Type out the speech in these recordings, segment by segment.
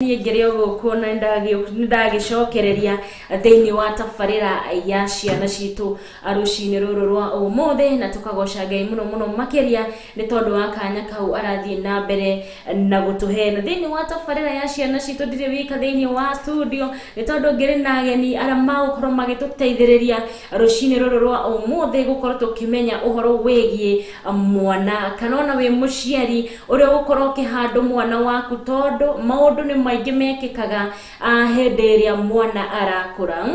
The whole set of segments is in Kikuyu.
Niĩ ngĩrĩ o gũkũ na nĩndagĩcokereria thĩinĩ wa tabarĩra ya ciana citũ rũcinĩ rũrũ rwa ũmũthĩ, na tũkagoca Ngai mũno mũno makĩria nĩ tondũ wa kanya kau arathiĩ na mbere na gũtũhe. Na thĩinĩ wa tabarĩra ya ciana citũ ndirĩ wika thĩinĩ wa studio, nĩ tondũ ngĩrĩ na ageni arĩa magũkorwo magĩtũteithĩrĩria rũcinĩ rũrũ rwa ũmũthĩ gũkorwo tũkĩmenya ũhoro wĩgiĩ mwana, kana ona wĩ mũciari ũrĩa ũgũkorwo ũkĩhandũ mwana waku, tondũ maũndũ nĩ maingĩ mekĩkaga hĩndĩ ĩrĩa mwana arakũra.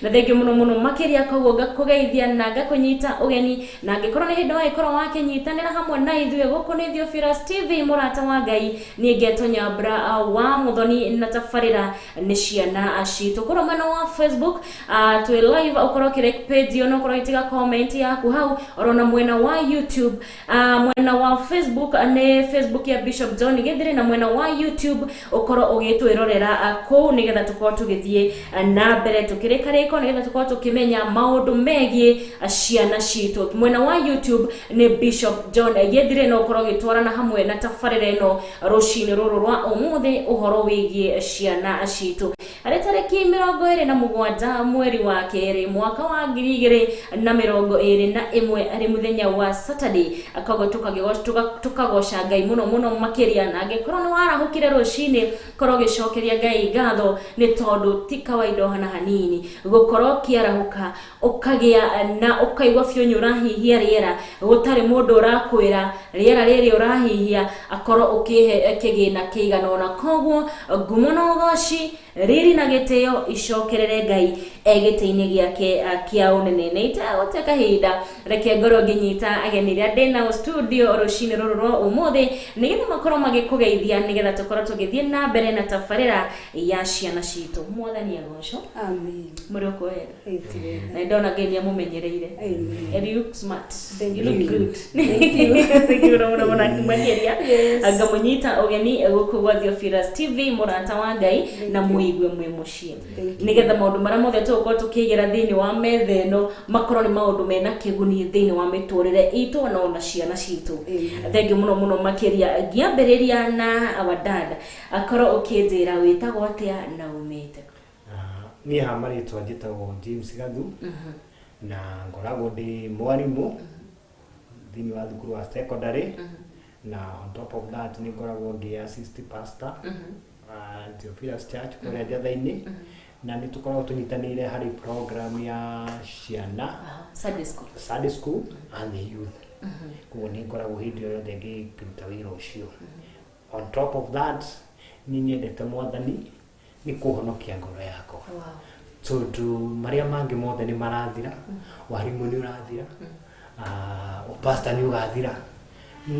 Na thengiũ mũno mũno makĩria, koguo ngakũgeithia na ngakũnyita ũgeni, na angĩkorwo nĩ hĩndĩ wagĩkorwo wakĩnyitanĩra hamwe na ithuĩ, gũkũ nĩ Theophilus TV, mũrata wa Ngai, niĩ ngetwo Nyambura wa Mũthoni na tabarĩra nĩ ciana citũ. Kũrĩa mwena wa Facebook twĩ live, ũkorwo ũkĩ like page ĩyo na ũkorwo ũgĩtiga comment yaku hau, orona mwena wa YouTube. Mwena wa Facebook nĩ Facebook ya Bishop John Githiri, na mwena wa YouTube ũkorwo ũgĩtwĩrorera kũu, nĩgetha tũkorwo tũgĩthiĩ na mbere tũkĩrĩkarĩko, nĩgetha tũkorwo tũkĩmenya maũndũ megiĩ ciana citũ. Mwena wa YouTube nĩ Bishop John Githiri, no ũkorwo ũgĩtwarana hamwe na tabarĩra ĩno rũcinĩ rũrũ rwa ũmũthĩ, ũhoro wĩgiĩ ciana citũ, harĩ tarĩki 27 mweri wa kerĩ mwaka wa 2021, arĩ mũthenya wa Saturday. Koguo tũkagoca Ngai mũno mũno makĩria, na angĩkorwo nĩ warahũkire rũcinĩ, korwo ũgĩcokeria Ngai ngatho, nĩ tondũ ti kawaida ona hanini gũkorwo ũkĩarahũka, ũkagĩa na ũkaigua biũ nĩ ũrahihia rĩera, gũtarĩ mũndũ ũrakwĩra rĩera rĩrĩ ũrahihia akorwo ũkĩhe kĩgĩna kĩigana ũna. Koguo ngumo na ũgoci, riri na gĩtĩo icokerere Ngai e gĩtĩ-inĩ gĩake kĩa ũnene. Na itegũte kahinda, reke ngorwo ngĩnyita ageni arĩa ndĩ nao studio rũcinĩ rũrũ rwa ũmũthĩ, nĩgetha makorwo magĩkũgeithia, nĩgetha tũkorwo tũgĩthiĩ na mbere na tabarĩra ya ciana citũ. Mwathani agocwo. Amen. Mũrĩ o kwega? Ĩĩ, ti wega. Na ndona Ngai nĩ amũmenyereire. Amen. And you look smart. Thank You look you. good. Thank you. Thank you mũno mũno makĩria. Ngamũnyita ũgeni gũkũ gwa Theophilus TV, mũrata wa Ngai, na mũigue mwĩ mũciĩ, Thank you. nĩgetha maũndũ marĩa mothe tũgũkorwo tũkĩigĩra thĩinĩ wa metha ĩno makorwo nĩ maũndũ mena kĩguni thĩinĩ wa mĩtũrĩre itũ na ona ciana citũ. Amen. Thengiũ mũno mũno makĩria. Ngĩambĩrĩria na our dad, akorwo ũkĩnjĩra wĩtagwo atĩa na umĩte kũ? Ah, niĩ ha marĩtwa njĩtagwo James Gathu, na ngoragwo ndĩ mwarimũ thĩinĩ wa thukuru wa secondary, na on top of that nĩ ngoragwo ngĩ assist pastor Theophilus Church kũrĩa Njatha-inĩ, na nĩ tũkoragwo tũnyitanĩire harĩ program ya ciana. Sunday school. Sunday school and the youth. Koguo nĩ ngoragwo hĩndĩ ĩyo yothe ngĩruta wĩra ũcio. On top of that, nĩ nyendete Mwathani nĩ kũhonokia ngoro yakwa, tondũ marĩa mangĩ mothe nĩ marathira. Warimũ nĩ ũrathira, ũpasta nĩ ũgathira,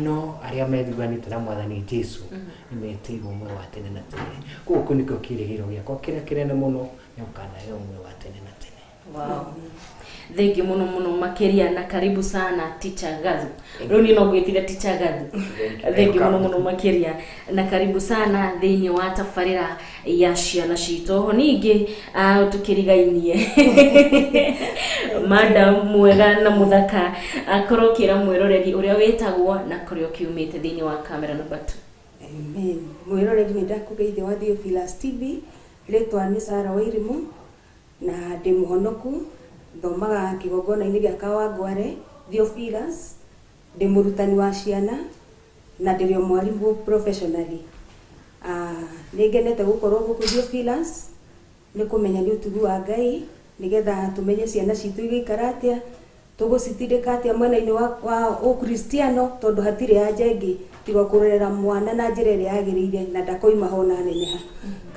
no arĩa methuganĩte na Mwathani Jesu nĩ metĩirwo muoyo wa tene na tene. Koguo kĩu nĩkĩo kĩĩrĩgĩrĩro gĩakwa kĩrĩa kĩnene mũno, nĩ gũkanaheo muoyo wa tene na tene. Wow. Thank you mũno mũno makĩria, na karibu sana, Teacher Gathu. Rĩu niĩ no ngwĩtire Teacher Gathu. Thank you mũno mũno makĩria, na karibu sana thĩinĩ wa tabarĩra ya ciana citũ. Oho ningĩ tũkĩrigainie madam mwega na mũthaka, akorwo ũkĩra mwĩroreri ũrĩa wĩtagwo na kũrĩa ũkiumĩte thĩinĩ wa camera number 2. Amen. Mwĩroreri, nĩ ndakũgeithia wa Theophilus TV. Rĩtwa nĩ Sara Wairimu na ndĩ mũhonoku, thomaga kĩgongona-inĩ gĩa Kawangware Theophilus, ndĩ mũrutani wa ciana na ndĩrĩ o mwarimũ professionally. Nĩ ngenete gũkorwo gũkũ Theophilus, nĩ kũmenya nĩ ũtugi wa Ngai, nĩgetha tũmenye ciana citũ igĩikara atĩa, tũgũcitindĩka atĩa mwena-inĩ wa ũkristiano, tondũ hatirĩ anja ĩngĩ tiga kũrera mwana na njĩra ĩrĩa yagĩrĩire, na ndakoima ho na neneha.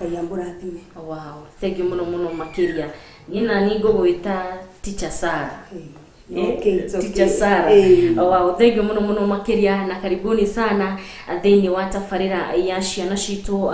Ngai amũrathime. Wow, thank you mũno mũno makĩria. Niĩ nani ngũgwĩta Teacher Sarah. Okay, it's okay. Teacher Sarah. Wow, thank you mũno mũno makĩria, na karibuni sana thĩinĩ wa tabarĩra ya ciana citũ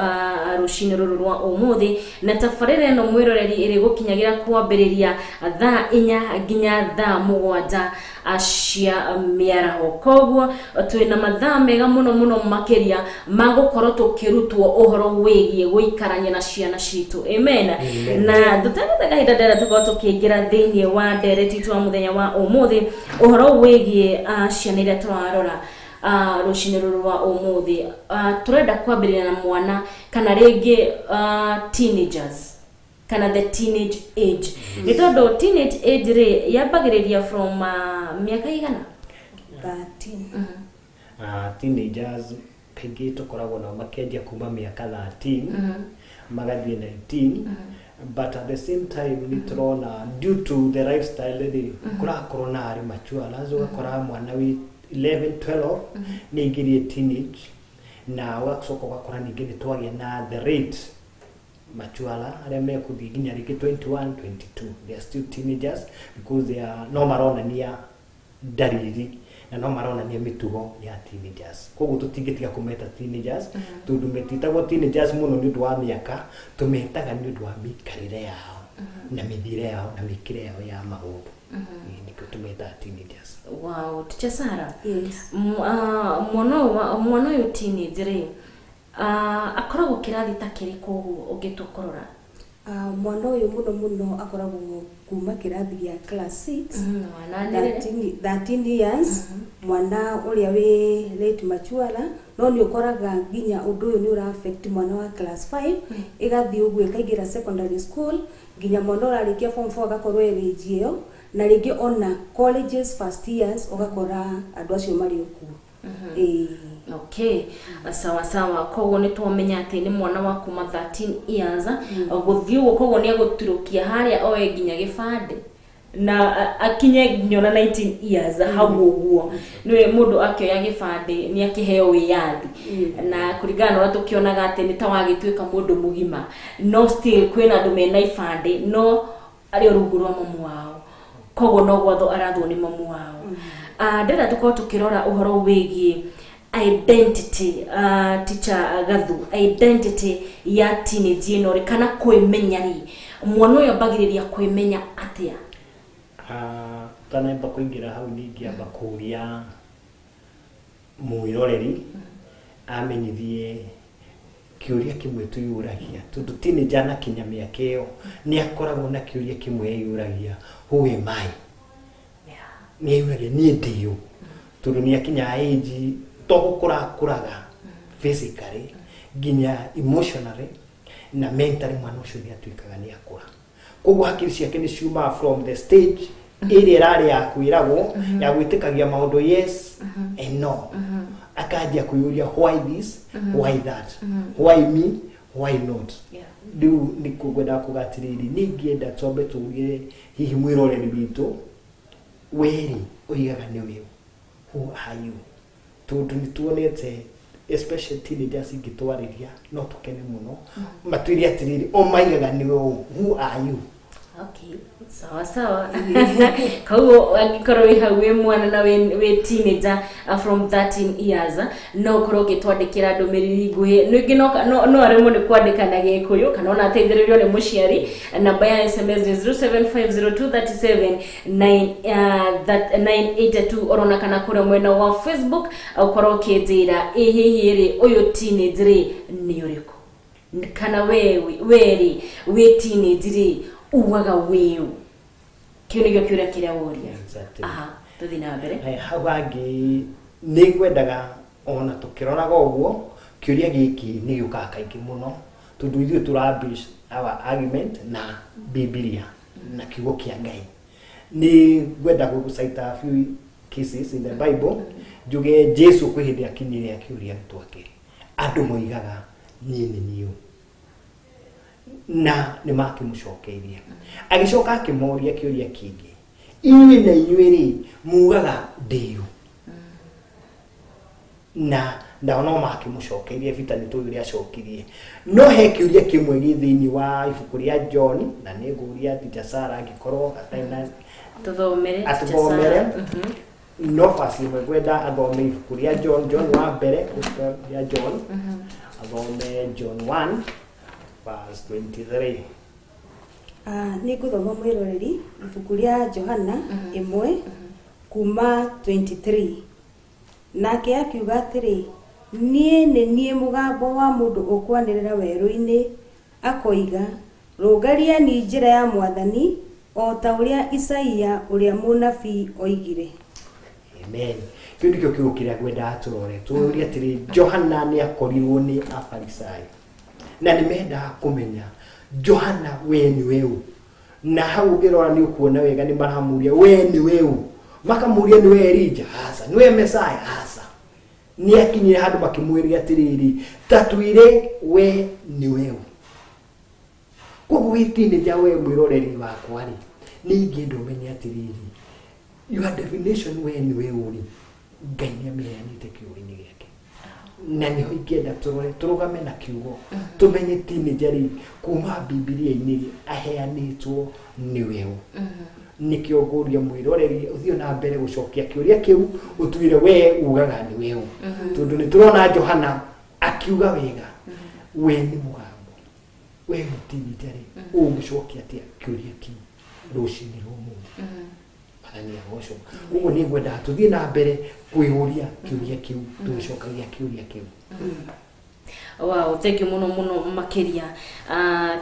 rũcinĩ rũrũ rwa ũmũthĩ. Na tabarĩra ĩno, mwĩroreri, ĩrĩ gũkinyagĩra kwambĩrĩria thaa 4 nginya thaa 7 cia mĩaraho. Koguo twĩna mathaa mega mũno mũno makĩria ma gũkorwo tũkĩrutwo ũhoro wĩgiĩ gũikarania na ciana citũ. Amen. Amen. Na tũtegũte kahinda, ndĩrenda tũkorwo tũkĩingĩra thĩinĩ wa ndereti itũ wa mũthenya wa ũmũthĩ, ũhoro wĩgiĩ ciana iria tũrarora. Rũcinĩ rũrũ rwa ũmũthĩ tũrenda kwambĩrĩria na mwana kana rĩngĩ teenagers kana the teenage age, nĩ tondũ teenage age rĩ yambagĩrĩria from mĩaka igana? 13. Teenagers kaingĩ tũkoragwo nao makĩanjia kuma mĩaka 13 magathiĩ 19, but at the same time nĩ tũrona due to the lifestyle rĩ, kũrakorwo na arĩ mature alafu ũgakora mwana wĩ 11, 12 nĩ aingĩrie teenage, na ũgacoka ũgakora ningĩ nĩ twagĩa na the rate mature arĩa mekũthiĩ nginya rĩngĩ 21, 22. They are still teenagers because they are no maronania ndariri na no maronania mĩtugo ya teenagers. Koguo tũtingĩtiga kũmeta teenagers, tondũ metitagwo teenagers mũno nĩ ũndũ wa mĩaka, tũmetaga nĩ ũndũ wa mĩikarĩre yao na mĩthiĩre yao na mĩkĩre yao ya maũndũ. Ĩĩ, nĩkĩo tũmetaga teenagers. Wow, Teacher Sarah. Yes. Mwana ũyũ teenage rĩ, akoragwo kĩrathi ta kĩrĩkũ ũguo ũngĩtua kũrora? Mwana ũyũ mũno mũno akoragwo kuma kĩrathi gĩa class 6. Wananĩrĩre. 13 years, mwana ũrĩa wĩ late mature, no nĩ ũkoraga nginya ũndũ ũyũ nĩ ũra affect mwana wa class 5, ĩgathiĩ ũguo ĩkaingĩra secondary school, nginya mwana ũrarĩkia form 4 agakorwo ĩ age ĩyo, na rĩngĩ ona colleges first years ũgakora andũ acio marĩ o kuo. Ĩĩ. Okay, sawa sawa. Koguo nĩ twamenya atĩ nĩ mwana wa kuma 13 years gũthiĩ ũguo, koguo nĩ egũturũkia harĩa oe nginya gĩbandĩ na akinye nginya ona 19 years hau ũguo. Nĩwe mũndũ akĩoya gĩbandĩ nĩ akĩheo wĩyathi, na kũringana na ũrĩa tũkĩonaga atĩ nĩ ta wagĩtuĩka mũndũ mũgima, no still kwĩna andũ mena ibandĩ no arĩ o rungu rwa mamu wao, koguo no gwatho arathwo nĩ mamu wao. Ndĩrenda tũkorwo tũkĩrora ũhoro wĩgiĩ identity. Teacher Gathu, identity ya teenage ĩno rĩ, kana kwĩmenya rĩ, mwana ũyũ ambagĩrĩria kwĩmenya atĩa? Tanamba kũingĩra hau, ningĩamba kũria mwĩroreri amenyithie kĩũria kĩmwe twĩyũragia, tondũ teenager anakinya mĩaka ĩyo nĩ akoragwo na kĩũria kĩmwe eyũragia: "Who am I?" Nĩ eyũragia, "Niĩ ndĩũ?" Tondũ nĩ akinya age to gũkũra akũraga physically, nginya emotionally na mentally mwana ũcio nĩ atuĩkaga nĩ akũra. Koguo hakiri ciake nĩ ciumaga from the stage ĩrĩa ĩrarĩ ya kwĩragwo, ya gwĩtĩkagia maũndũ yes and no, akanjia kwĩyũria, "Why this? Why that? Why me? Why not?" Rĩu nĩkuo ngwendaga kuga atĩrĩrĩ, niĩ ingĩenda twambe tũrie hihi mwĩroreri witũ, weri ũigaga nĩ wĩũ? Who are you? Tondũ nĩ tuonete especially teenagers ingĩtwarĩria no tũkene mũno matwĩre atĩrĩrĩ, o maigaga nĩ ũũ. Who are you? Okay, sawa sawa. Koguo angĩkorwo wĩ hau wĩ mwana na wĩ teenager from 13 years, no ũkorwo ũgĩtwandĩkĩra ndũmĩrĩri nguhĩ. Ningĩ no aremwo nĩ kwandĩka na Gĩkũyũ kana ona ateithĩrĩrio nĩ mũciari. Namba ya SMS nĩ 0750237982, orona kana kũrĩa mwena wa Facebook ũkorwo ũkĩnjĩra ĩ hihi rĩ, ũyũ teenage rĩ nĩ ũrĩkũ, kana we rĩ wĩ teenage rĩ, ugaga wĩũ? Kĩu nĩkĩo kĩũria kĩrĩa woria. Exactly. Aha, tũthiĩ na mbere. Haya, hau hangĩ nĩ ngwendaga ona tũkĩroraga ũguo, kĩũria gĩkĩ nĩ gĩũkaga kaingĩ mũno, tondũ ithuĩ tũra base our argument na Bibilia na kiugo kĩa Ngai. Nĩ ngwenda gũcite a few cases in the Bible, njuge Jesu kwĩ hĩndĩ akinyire akĩũria arutwo ake, "Andũ moigaga niĩ nĩ niũ?" Na nĩ makĩmũcokeirie. Agĩcoka akĩmoria kĩũria kĩngĩ, "Inyuĩ na inyuĩ rĩ, mugaga ndĩũ?" Na nao no makĩmũcokeirie bita nĩ tũĩ ũrĩa acokirie. No he kĩũria kĩmwe gĩ thĩinĩ wa ibuku rĩa John, na nĩ ngũria Teacher Sarah angĩkorwo atarĩ na Tũthomere. Atũthomere. No basi ĩmwe ngwenda athome ibuku rĩa John, John wa mbere, Gospel ya John, athome John 1 verse 23. Nĩ ngũthoma, mwĩroreri, ibuku rĩa Johana 1 kuma 23. Nake akiuga atĩrĩ, "Niĩ nĩ niĩ mũgambo wa mũndũ ũkwanĩrĩra werũ-inĩ akoiga, 'Rũngariani njĩra ya Mwathani, o ta ũrĩa Isaia ũrĩa mũnabii oigire.'" Amen. Kĩu nĩkĩo kiugo kĩrĩa ngwendaga tũrore, tũũrie atĩrĩ, Johana nĩ akorirwo nĩ Afarisai na nĩ mendaga kũmenya, Johana, we nĩ we ũ? Na hau ũngĩrora nĩ ũkuona wega nĩ maramũria, we nĩ we ũ? Makamũria, nĩ we Elija? Aca. Nĩ we Mesaya? Aca. Nĩ akinyire handũ makĩmwĩria atĩrĩrĩ, ta twĩre, we nĩ we ũ? Koguo wĩ teenager, we mwĩroreri wakwa rĩ, nĩ ingĩenda ũmenye atĩrĩrĩ, your definition, we nĩ we ũ rĩ, Ngai nĩ amĩheanĩte kiugo-inĩ gĩake, na nĩho ingĩenda tũrore, tũrũgame na kiugo, tũmenye teenager rĩ, kuma Bibilia-inĩ rĩ, aheanĩtwo nĩ we ũ. Nĩkĩo ngũria mwĩroreri ũthiĩ na mbere gũcokia kĩũria kĩu, ũtwĩre we ugaga nĩ we ũ, tondũ nĩ tũrona Johana akiuga wega, we nĩ mũgambo. We wĩ teenager rĩ, ũngĩcokia atĩa kĩũria kĩu rũcinĩ rwa ũmũthĩ? Mwathani agocwo. Koguo nĩ ngwendaga tũthiĩ na mbere kwĩyũria kĩũria kĩu, tũgĩcokagia kĩũria kĩu. Wow, thank you muno muno makiria,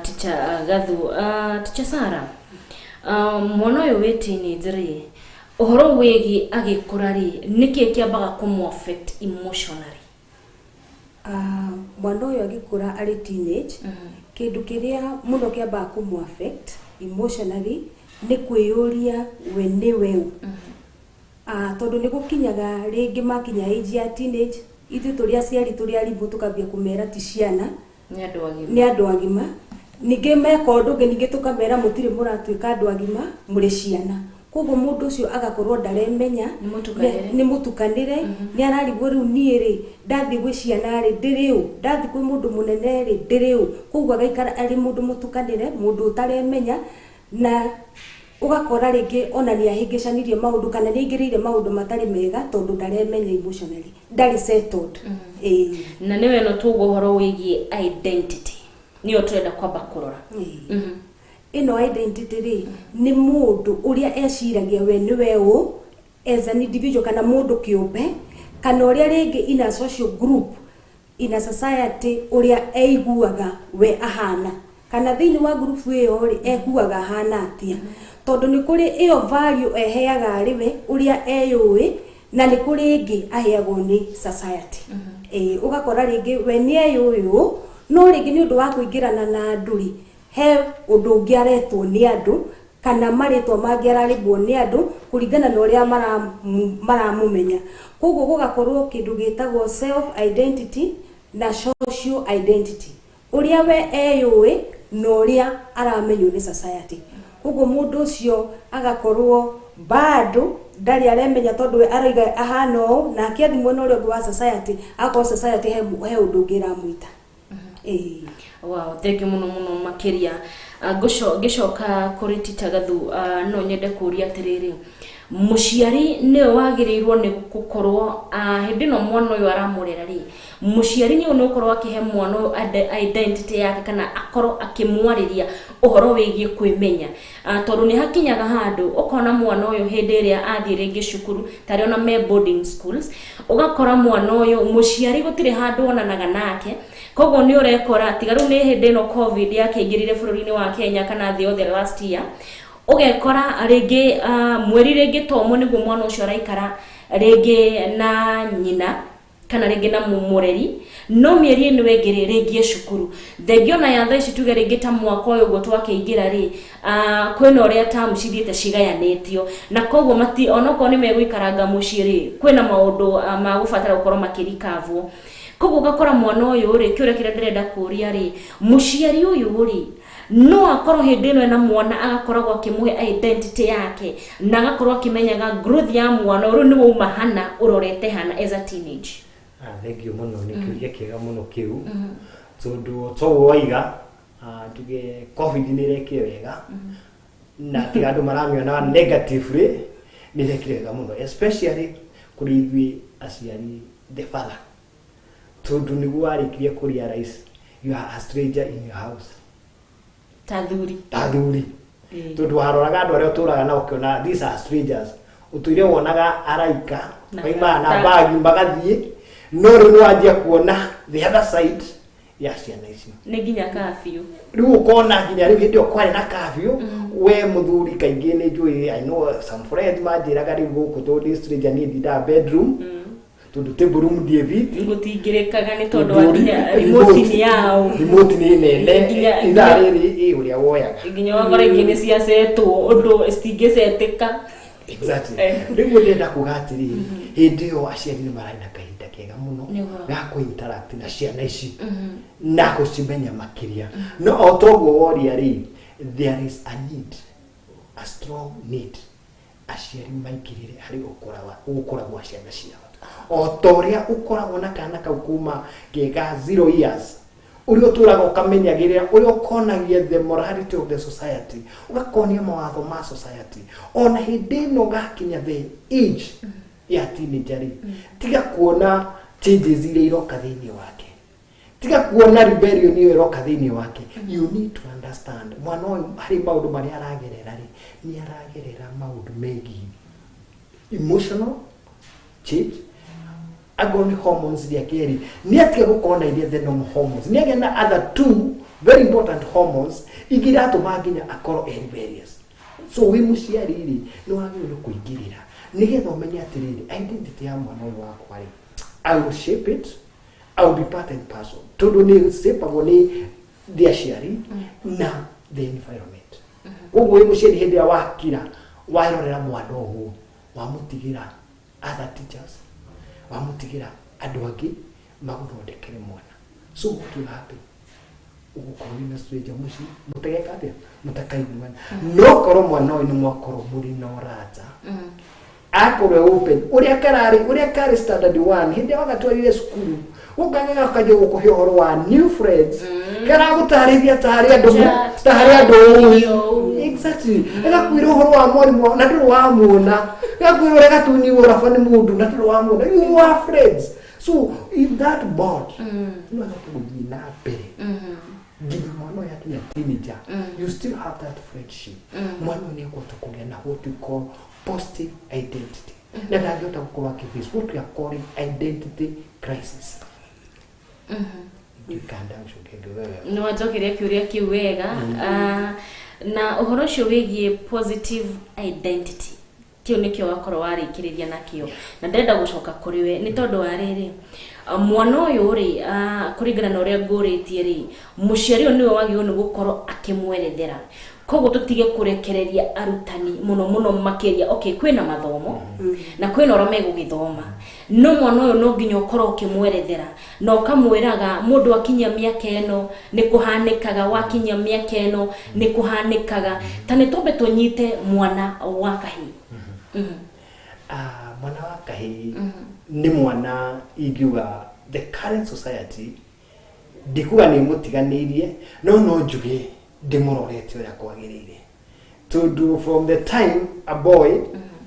teacher Gathu. Teacher Sara, mwana ũyũ wĩ teenage rĩ, ũhoro wĩgiĩ agĩkũra rĩ, nĩkĩ kĩambaga kũmũ affect emotionally? Mwana ũyũ agĩkũra arĩ teenage, kĩndũ kĩrĩa mũno kĩambaga kũmũ affect emotionally nĩ kwĩyũria we nĩ we ũ. Tondũ nĩ gũkinyaga rĩngĩ makinya age ya teenage, ithuĩ tũrĩ aciari, tũrĩ arimũ, tũkambia kũmera ti ciana, nĩ andũ agima. Nĩ andũ agima. Ningĩ meka ũndũ ũngĩ, ningĩ tũkamera mũtirĩ mũratuĩka andũ agima, mũrĩ ciana. Koguo mũndũ ũcio agakorwo ndaremenya. Nĩ mũtukanĩre. Nĩ mũtukanĩre, nĩ ararigwo, rĩu niĩ rĩ, ndathiĩ gwĩ ciana rĩ, ndĩrĩ ũ? Ndathiĩ kwĩ mũndũ mũnene rĩ, ndĩrĩ ũ? Koguo agaikara arĩ mũndũ mũtukanĩre, mũndũ ũtaremenya, na ũgakora rĩngĩ ona nĩ ahĩngĩcanirie maũndũ kana nĩ aingĩrĩire maũndũ matarĩ mega, tondũ ndaremenya emotionally, ndarĩ settled. Ĩĩ. Na nĩwe no tuga ũhoro wĩgiĩ identity nĩyo tũrenda kwamba kũrora. Ĩĩ. Ĩno identity rĩ, nĩ mũndũ ũrĩa eciragia we nĩwe ũ as an individual, kana mũndũ kĩũmbe, kana ũrĩa rĩngĩ in a social group, in a society, ũrĩa eiguaga we ahana, kana thĩinĩ wa group ĩyo rĩ, ekuaga ahana atĩa, tondũ nĩ kũrĩ ĩyo value eheaga arĩ we ũrĩa eyũĩ, na nĩ kũrĩ ĩngĩ aheagwo nĩ society. Ĩĩ, ũgakora rĩngĩ we nĩ eyũĩ ũũ, no rĩngĩ nĩ ũndũ wa kũingĩrana na andũ rĩ, he ũndũ ũngĩ aretwo nĩ andũ, kana marĩtwa mangĩ ararĩmbwo nĩ andũ kũringana na ũrĩa maramũmenya. Koguo gũgakorwo kĩndũ gĩtagwo self identity na social identity, ũrĩa we eyũĩ na ũrĩa aramenywo nĩ society. Koguo mũndũ ũcio agakorwo bado ndarĩ aremenya, tondũ we arauga ahana ũũ, nake athiĩ mwena ũrĩa ũngĩ wa society, akorwo society he ũndũ ũngĩ ĩramwĩta. Ĩĩ. Wow, thank you muno muno makiria. Ngĩcoka kũrĩ Tita Gathu, no nyende kũria atĩrĩrĩ, mũciari nĩwe wagĩrĩirwo nĩ gũkorwo, hĩndĩ ĩno mwana ũyũ aramũrera rĩ, mũciari nĩwe nĩ ũkorwo akĩhe mwana ũyũ identity yake, kana akorwo akĩmwarĩria ũhoro wĩgiĩ kwĩmenya? Tondũ nĩ hakinyaga handũ ũkona mwana ũyũ hĩndĩ ĩrĩa athiĩ rĩngĩ cukuru, tarĩ ona me boarding schools, ũgakora mwana ũyũ mũciari gũtirĩ handũ onanaga nake. Koguo nĩ ũrekora, tiga rĩu nĩ hĩndĩ ĩno COVID yakĩingĩrire bũrũri-inĩ wa Kenya kana thĩ yothe last year, ũgekora rĩngĩ mweri rĩngĩ ta ũmwe nĩguo mwana ũcio araikara rĩngĩ na nyina kana rĩngĩ na mũreri, no mĩeri ĩno ĩngĩ rĩ, rĩngĩ e cukuru. Thengia ona ya thaa ici, tuge rĩngĩ ta mwaka ũyũ ũguo twakĩingĩra rĩ, kwĩna ũrĩa tamu cithiĩte cigayanĩtio, na koguo mati onokorwo nĩ megũikaranga mũciĩ rĩ, kwĩna maũndũ magũbatara gũkorwo makĩrikavwo. Koguo ũgakora mwana ũyũ rĩ, kĩũria kĩrĩa ndĩrenda kũria rĩ, mũciari ũyũ rĩ, no akorwo hĩndĩ ĩno ena mwana agakoragwo akĩmũhe identity yake, na agakorwo akĩmenyaga growth ya mwana ũyũ, rĩu nĩ wauma hana ũrorete hana as a teenage? Ah, thank you mũno, nĩ kĩũria kĩega mũno kĩu, tondũ toguo waiga, tuge COVID nĩ ĩrekire wega, na tiga andũ maramĩona negatively, nĩ ĩrekire wega mũno, especially kũrĩ ithuĩ aciari, the father, tondũ nĩguo warĩkirie kũ realize you are a stranger in your house. Ta thuri. Ta thuri, tondũ waroraga andũ arĩa ũtũraga nao ũkĩona these are strangers. Ũtũire wonaga araika Na maimaga na ta- bagi magathiĩ, no rĩu nĩ wanjia kuona the other side. Ya ciana icio. Nĩ nginya curfew. Rĩu ũkona nginya rĩu hĩndĩ ĩyo kwarĩ na curfew, we mũthuri kaingĩ nĩ njũĩ, I know some friends manjĩraga rĩu gũkũ tondũ ndĩ stranger, niĩ ndindaga bedroom tondũ table room ndiĩ viti. Gũtingĩrĩkaga nĩ tondũ wa nginya remote nĩ yao. Remote nĩ nene. Ithaa rĩrĩ ĩ ũrĩa woyaga. Nginya wakora ingĩ nĩ ciacetwo ũndũ citingĩcetĩka. Exactly. Rĩu ndĩrenda kuga atĩrĩrĩ, hĩndĩ ĩyo aciari nĩ mararĩ na kahinda kega mũno ga kũ interact na ciana ici na gũcimenya makĩria. No o toguo woria rĩ, there is a need, a strong need, aciari maingĩrĩre harĩ gũkũra gwa ciana ciao, o ta ũrĩa ũkoragwo na kana kau kuma gega 0 years, ũrĩa ũtũraga ũkamenyagĩrĩra, ũrĩa ũkonagia the morality of the society, ũgakonia mawatho ma society, ona hĩndĩ ĩno gakinya the age ya teenager rĩ, tiga kuona changes iria iroka thĩinĩ wake, tiga kuona rebellion ĩyo ĩroka thĩinĩ wake. You need to understand mwana ũyũ harĩ maũndũ marĩa aragerera rĩ, nĩ aragerera maũndũ megiĩ emotional change, angorwo nĩ hormones iria kerĩ nĩ atiga gũkorwo na iria the normal hormones, nĩ agĩa na other two very important hormones ingĩ iratũma nginya akorwo e rebellious. So wĩ mũciari rĩ, nĩ wagĩrĩirwo nĩ kũingĩrĩra nĩgetha ũmenye atĩrĩrĩ, identity ya mwana ũyũ wakwa rĩ, I will shape it, I will be part and parcel, tondũ nĩ shapeagwo nĩ the aciari na the environment. Koguo wĩ mũciari, hĩndĩ ĩrĩa wakira warorera mwana ũguo, wamũtigĩra other teachers, wamũtigĩra andũ angĩ magũthondekere mwana. So what will happen, ũgũkorwo wĩna stranger mũciĩ, mũtegeka atĩa, mũtakaiguana. No korwo mwana ũyũ nĩ mwakorwo mũrĩ na ũrata, akorwo e open ũrĩa kararĩ, ũrĩa karĩ standard one hĩndĩ ĩrĩa wagatwarire cukuru, gũkagĩa gakajia gũkũhe ũhoro wa new friends, karagũtarĩria tarĩ andũ Chat, tarĩ andũ ũĩ. Video. Exactly, gagakwĩra ũhoro wa mwarimũ wao na ndũrĩ wamuona, gagakwĩra ũrĩa gatunirwo raba nĩ mũndũ na ndũrĩ wamuona. You are friends, so in that bond no ahote gũthiĩ na mbere nginya mwana ũyũ akinya teenager. You still have that friendship. Mwana ũyũ nĩ ekũhota kũgĩa na what we call positive identity, na ndangĩhota gũkorwo akĩface what we are calling identity crisis. Ndikanda ũcoke ngĩwewe. Nĩ wanjokeria kĩũria kĩu wega. Ah, na ũhoro ũcio wĩgiĩ positive identity, kĩu nĩkĩo wakorwo warĩkĩrĩria nakĩo, na ndĩrenda gũcoka kũrĩ we nĩ tondũ wa rĩrĩ, mwana ũyũ rĩ, kũringana na ũrĩa ngũrĩtie rĩ, mũciari ũyũ nĩwe wagĩrĩirwo nĩ gũkorwo akĩmwerethera. Koguo tũtige kũrekereria arutani mũno mũno makĩria. Okay, kwĩna mathomo na kwĩna ũrĩa megũgĩthoma, no mwana ũyũ no nginya ũkorwo ũkĩmwerethera na ũkamwĩraga mũndũ akinyia mĩaka ĩno nĩ kũhanĩkaga, wakinyia mĩaka ĩno nĩ kũhanĩkaga. Ta nĩ twambe tũnyite mwana wa kahĩĩ. Ah, mwana wa kahĩĩ nĩ mwana ingiuga the current society ndikuga nĩ mũtiganĩirie, no no njuge ndĩmũrorete ũrĩa kwagĩrĩire, tondũ from the time a boy,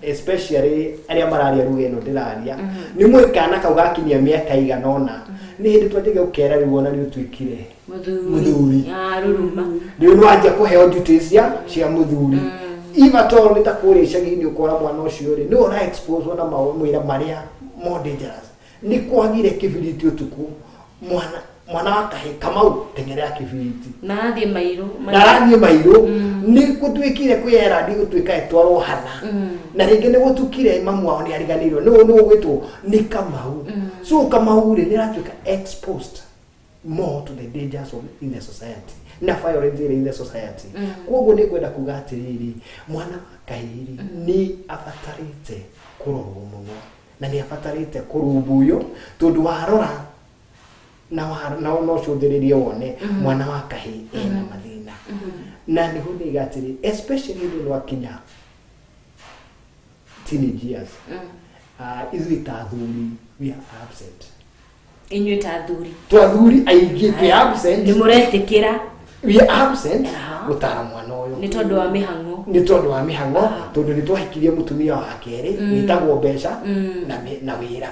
especially arĩa mararia ruga ĩno ndĩraria, nĩ mwĩ kana kau gakinyia mĩaka igana ũna, nĩ hĩndĩ twanjagia gũkera rĩu ona nĩ ũtuĩkire mũthuri. Mũthuri. Ah, rũruma. Rĩu nĩwanjia kũheo duties cia mũthuri. If at all nĩ ta kũrĩa icagi-inĩ, ũkora mwana ũcio rĩ, nĩwe ũra expose na mawĩra marĩa more dangerous. Nĩ kwagire kĩbiriti ũtukũ, mwana wa kahĩ Kamau teng'erera kĩbiriti. Na arathiĩ mairũ. Na arathiĩ mairũ. Nĩ gũtuĩkire kwĩ erandi gũtuĩka ĩtwarwo hana, na rĩngĩ nĩ gũtukire, mamu wao nĩ ariganĩirwo nĩ ũgwĩtwo nĩ Kamau. So Kamau rĩ, nĩ aratuĩka exposed more to the dangers of in the society na violence ĩrĩa in the society. Koguo nĩ ngwenda kuga atĩrĩrĩ, mwana wa kahĩĩ rĩ, nĩ abatarĩte kũrorwo mũno na nĩ abatarĩte kũrũmbũiyo, tondũ warora na no cũthĩrĩrie wone mwana wa kahĩĩ ena mathĩna. Na nĩguo ndĩiga atĩrĩ, especially hĩndĩ ĩno akinya teenage years, ithuĩ ta athuri we are absent. Inyuĩ ta athuri? Tũ athuri aingĩ twĩ absent. Nĩ mũretĩkĩra? We are absent gũtara mwana ũyũ. Nĩ tondũ wa mĩhang'o. Nĩ tondũ wa mĩhang'o, tondũ nĩ twahikirie mũtumia wa kerĩ wĩtagwo mbeca na wĩra.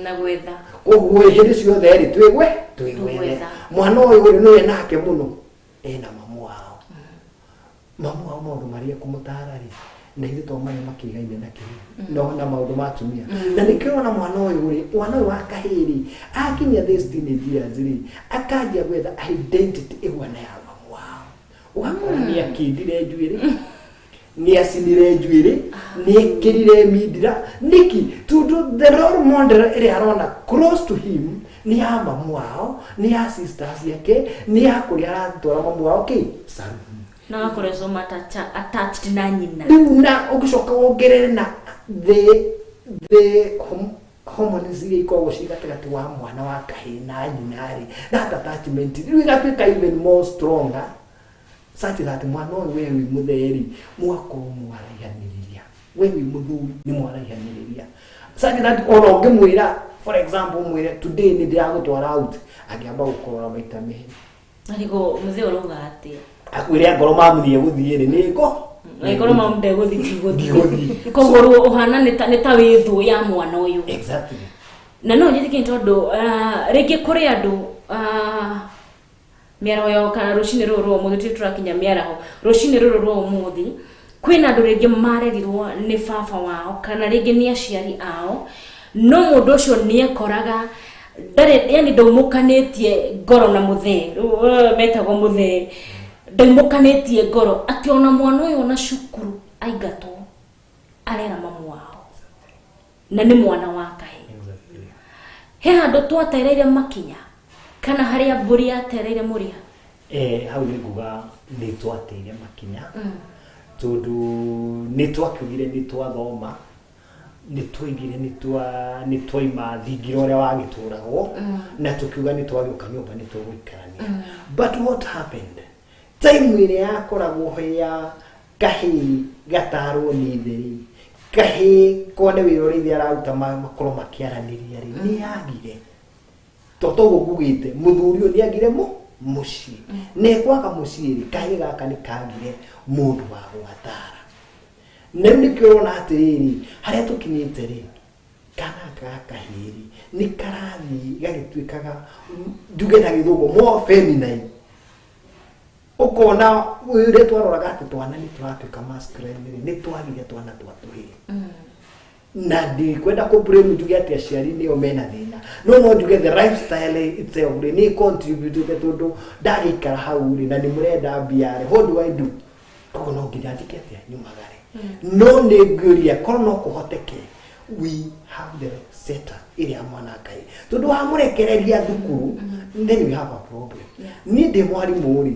Na gwetha. Koguo hĩndĩ ciothe rĩ, twĩgwe twĩgwethe. Twĩgwetha. Mwana ũyũ rĩ, nĩwe nake mũno ena mamu wao, mamu wao maũndũ marĩa kũmũtara rĩ, Na ithuĩ to marĩa makĩgaine na kĩĩ no na maũndũ ma atumia. Na nĩkĩo ũrona mwana ũyũ rĩ, mwana ũyũ wa kahĩĩ rĩ, akinyia this teenage years rĩ, akanjia gwetha identity ĩhuana ya mamu wao. Ũgakora nĩ akĩndire njuĩrĩ, nĩ acinire njuĩrĩ, nĩ ekĩrire mindira. Nĩkĩ? Tondũ the role model ĩrĩa arona close to him nĩ ya mamu wao, nĩ ya sisters yake, nĩ ya kũrĩa aratwara mamu wao kĩ salon. Na gakoretwo attached na nyina. Rĩu na ũgĩcoka wongerere na the hormones iria ikoragwo ciĩ gatagatĩ wa mwana wa kahĩĩ na nyina rĩ, that attachment rĩu ĩgatuĩka even more stronger, such that mwana ũyũ, we wĩ mũtheri, mũgakorwo mwaraihanĩrĩria, we wĩ mũthuri nĩ mwaraihanĩrĩria, such that ona ũngĩmwĩra, for example, ũmwĩre, "Today nĩ ndĩragũtwara out," angĩamba gũkũrora maita merĩ. Ariko mũthee ũrauga atĩa? Akwĩre angorwo mamu nĩ egũthiĩ rĩ, nĩ ngo. Angĩkorwo mamu ndegũthiĩ, ndigũthiĩ. Ndigũthiĩ. Koguo rĩu ũhana nĩ ta wĩ thũ ya mwana ũyũ. Exactly. Na no njĩtĩkie nĩ tondũ rĩngĩ kũrĩ andũ mĩaraho yao kana rũcinĩ rũrũ rwa ũmũthĩ, tũtirĩ tũrakinya mĩaraho, rũcinĩ rũrũ rwa ũmũthĩ kwĩna andũ rĩngĩ marerirwo nĩ baba wao kana rĩngĩ nĩ aciari ao, no mũndũ ũcio nĩ ekoraga ndarĩ, yani ndaumũkanĩtie ngoro na mũthee. Rĩu, metagwo mũthee, ndaumũkanĩtie ngoro atĩ ona mwana ũyũ ona cukuru aingatwo arera mamu wao na nĩ mwana wa kahĩĩ. He handũ twatereire makinya kana harĩa mbũri yatereire mũrĩa? Hau nĩ nguga nĩ twateire makinya, tondũ nĩ twakiugire nĩ twathoma, nĩ twaigire nĩ twaima thingira ũrĩa wagĩtũragwo, na tũkiuga nĩ twagĩũka nyũmba nĩ tũgũikarania. But what happened, time ĩrĩa yakoragwo ho ya kahĩĩ gatarwo nĩ ithe rĩ, kahĩĩ kone wĩra ũrĩa ithe araruta, makorwo makĩaranĩria rĩ, nĩ yagire. To toguo ngugĩte, mũthuri ũyũ nĩ agire mũciĩ, na ekwaga mũciĩ rĩ, kahĩĩ gaka nĩ kagire mũndũ wa gũgatara. Na rĩu nĩkĩo ũrona atĩrĩrĩ, harĩa tũkinyĩte rĩ, kana ga kahĩĩ rĩ, nĩ karathiĩ gagĩtuĩkaga, njuge na gĩthũngũ, more feminine. Ũkona ũrĩa twaroraga atĩ twana nĩ tũratuĩka masculine rĩ, nĩ twagire twana twa tũhĩĩ. Na ndikwenda kũ blame, njuge atĩ aciari nĩo mena thĩna, no njuge the lifestyle itself rĩ, nĩ contributĩte, tondũ ndagĩikara hau rĩ, na nĩ mũrenda mbia rĩ, what do I do? Koguo no nginya njĩke atĩa? Nyumagare. No nĩ ngũria korwo no kũhoteke we have the setup ĩrĩa mwana Ngai, tondũ wamũrekereria thukuru, then we have a problem. Niĩ ndĩ mwarimũ rĩ,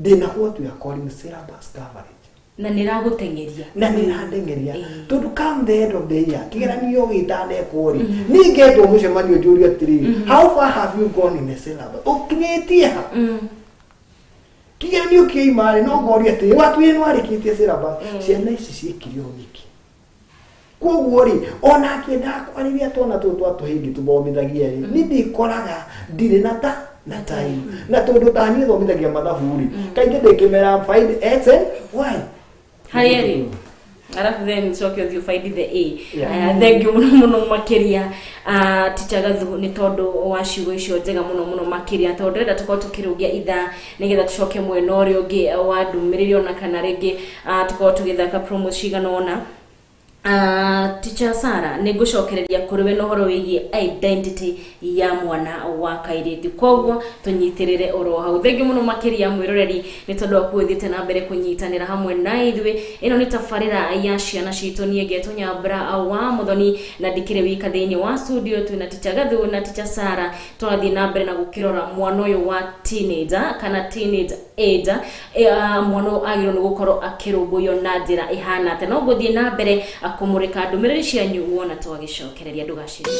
ndĩna what we are calling syllabus coverage. Na nĩ ragũteng'eria. Na nĩ ĩrandengeria, tondũ come the end of the year, kĩgeranio gĩtanekwo rĩ, niĩ ngetwo mũcemanio njũrio atĩrĩrĩ, "How far have you gone in the syllabus? Ũkinyĩtie ha?" Kĩgeranio kĩoima rĩ, no ngorio atĩrĩ, "Watuire nĩ warĩkĩtie syllabus, ciana ici ciĩkire ũũ nĩkĩ?" Koguo rĩ, ona akĩendaga kwarĩria twana tũtũ twa tũhĩngĩ tũthomithagia rĩ, nĩ ndĩkoraga ndirĩ na time, na tondũ ta niĩ thomithagia mathabu rĩ, kaingĩ ndĩkĩmera, "Find x and y." Harĩa rĩ, arabu then coke ũthiĩ find the a. Yeah. Thank you mũno mũno makĩria, Teacher Gathu, nĩ tondũ wa ciugo icio njega mũno mũno makĩria, tondũ ndĩrenda tũkorwo tũkĩrũgia ithaa nĩgetha tũcoke mwena ũrĩa ũngĩ wa ndũmĩrĩri, ona kana rĩngĩ tũkorwo tũgĩthaka promo cigana ũna. Teacher Sara, nĩ ngũcokereria kũrĩ we na ũhoro wĩgiĩ identity ya mwana wa kairĩtu, koguo tũnyitĩrĩre oro hau. Thengiũ mũno makĩria, mwĩroreri, nĩ tondũ wa kuũthiĩte na mbere kũnyitanĩra hamwe na ithuĩ. Ĩno nĩ tabarĩra ya ciana citũ. Niĩ ngetwo Nyambura wa Mũthoni na ndikĩrĩ wika thĩinĩ wa studio, twĩna Teacher Gathu na Teacher Sara. Tũrathiĩ na mbere na gũkĩrora mwana ũyũ wa teenager kana teenage age. Mwana ũyũ agĩrĩirwo nĩ gũkorwo akĩrũmbũiyo na njĩra ĩhana atĩa? No ngũthiĩ na mbere kũmũrĩka ndũmĩrĩri cianyu wona twagĩcokereria. Ndũgacĩre.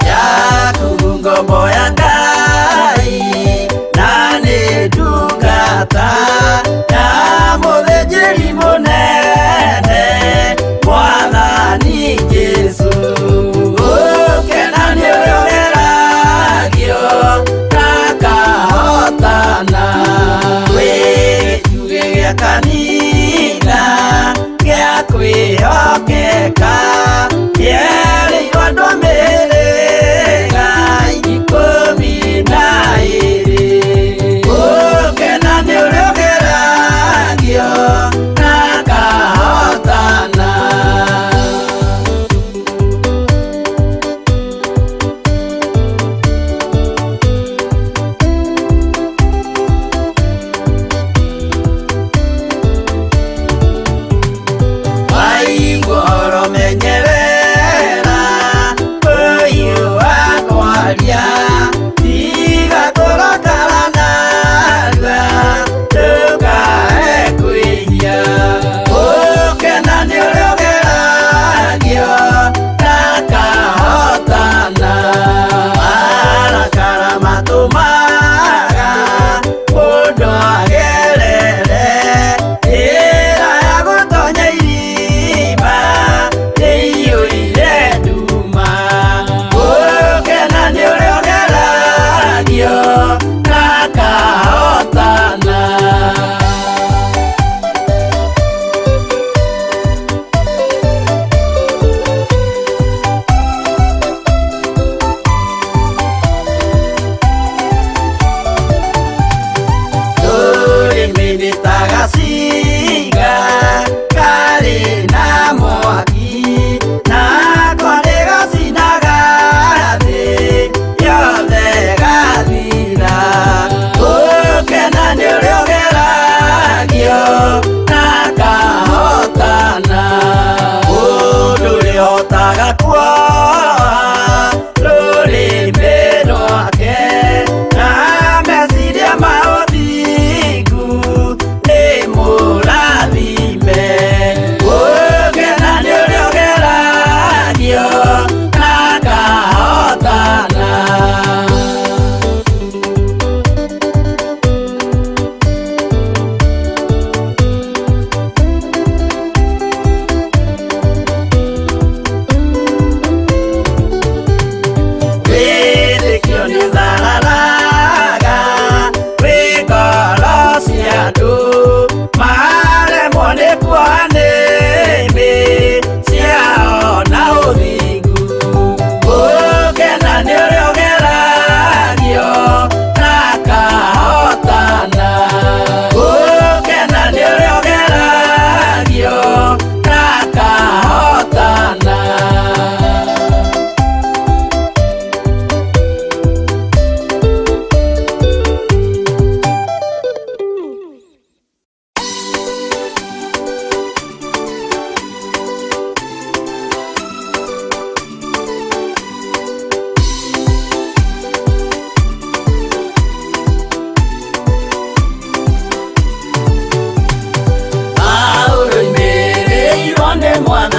Yaku ngombo ya Ngai na nĩ ndungata ya mũthĩnjĩri mũnene Mwathani Jesũ. Gũkena nĩ ũrĩa ũgeragio akahotana, wĩ gĩtugĩ gĩa kanitha gĩa kwĩhokeka.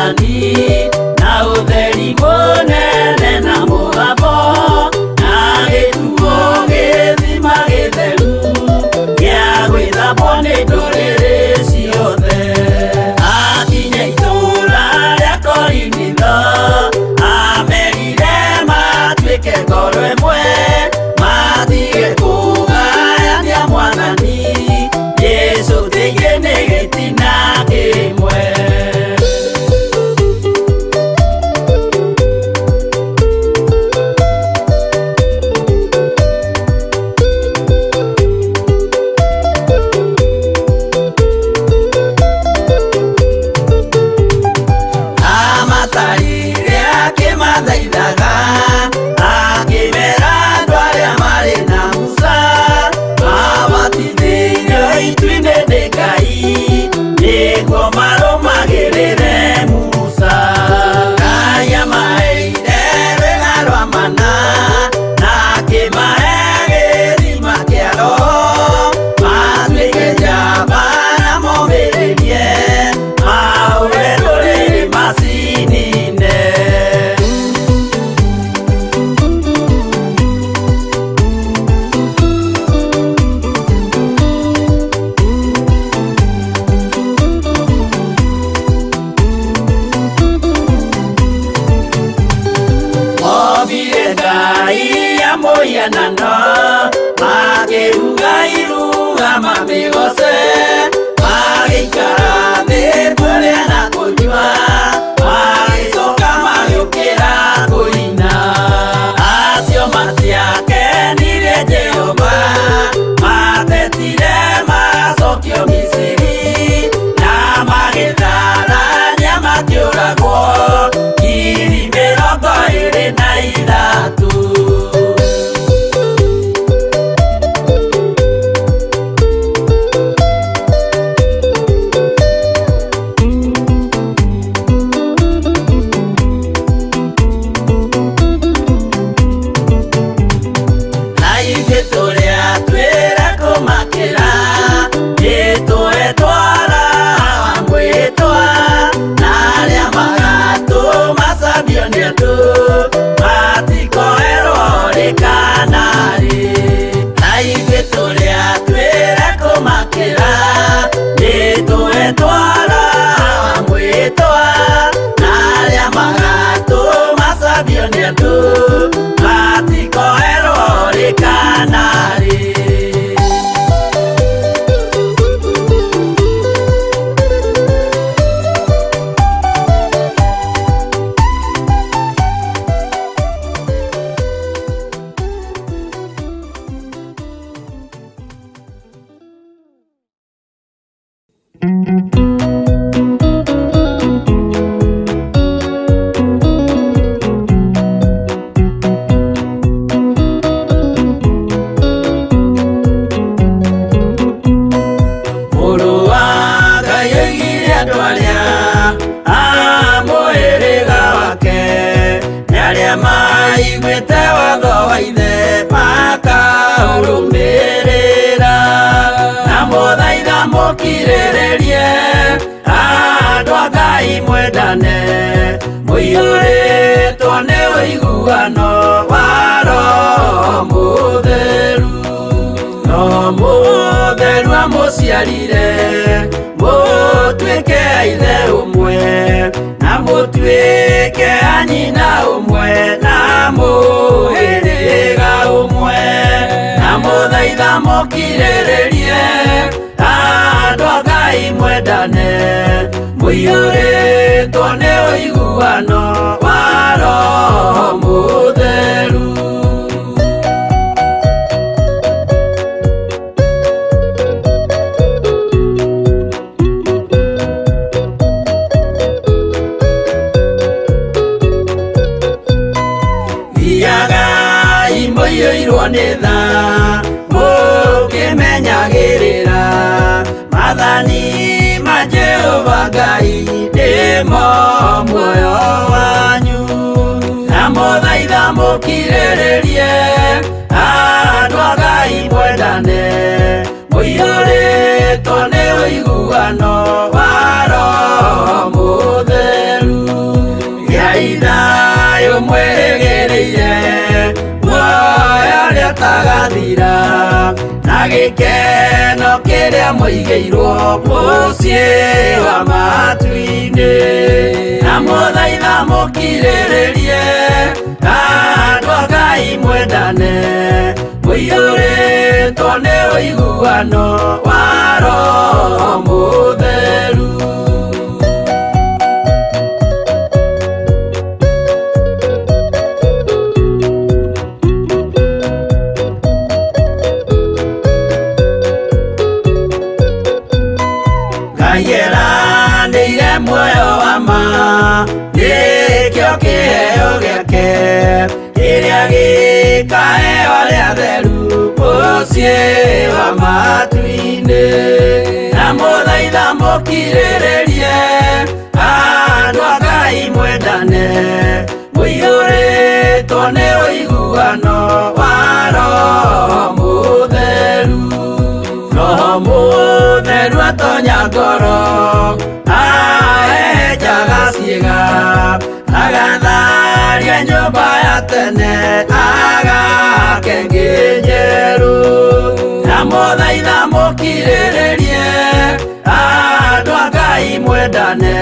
Mwathani na ũtheri mũnene na mũgambo na gĩtuo gĩthima gĩtheru gĩa gwĩthambwo nĩ ndũrĩrĩ ciothe. Akinya itũũra rĩa Korinitho amerire matuĩke ngoro ĩmwe matige kũgayania Mwathani Jesũ tĩige nĩ gĩtina kĩmwe. Amatarire akĩmathaithaga akĩmera andũ arĩa marĩ na Musa mabatithĩirio itu-inĩ nĩ Ngai nĩguo marũmagĩrĩre Musa. Ngai amaheire rwĩga rwa mana na akĩmahe gĩthima kĩa Roho matuĩke njamba na momĩrĩrie mahũre ndũrĩrĩ macinine. Ombire Ngai ya mũhianano makĩruga iruga mamĩgoce magĩikara thĩ kũrĩa na kũnyua magĩcoka magĩũkĩra kũina. Acio matiakenirie Jehova matetire macokio Misiri na magĩtharania makĩũragwo 23,000. Na ithuĩ tũrĩa twĩra kũmakĩra nĩtũetwara wa mwĩtwa na arĩa magatũmacambio nĩ andũ matikoerwo rĩ kana rĩ. Na ithuĩ tũrĩa twĩra kũmakĩra nĩtũetwara wa mwĩtwa na arĩa magatũmacambio nĩ andũ matikoerwo rĩ kana rĩ. Mũrũ wa Ngai oigire andũ arĩa a mũhĩrĩga wake nĩ arĩa maiguĩte watho wa ithe makaũrũmĩrĩra na mũthaitha mũkirĩrĩrie andũ a Ngai mwendane mũiyũrĩtwo nĩ ũiguano wa Roho Mũtheru. No mũtheru amũciarire mũtuĩke a ithe ũmwe na mũtuĩke a nyina ũmwe na mũhĩrĩga ũmwe na mũthaitha mũkirĩrĩrie andũ a Ngai mwendane mũiyũrĩtwo nĩ ũiguano wa Roho Mũtheru. Thiagai mũiyũirwo nĩ tha mũkĩmenyagĩrĩra maathani ma Jehova Ngai nĩmo muoyo wanyu na mũthaitha mũkirĩrĩrie andũ a Ngai mwendane mũiyũrĩtwo nĩ ũiguano wa Roho Mũtheru. Gĩkeno kĩrĩa mũigĩirwo mũciĩ wa matu-inĩ. Na mũthaitha mũkirĩrĩrie, andũ a Ngai mwendane, mũiyũrĩtwo nĩ ũiguano wa Roho Mũtheru. Ngai eranĩire muoyo wa ma, nĩkĩo kĩheo gĩake kĩrĩa gĩkaheo arĩa atheru mũciĩ wa matu-inĩ. Na mũthaitha mũkirĩrĩrie, andũ a Ngai mwendane, mũiyũrĩtwo nĩ ũiguano wa Roho Mũtheru. Roho Mũtheru atonya ngoro, ahehenjaga ciĩga, agatharia nyũmba ya tene, agake ĩngĩ njerũ. Na mũthaitha mũkirĩrĩrie, andũ a Ngai mwendane,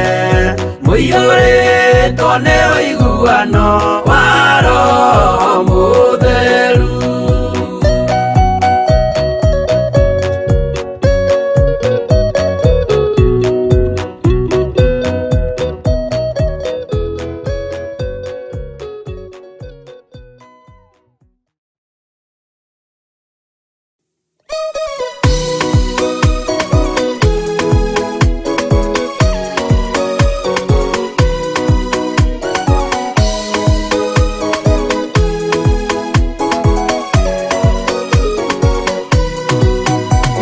mũiyũrĩtwo nĩ ũiguano wa Roho Mũtheru.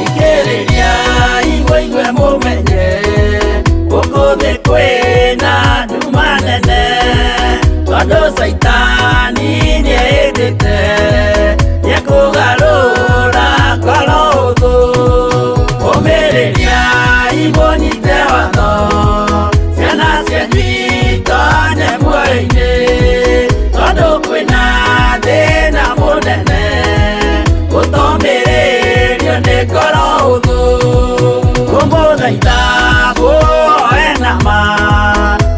Ikĩrĩria igwe mũmenye, gũkũ thĩ kwĩna nduma nene, tondũ Caitani nĩehĩtĩte nĩekũgarũra ngoro ũthũ. Ũmĩrĩria imũnyite watho, ciana cianyu itonye muoyo-inĩ, tondũ kwĩna thĩna mũnene, gũtomĩrĩrio nĩ ngoro ũthũ. Kũmũthaitha mũhoe na ma,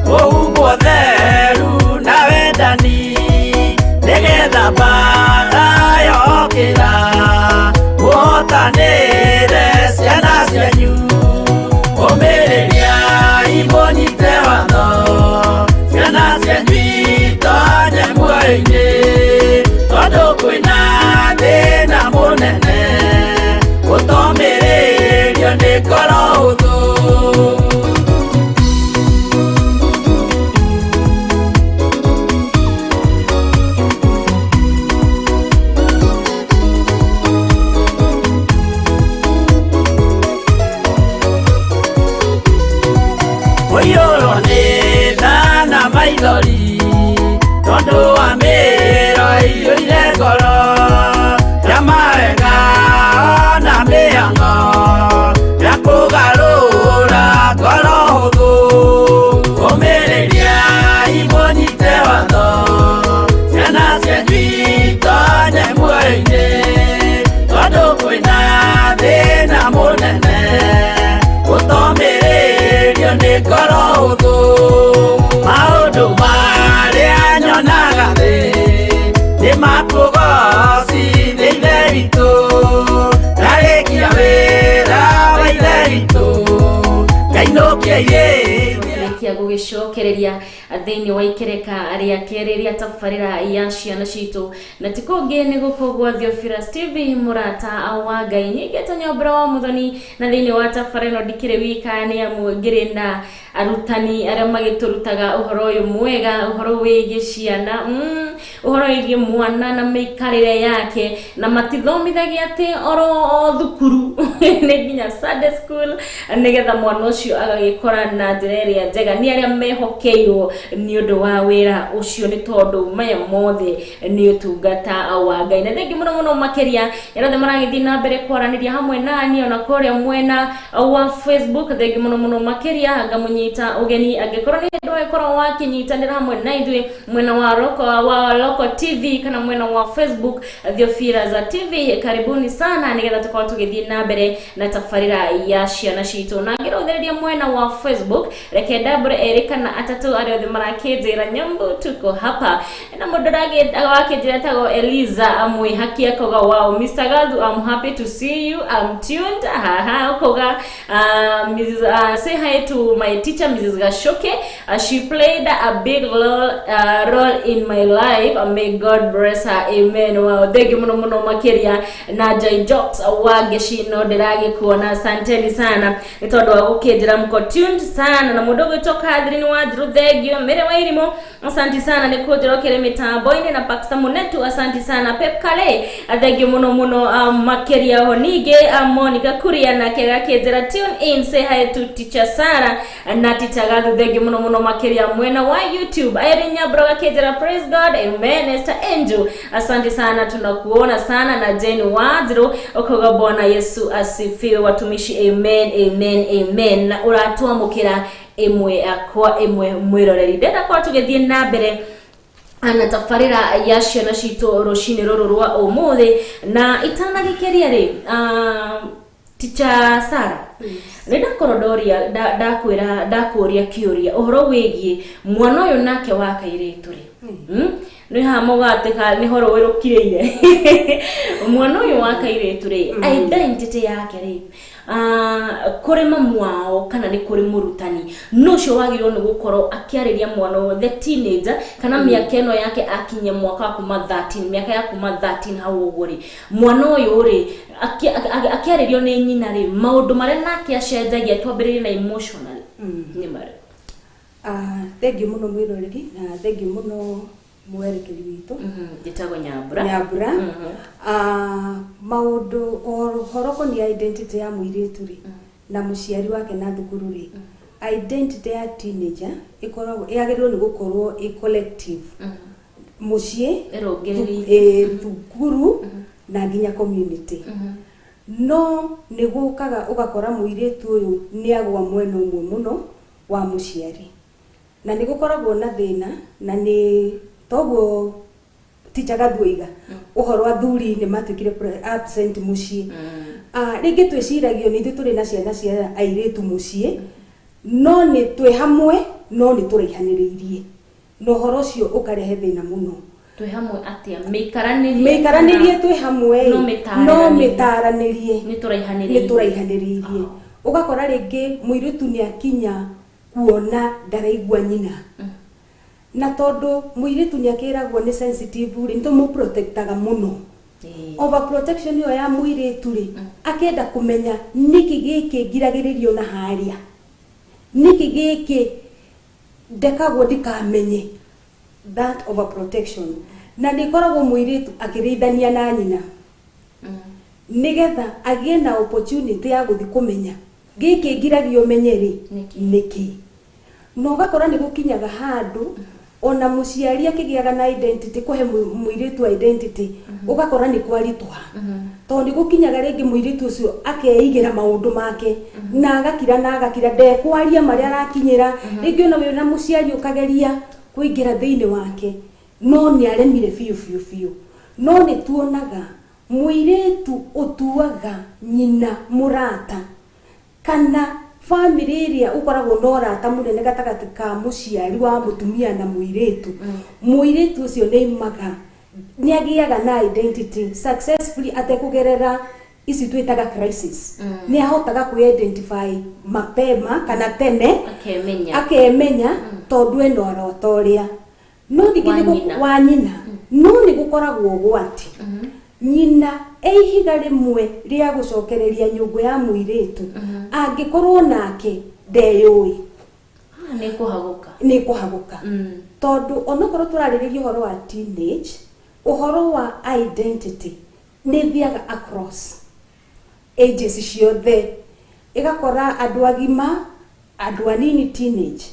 mũhumbwo theru na wendani, nĩgetha mbaara yokĩra, mũhotanĩre ciana cianyu. Ũmĩrĩria imũnyite watho, ciana cianyu itonye muoyo-inĩ, tondũ kwĩna thĩna mũnene, gũtomĩrĩrio nĩ ngoro ũthũ. Mũiyũrwo nĩ tha na maithori, tondũ wa mĩro ĩiyũire ngoro, ya mawega ona mĩhang'o, ya kũgarũra ngoro hũthũ. Ũmĩrĩria imũnyite watho, ciana cianyu itonye muoyo-inĩ, tondũ kwĩna thĩna mũnene, gũtomĩrĩrio nĩ ngoro hũthũ. Maũndũ marĩa nyonaga thĩ nĩ makũgocithia Ithe witũ, ndarĩkia wĩra wa Ithe witũ, ngainũkia irĩithia. Rĩkia gũgĩcokereria thĩinĩ wa ikereka rĩa kerĩ rĩa tabarĩra ya ciana citũ, na ti kũngĩ nĩ gũkũ gwa Theophilus TV, mũrata wa Ngai. Nyingĩte Nyombora wa Mũthoni, na thĩinĩ wa tabarĩra ĩno ndikĩrĩ wika, nĩ amu ngĩrĩ na arutani arĩa magĩtũrutaga ũhoro ũyũ mwega, ũhoro wĩgiĩ ciana, ũhoro wĩgiĩ mwana na mĩikarĩre yake, na matithomithagia atĩ oro thukuru, nĩ nginya Sunday school, nĩgetha mwana ũcio agagĩkora na njĩra ĩrĩa njega. Nĩ arĩa mehokeirwo nĩ ũndũ wa wĩra ũcio, nĩ tondũ maya mothe nĩ ũtungata wa Ngai. Na thengi mũno mũno makĩria arĩa othe maragĩthiĩ na mbere kwaranĩria hamwe nani ona kũrĩa mwena wa Facebook, thengi mũno mũno makĩria. Ngamũnyita ũgeni angĩkorwo nĩ hĩndĩ wagĩkorwo wakĩnyitanĩra hamwe na ithuĩ mwena wa Local TV kana mwena wa Facebook Theophilus TV. Karibuni sana nigetha tukorwo tugithie na mbere na tabarĩra ya ciana citũ. Na ngĩrũthĩrĩria mwena wa Facebook, reke ndambũre erĩ kana atatũ arĩa othe marakĩnjĩra nyambu tuko hapa. Na mũndũ wakĩnjĩra etagwo Eliza Mwĩhaki, akauga, "Wow, Mr. Gathu, I'm happy to see you, I'm tuned." Haha, ukauga, Mrs. Say hi to my teacher, Mrs. Gashoke. She played a big role in my life. May God bless her. Amen." Wow, thank you muno muno makiria. Na Joy Jokes wa Ngeci no ndĩragĩkuona, asanteni sana nĩ tondũ wa gũkĩnjĩra mko tuned sana. Na mũndũ ũgwĩtwo Catherine Wanjiru, thank you. Mary Wairimu, asanti sana nĩ kũnjĩra ũkĩrĩ mĩtambo-inĩ. Na Pastor Munetu, asanti sana. Pep Kale, thank you muno muno makĩria. Ho ningĩ Monica Kuria nake agakĩnjĩra, "Tune in, say hi to teacher Sarah na teacher Gathu." Thank you muno muno makĩria. Mwena wa YouTube, Irene Nyabro akĩnjĩra, "Praise God, amen." Esther Angel, asante sana, tunakuona sana. Na Jane Wanjiru ukauga, "Bwana Yesu asifiwe, watumishi." Amen, amen, amen. Na ũratwamũkĩra ĩmwe kwa ĩmwe. Mwĩroreri, ndenda korwo tũgĩthiĩ na mbere na tabarĩra ya ciana citũ rũcinĩ rũrũ rwa ũmũthĩ. Na itanagĩkĩria rĩ, Teacher Sara, nĩ ndakorwo ndoria ndakwĩra ndakũria kĩũria ũhoro wĩgiĩ mwana ũyũ nake wa kairĩtu rĩ. Nĩ haha mũgatĩka nĩ horo wĩrũkirĩire mwana ũyũ wa kairĩtu rĩ, identity yake rĩ, kũrĩ mamu wao kana nĩ kũrĩ mũrutani, no ũcio wagĩrĩirwo nĩ gũkorwo akĩarĩria mwana ũyũ, the teenager, kana mĩaka ĩno yake akinye mwaka wa kuma 13, mĩaka ya kuma 13 hau ũguo rĩ, mwana ũyũ rĩ akĩarĩrio nĩ nyina rĩ, maũndũ marĩa nake acenjagia, twambĩrĩrie na emotional, nĩ marĩkũ? Ah, thengiũ mũno mwĩroreri, na thengiũ mũno mwerekeri witũ. Njĩtagwo Nyambura. Nyambura. Ah, maũndũ ũhoro ũkoniĩ identity ya mũirĩtu rĩ na mũciari wake na thukuru rĩ, identity ya teenager ĩkoragwo yagĩrĩirwo nĩ gũkorwo ĩ collective, mũciĩ, ĩrũngĩrĩirie, thukuru na nginya community. No nĩ gũkaga ũgakora mũirĩtu ũyũ nĩ agwa mwena ũmwe mũno wa mũciari, na nĩ gũkoragwo na thĩna, na nĩ toguo teacher Gathuiga ũhoro athuri nĩ matuĩkire absent mũciĩ. Ah, rĩngĩ twĩciragio nĩ ithuĩ tũrĩ na ciana cia airĩtu mũciĩ, no nĩ twĩ hamwe no nĩ tũraihanĩrĩirie, na ũhoro ũcio ũkarehe thĩna mũno. Twĩ hamwe atĩa? Mĩikaranĩrie? Mĩikaranĩrie twĩ hamwe. No mĩtaranĩrie. No mĩtaranĩrie. Nĩ tũraihanĩrĩirie. Nĩ tũraihanĩrĩirie. Ũgakora rĩngĩ mũirĩtu nĩ akinya kuona ndaraigua nyina, na tondũ mũirĩtu nĩ akĩragwo nĩ sensitive rĩ, nĩ tũmũprotectaga mũno. Overprotection ĩyo ya mũirĩtu rĩ, akenda kũmenya nĩkĩ gĩkĩ ngiragĩrĩrio na harĩa, nĩkĩ gĩkĩ ndekagwo ndikamenye. That overprotection, na nĩ ĩkoragwo mũirĩtu akĩrĩithania na nyina nĩgetha agĩe na opportunity ya gũthiĩ kũmenya gĩkĩ ngiragio menye rĩ, nĩkĩ? Nĩkĩ. Na ũgakora nĩ gũkinyaga handũ ona mũciari akĩgĩaga na identity, kũhe mũirĩtu identity, ũgakora nĩ kwaritũha, tondũ nĩ gũkinyaga rĩngĩ mũirĩtu ũcio akeigĩra maũndũ make na agakira na agakira, ndekwaria marĩa arakinyĩra. Rĩngĩ ona wĩna mũciari ũkageria kũingĩra thĩinĩ wake, no nĩ aremire biũ biũ biũ. No nĩ tuonaga mũirĩtu ũtuaga nyina mũrata kana bamĩrĩ ĩrĩa ũkoragwo na ũrata mũnene gatagatĩ ka mũciari wa mũtumia na mũirĩtu, mũirĩtu ũcio nĩ aimaga, nĩ agĩaga na identity successfully atekũgerera ici twĩtaga crisis. Nĩ ahotaga kwĩ-identify mapema kana tene. Akemenya. Akemenya, tondũ ena ũrata ũrĩa no ningĩ wa nyina. Wa nyina. No nĩ gũkoragwo ũgwati, nyina e ihiga rĩmwe rĩa gũcokereria nyũngũ ya mũirĩtu angĩkorwo nake ndeyũĩ. Ah, nĩ kũhagũka. Nĩ kũhagũka, tondũ onokorwo tũrarĩrĩria ũhoro wa teenage, ũhoro wa identity nĩ thiaga across ages ciothe, ĩgakora andũ agima, andũ anini, teenage.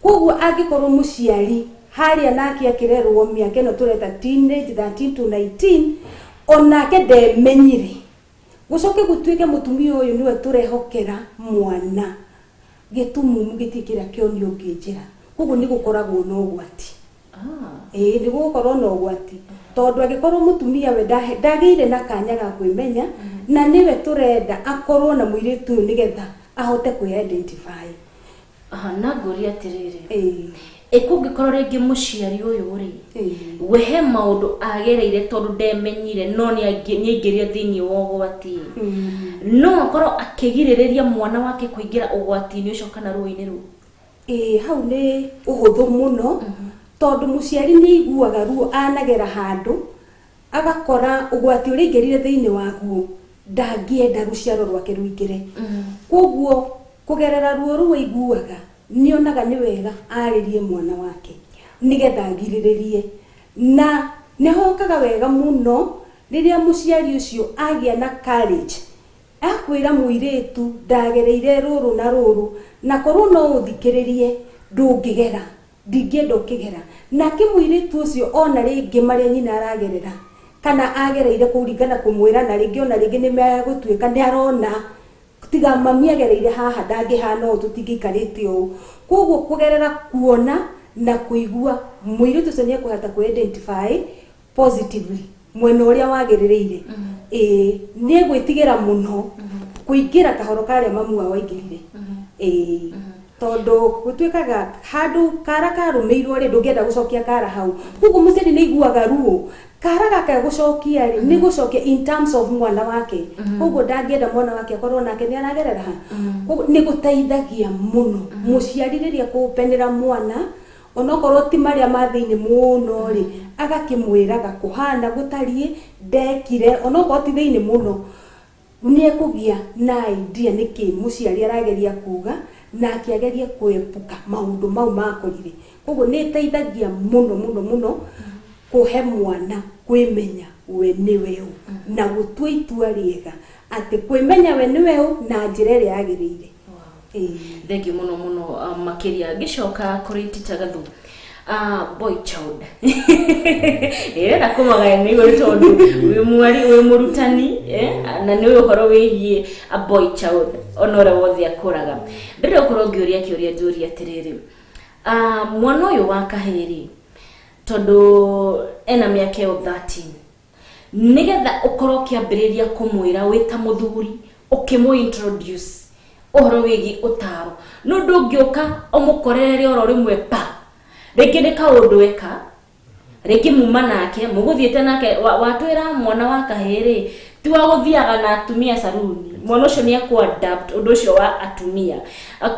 Koguo angĩkorwo mũciari harĩa nake akĩrerwo mĩaka ĩno tũreta teenage, 13 to 19, onake ndemenyire, gũcoke gũtuĩke mũtumia ũyũ nĩwe tũrehokera mwana, gĩtumumu gĩtirĩ kĩrĩa kĩonio ũngĩ njĩra. Koguo nĩ gũkoragwo na ũgwati. Ĩĩ, nĩ gũgũkorwo na ũgwati, tondũ angĩkorwo mũtumia we ndagĩire na kanya ga kwĩmenya, na nĩwe tũrenda akorwo na mũirĩtu ũyũ nĩgetha ahote kwĩ-identify. Aha, na ngũria atĩrĩrĩ, Ĩĩ. Ĩ kũngĩkorwo rĩngĩ mũciari ũyũ rĩ, we he maũndũ agereire tondũ ndemenyire, no nĩ aingĩrire thĩinĩ wa ũgwati, no akorwo akĩgirĩrĩria mwana wake kũingĩra ũgwati-inĩ ũcio kana rũĩ-inĩ rũu? Ĩĩ, hau nĩ ũhũthũ mũno, tondũ mũciari nĩ aiguaga ruo anagera handũ agakora ũgwati ũrĩa aingĩrire thĩinĩ waguo, ndangĩenda rũciaro rwake rũingĩre. Koguo kũgerera ruo rũu aiguaga, nĩonaga nĩ wega arĩrie mwana wake nĩgetha agirĩrĩrie. Na nĩ hokaga wega mũno rĩrĩa mũciari ũcio agĩa na courage akwĩra mũirĩtu, "Ndagereire rũrũ na rũrũ, na korwo no ũthikĩrĩrie, ndũngĩgera, ndingĩenda ũkĩgera." Nake mũirĩtu ũcio ona rĩngĩ marĩa nyina aragerera kana agereire kũringana kũmwĩra, na rĩngĩ ona rĩngĩ nĩ megũtuĩka nĩ arona tiga mami agereire haha ndangĩhana ũũ, tũtingĩikarĩte ũũ. Koguo kũgerera kuona na kũigua, mũirĩtu ũcio nĩ ekũhota kũ-identify positively mwena ũrĩa wagĩrĩrĩire. Ĩĩ, nĩ egwĩtigĩra mũno kũingĩra kahoro karĩa mamu wao aingĩrire. Ĩĩ, tondũ gũtuĩkaga handũ kara karũmĩirwo rĩ, ndũngĩenda gũcokia kara hau. Koguo mũciari nĩ aiguaga ruo kara gaka gũcokia rĩ, nĩ gũcokia in terms of mwana wake. Koguo ndangĩenda mwana wake akorwo nake nĩ aragerera ha. Koguo nĩ gũteithagia mũno mũciari rĩrĩa kũpenera mwana, onokorwo ti marĩa ma thĩinĩ mũno rĩ, agakĩmwĩraga kũhana gũtariĩ ndekire, onokorwo ti thĩinĩ mũno, nĩ ekũgĩa na idea nĩkĩ mũciari arageria kuga, nake agerie kũepuka maũndũ mau makorire. Koguo nĩ ĩteithagia mũno mũno mũno kũhe mwana kwĩmenya we nĩwe ũ, na gũtua itua rĩega atĩ kwĩmenya we nĩwe ũ na njĩra ĩrĩa yagĩrĩire. Ĩĩ. Thengiũ mũno mũno. Makĩria ngĩcoka kũrĩ Tita Gathu, boy child ĩrenda kũmagaya nĩ igũrũ, tondũ wĩ mwari, wĩ mũrutani, na nĩ ũhoro wĩgiĩ a boy child ona ũrĩa wothe akũraga. Ndĩrenda gũkorwo ngĩũria kĩũria, njũria atĩrĩrĩ, mwana ũyũ wa kahĩĩ, tondũ ena mĩaka ĩyo 13, nĩgetha ũkorwo ũkĩambĩrĩria kũmwĩra wĩ ta mũthuri, ũkĩmũ introduce ũhoro wĩgiĩ ũtaro, no ndũngĩũka ũmũkorerere oro rĩmwe pa. Rĩngĩ nĩ kaũndũ eka, rĩngĩ muma nake mũgũthiĩte nake watwĩra mwana wa kahĩĩ rĩ, ti wa gũthiaga na atumia saruni, mwana ũcio nĩ ekũ-adapt ũndũ ũcio wa atumia.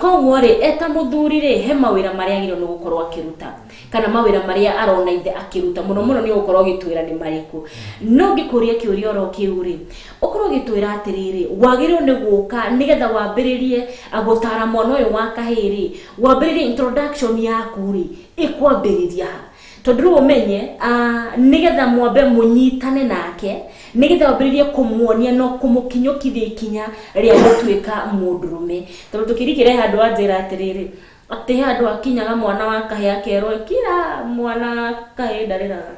Koguo rĩ, eta mũthuri rĩ, he mawĩra marĩa agĩrĩirwo nĩ gũkorwo akĩruta kana mawĩra marĩa arona ithe akĩruta mũno mũno, nĩ ũgũkorwo ũgĩtwĩra nĩ marĩkũ? No ngĩkũria kĩũria oro kĩu rĩ, ũkorwo ũgĩtwĩra atĩrĩrĩ, wagĩrĩirwo nĩ gũka nĩgetha wambĩrĩrie gũtara mwana ũyũ wa kahĩĩ rĩ, wambĩrĩrie introduction yaku rĩ, ĩkwambĩrĩria ha? Tondũ rĩu ũmenye, nĩgetha mwambe mũnyitane nake, nĩgetha wambĩrĩrie kũmuonia no kũmũkinyũkithia ikinya rĩa gũtuĩka mũndũrũme. Tondũ tũkĩrikĩre handũ wanjĩra atĩrĩrĩ, atĩ he handũ hakinyaga mwana wa kahĩĩ akerwo, "Kira, mwana wa kahĩĩ ndarĩraga."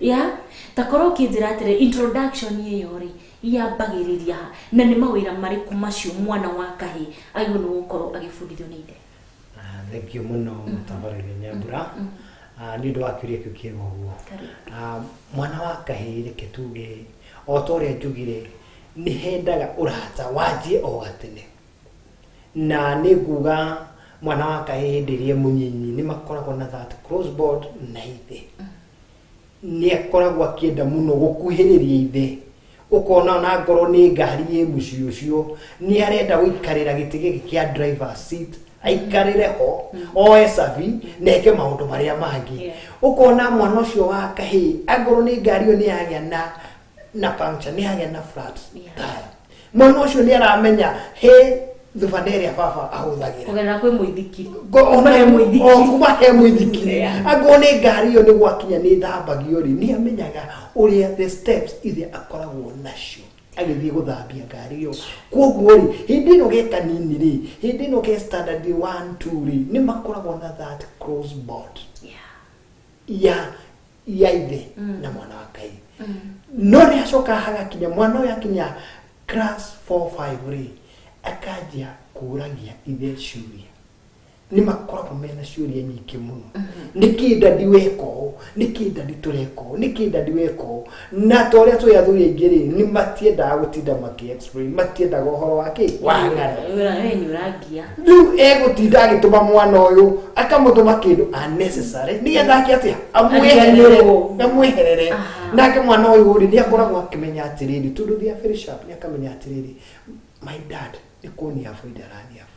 Ya ta korwo ũkĩnjĩra atĩrĩ, introduction ĩyo rĩ, yambagĩrĩria ha, na nĩ mawĩra marĩkũ macio mwana wa kahĩĩ agĩrĩirwo nĩ gũkorwo agĩbundithio nĩ ithe? Thengiũ mũno, mũtabarĩri Nyambura, nĩ ũndũ wa kĩũria kĩu kĩega ũguo. Mwana wa kahĩĩ, reke tuge o ta ũrĩa njugire, nĩ hendaga ũrata wanjie o gatene, na nĩ nguga mwana wa kahĩĩ hĩndĩ ĩrĩa e mũnyinyi nĩ makoragwo na that close bond na ithe. Nĩ akoragwo akĩenda mũno gũkuhĩrĩria ithe, ũkona ona ngorwo nĩ ngari ĩ mũciĩ ũcio, nĩ arenda gũikarĩra gĩtĩ gĩkĩ kĩa driver seat, aikarĩre ho, oe cabi na eke maũndũ marĩa mangĩ. Ũkona mwana ũcio wa kahĩĩ, angorwo nĩ ngari ĩyo nĩ yagĩa na puncture, nĩ yagĩa na flat tire, mwana ũcio nĩ aramenya he thubana ĩrĩa baba ahũthagĩra. Kũgerera kwĩ mũithikiri. Ona he mũithikiri. O kuma he mũithikiri. Angorwo nĩ ngari ĩyo nĩ gwakinya nĩ thambagio rĩ, nĩ amenyaga ũrĩa the steps iria akoragwo nacio agĩthiĩ gũthambia ngari ĩyo. Koguo rĩ, hĩndĩ ĩno ge kanini rĩ, hĩndĩ ĩno ke standard 1 2 rĩ, nĩ makoragwo na that close bond ya ithe na mwana wa kahĩĩ. No nĩ acoka hagakinya mwana ũyũ akinya class 4 5 rĩ, akanjia kũragia ithe ciũria. Nĩ makoragwo mena ciũria nyingĩ mũno, nĩkĩ daddy weka ũũ, nĩkĩ daddy tũreka ũũ, nĩkĩ daddy weka ũũ? Na ta ũrĩa tũĩ athuri aingĩ rĩ, nĩ matiendaga gũtinda makĩ explain, matiendaga ũhoro wa kĩ wa ng'ano. We nĩ ũrangia. Rĩu egũtinda agĩtũma mwana ũyũ, akamũtũma kĩndũ unnecessary nĩgetha ake atĩa? Amweherere. Ariganĩrwo. Amweherere. Nake mwana ũyũ rĩ, nĩ akoragwo akĩmenya atĩrĩrĩ, tondũ they are very sharp, nĩ akamenya atĩrĩrĩ, my dad nĩ kũni avoid arani avoid.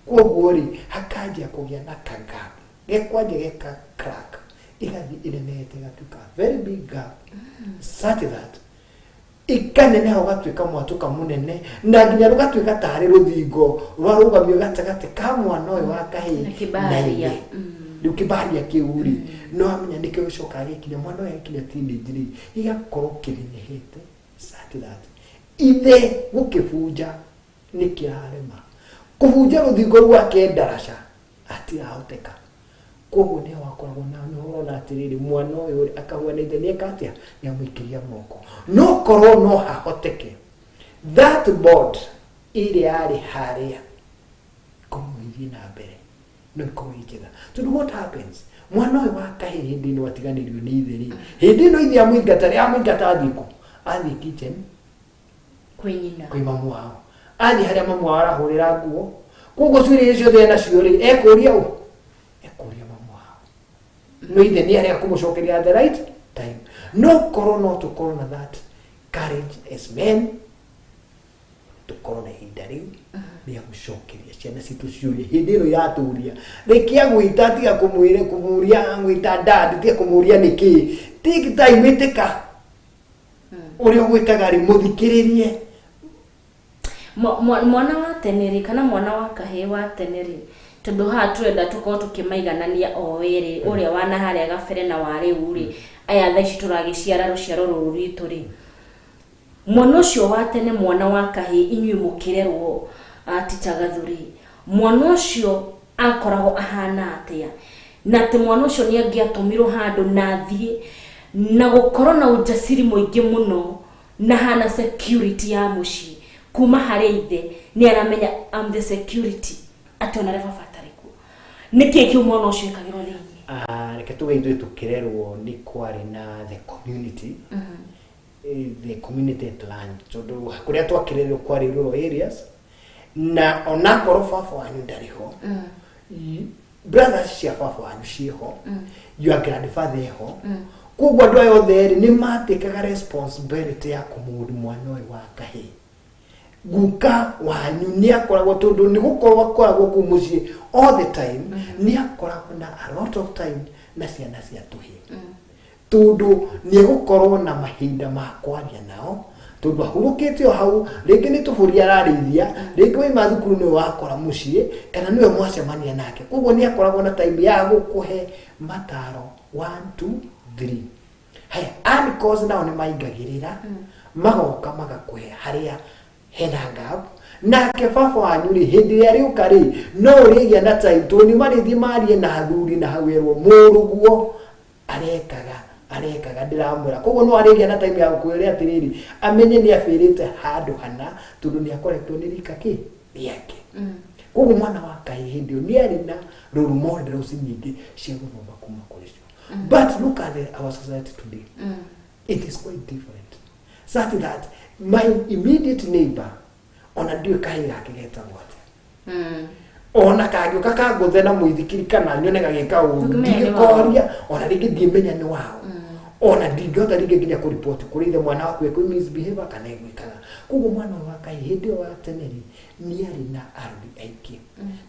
Koguo rĩ, hakanjia kũgĩa na kagap, gekwanjia geka crack, ĩgathiĩ ĩnenehete, ĩgatuĩka very big gap, such that ikaneneha, ũgatuĩka mwatũka mũnene, na nginya rũgatuĩka tarĩ rũthingo rwarũgamio gatagatĩ ka mwana ũyũ wa kahĩĩ Na kĩbaria. Na ithe. Rĩu kĩbaria kĩu rĩ, no amenya nĩkĩo gĩcokaga gĩkinya mwana ũyũ agĩkinya teenage rĩ, gĩgakorwo kĩnenehete such that ithe gũkĩbunja nĩ kĩrarema kũbunja rũthingo rwake ndaraca, hatirahoteka. Koguo nĩho akoragwo na nĩho ũrona atĩrĩrĩ, mwana ũyũ rĩ, akahuana ithe nĩeka atĩa, nĩamũikĩria moko. No korwo no hahoteke that board ĩrĩa yarĩ harĩa korwo no ithiĩ na mbere, no ikorwo ĩ njega, tondũ what happens, mwana ũyũ wa kahĩĩ hĩndĩ ĩno atiganĩrio nĩ ithe rĩ, hĩndĩ ĩno ithe amũingata rĩ, amũingata athiĩ kũ? Athiĩ kitchen. Kwĩ nyina. Kwĩ mamu wao. Athiĩ harĩa mamu wao arahũrĩra nguo. Koguo ciũria iria ciothe enacio rĩ, ekũria ũ? Ekũria mamu wao. No ithe nĩ arĩa kũmũcokeria at the right time. No korwo no tũkorwo na that courage as men, tũkorwo na ihinda rĩu rĩa gũcokeria ciana citũ ciũria hĩndĩ ĩno yatũria. Reke agwĩta, tiga kũmwĩra, kũmũria, gwĩta dad, tiga kũmũria nĩkĩ. Take time, ĩtĩka ũrĩa ũgwĩkaga rĩ, mũthikĩrĩrie. Mwana wa tene rĩ, kana mwana wa kahĩĩ wa tene rĩ, tondũ haha tũrenda tũkorwo tũkĩmaiganania o ĩrĩ, ũrĩa wana harĩa gabere na wa rĩu rĩ, aya thaa ici tũragĩciara rũciaro rũrũ rwitũ rĩ, mwana ũcio wa tene, mwana wa kahĩĩ, inyuĩ mũkĩrerwo, Teacher Gathuri, mwana ũcio akoragwo ahana atĩa? Na atĩ mwana ũcio nĩ angĩatũmirwo handũ na athiĩ na gũkorwo na ujasiri mũingĩ mũno, na hana security ya mũciĩ kuma harĩ ithe, nĩ aramenya am the security, atĩ ona rĩa baba atarĩ kuo, nĩkĩ kĩu mwana ũcio ĩkagĩrwo thĩinĩ? Ah, reke tuge ithuĩ tũkĩrerwo nĩ kwarĩ na the community, the community at large, tondũ kũrĩa twakĩrerwo kwarĩ rural areas, na onakorwo baba wanyu ndarĩ ho, brothers cia baba wanyu ciĩho, your grandfather eho. Koguo andũ aya othe erĩ nĩ matĩkaga responsibility ya kũmũru mwana ũyũ wa kahĩĩ. Guka wanyu nĩ akoragwo, tondũ nĩ gũkorwo akoragwo kũu mũciĩ all the time, nĩ akoragwo na a lot of time na ciana cia tũhĩĩ, tondũ nĩ egũkorwo na mahinda ma kwaria nao, tondũ ahurũkĩte o hau, rĩngĩ nĩ tũbũri ararĩithia, rĩngĩ waima thukuru nĩwe wakora mũciĩ kana nĩwe mwacemania nake. Koguo nĩ akoragwo na time ya gũkũhe mataro 1 2 3. Haya, uncles nao nĩ maingagĩrĩra, magoka magakũhe harĩa hena gap. Nake baba wanyu rĩ, hĩndĩ ĩrĩa rĩũka rĩ, no ũrĩgĩa na time, tondũ nĩ marĩthiĩ marie na athuri na hau erwo mũrũguo arekaga arekaga ndĩramwĩra. Koguo no arĩgĩa na time ya gũkwĩra atĩrĩrĩ, amenye nĩ abĩrĩte handũ hana, tondũ nĩ akoretwo nĩ rika kĩ rĩake. Koguo mwana wa kahĩĩ hĩndĩ ĩyo nĩ arĩ na role models nyingĩ cia gũthoma kuma kũrĩ cio. But look at our society today, it is quite different, such that my immediate neighbor ona ndiũĩ kahĩĩ gake getagwo atĩa. Ona kangĩũka kangũthe na mũithikiri kana nyone gagĩka ũru, Ndũngĩmenya nĩ wao. ndingĩkoria, ona rĩngĩ ndingĩmenya nĩ wao, ona ndingĩhota rĩngĩ nginya kũripoti kũrĩ ithe mwana waku ekwĩ misbehave kana egwĩkaga. Koguo mwana ũyũ wa kahĩĩ hĩndĩ ĩyo wa tene rĩ, nĩ arĩ na arori aingĩ,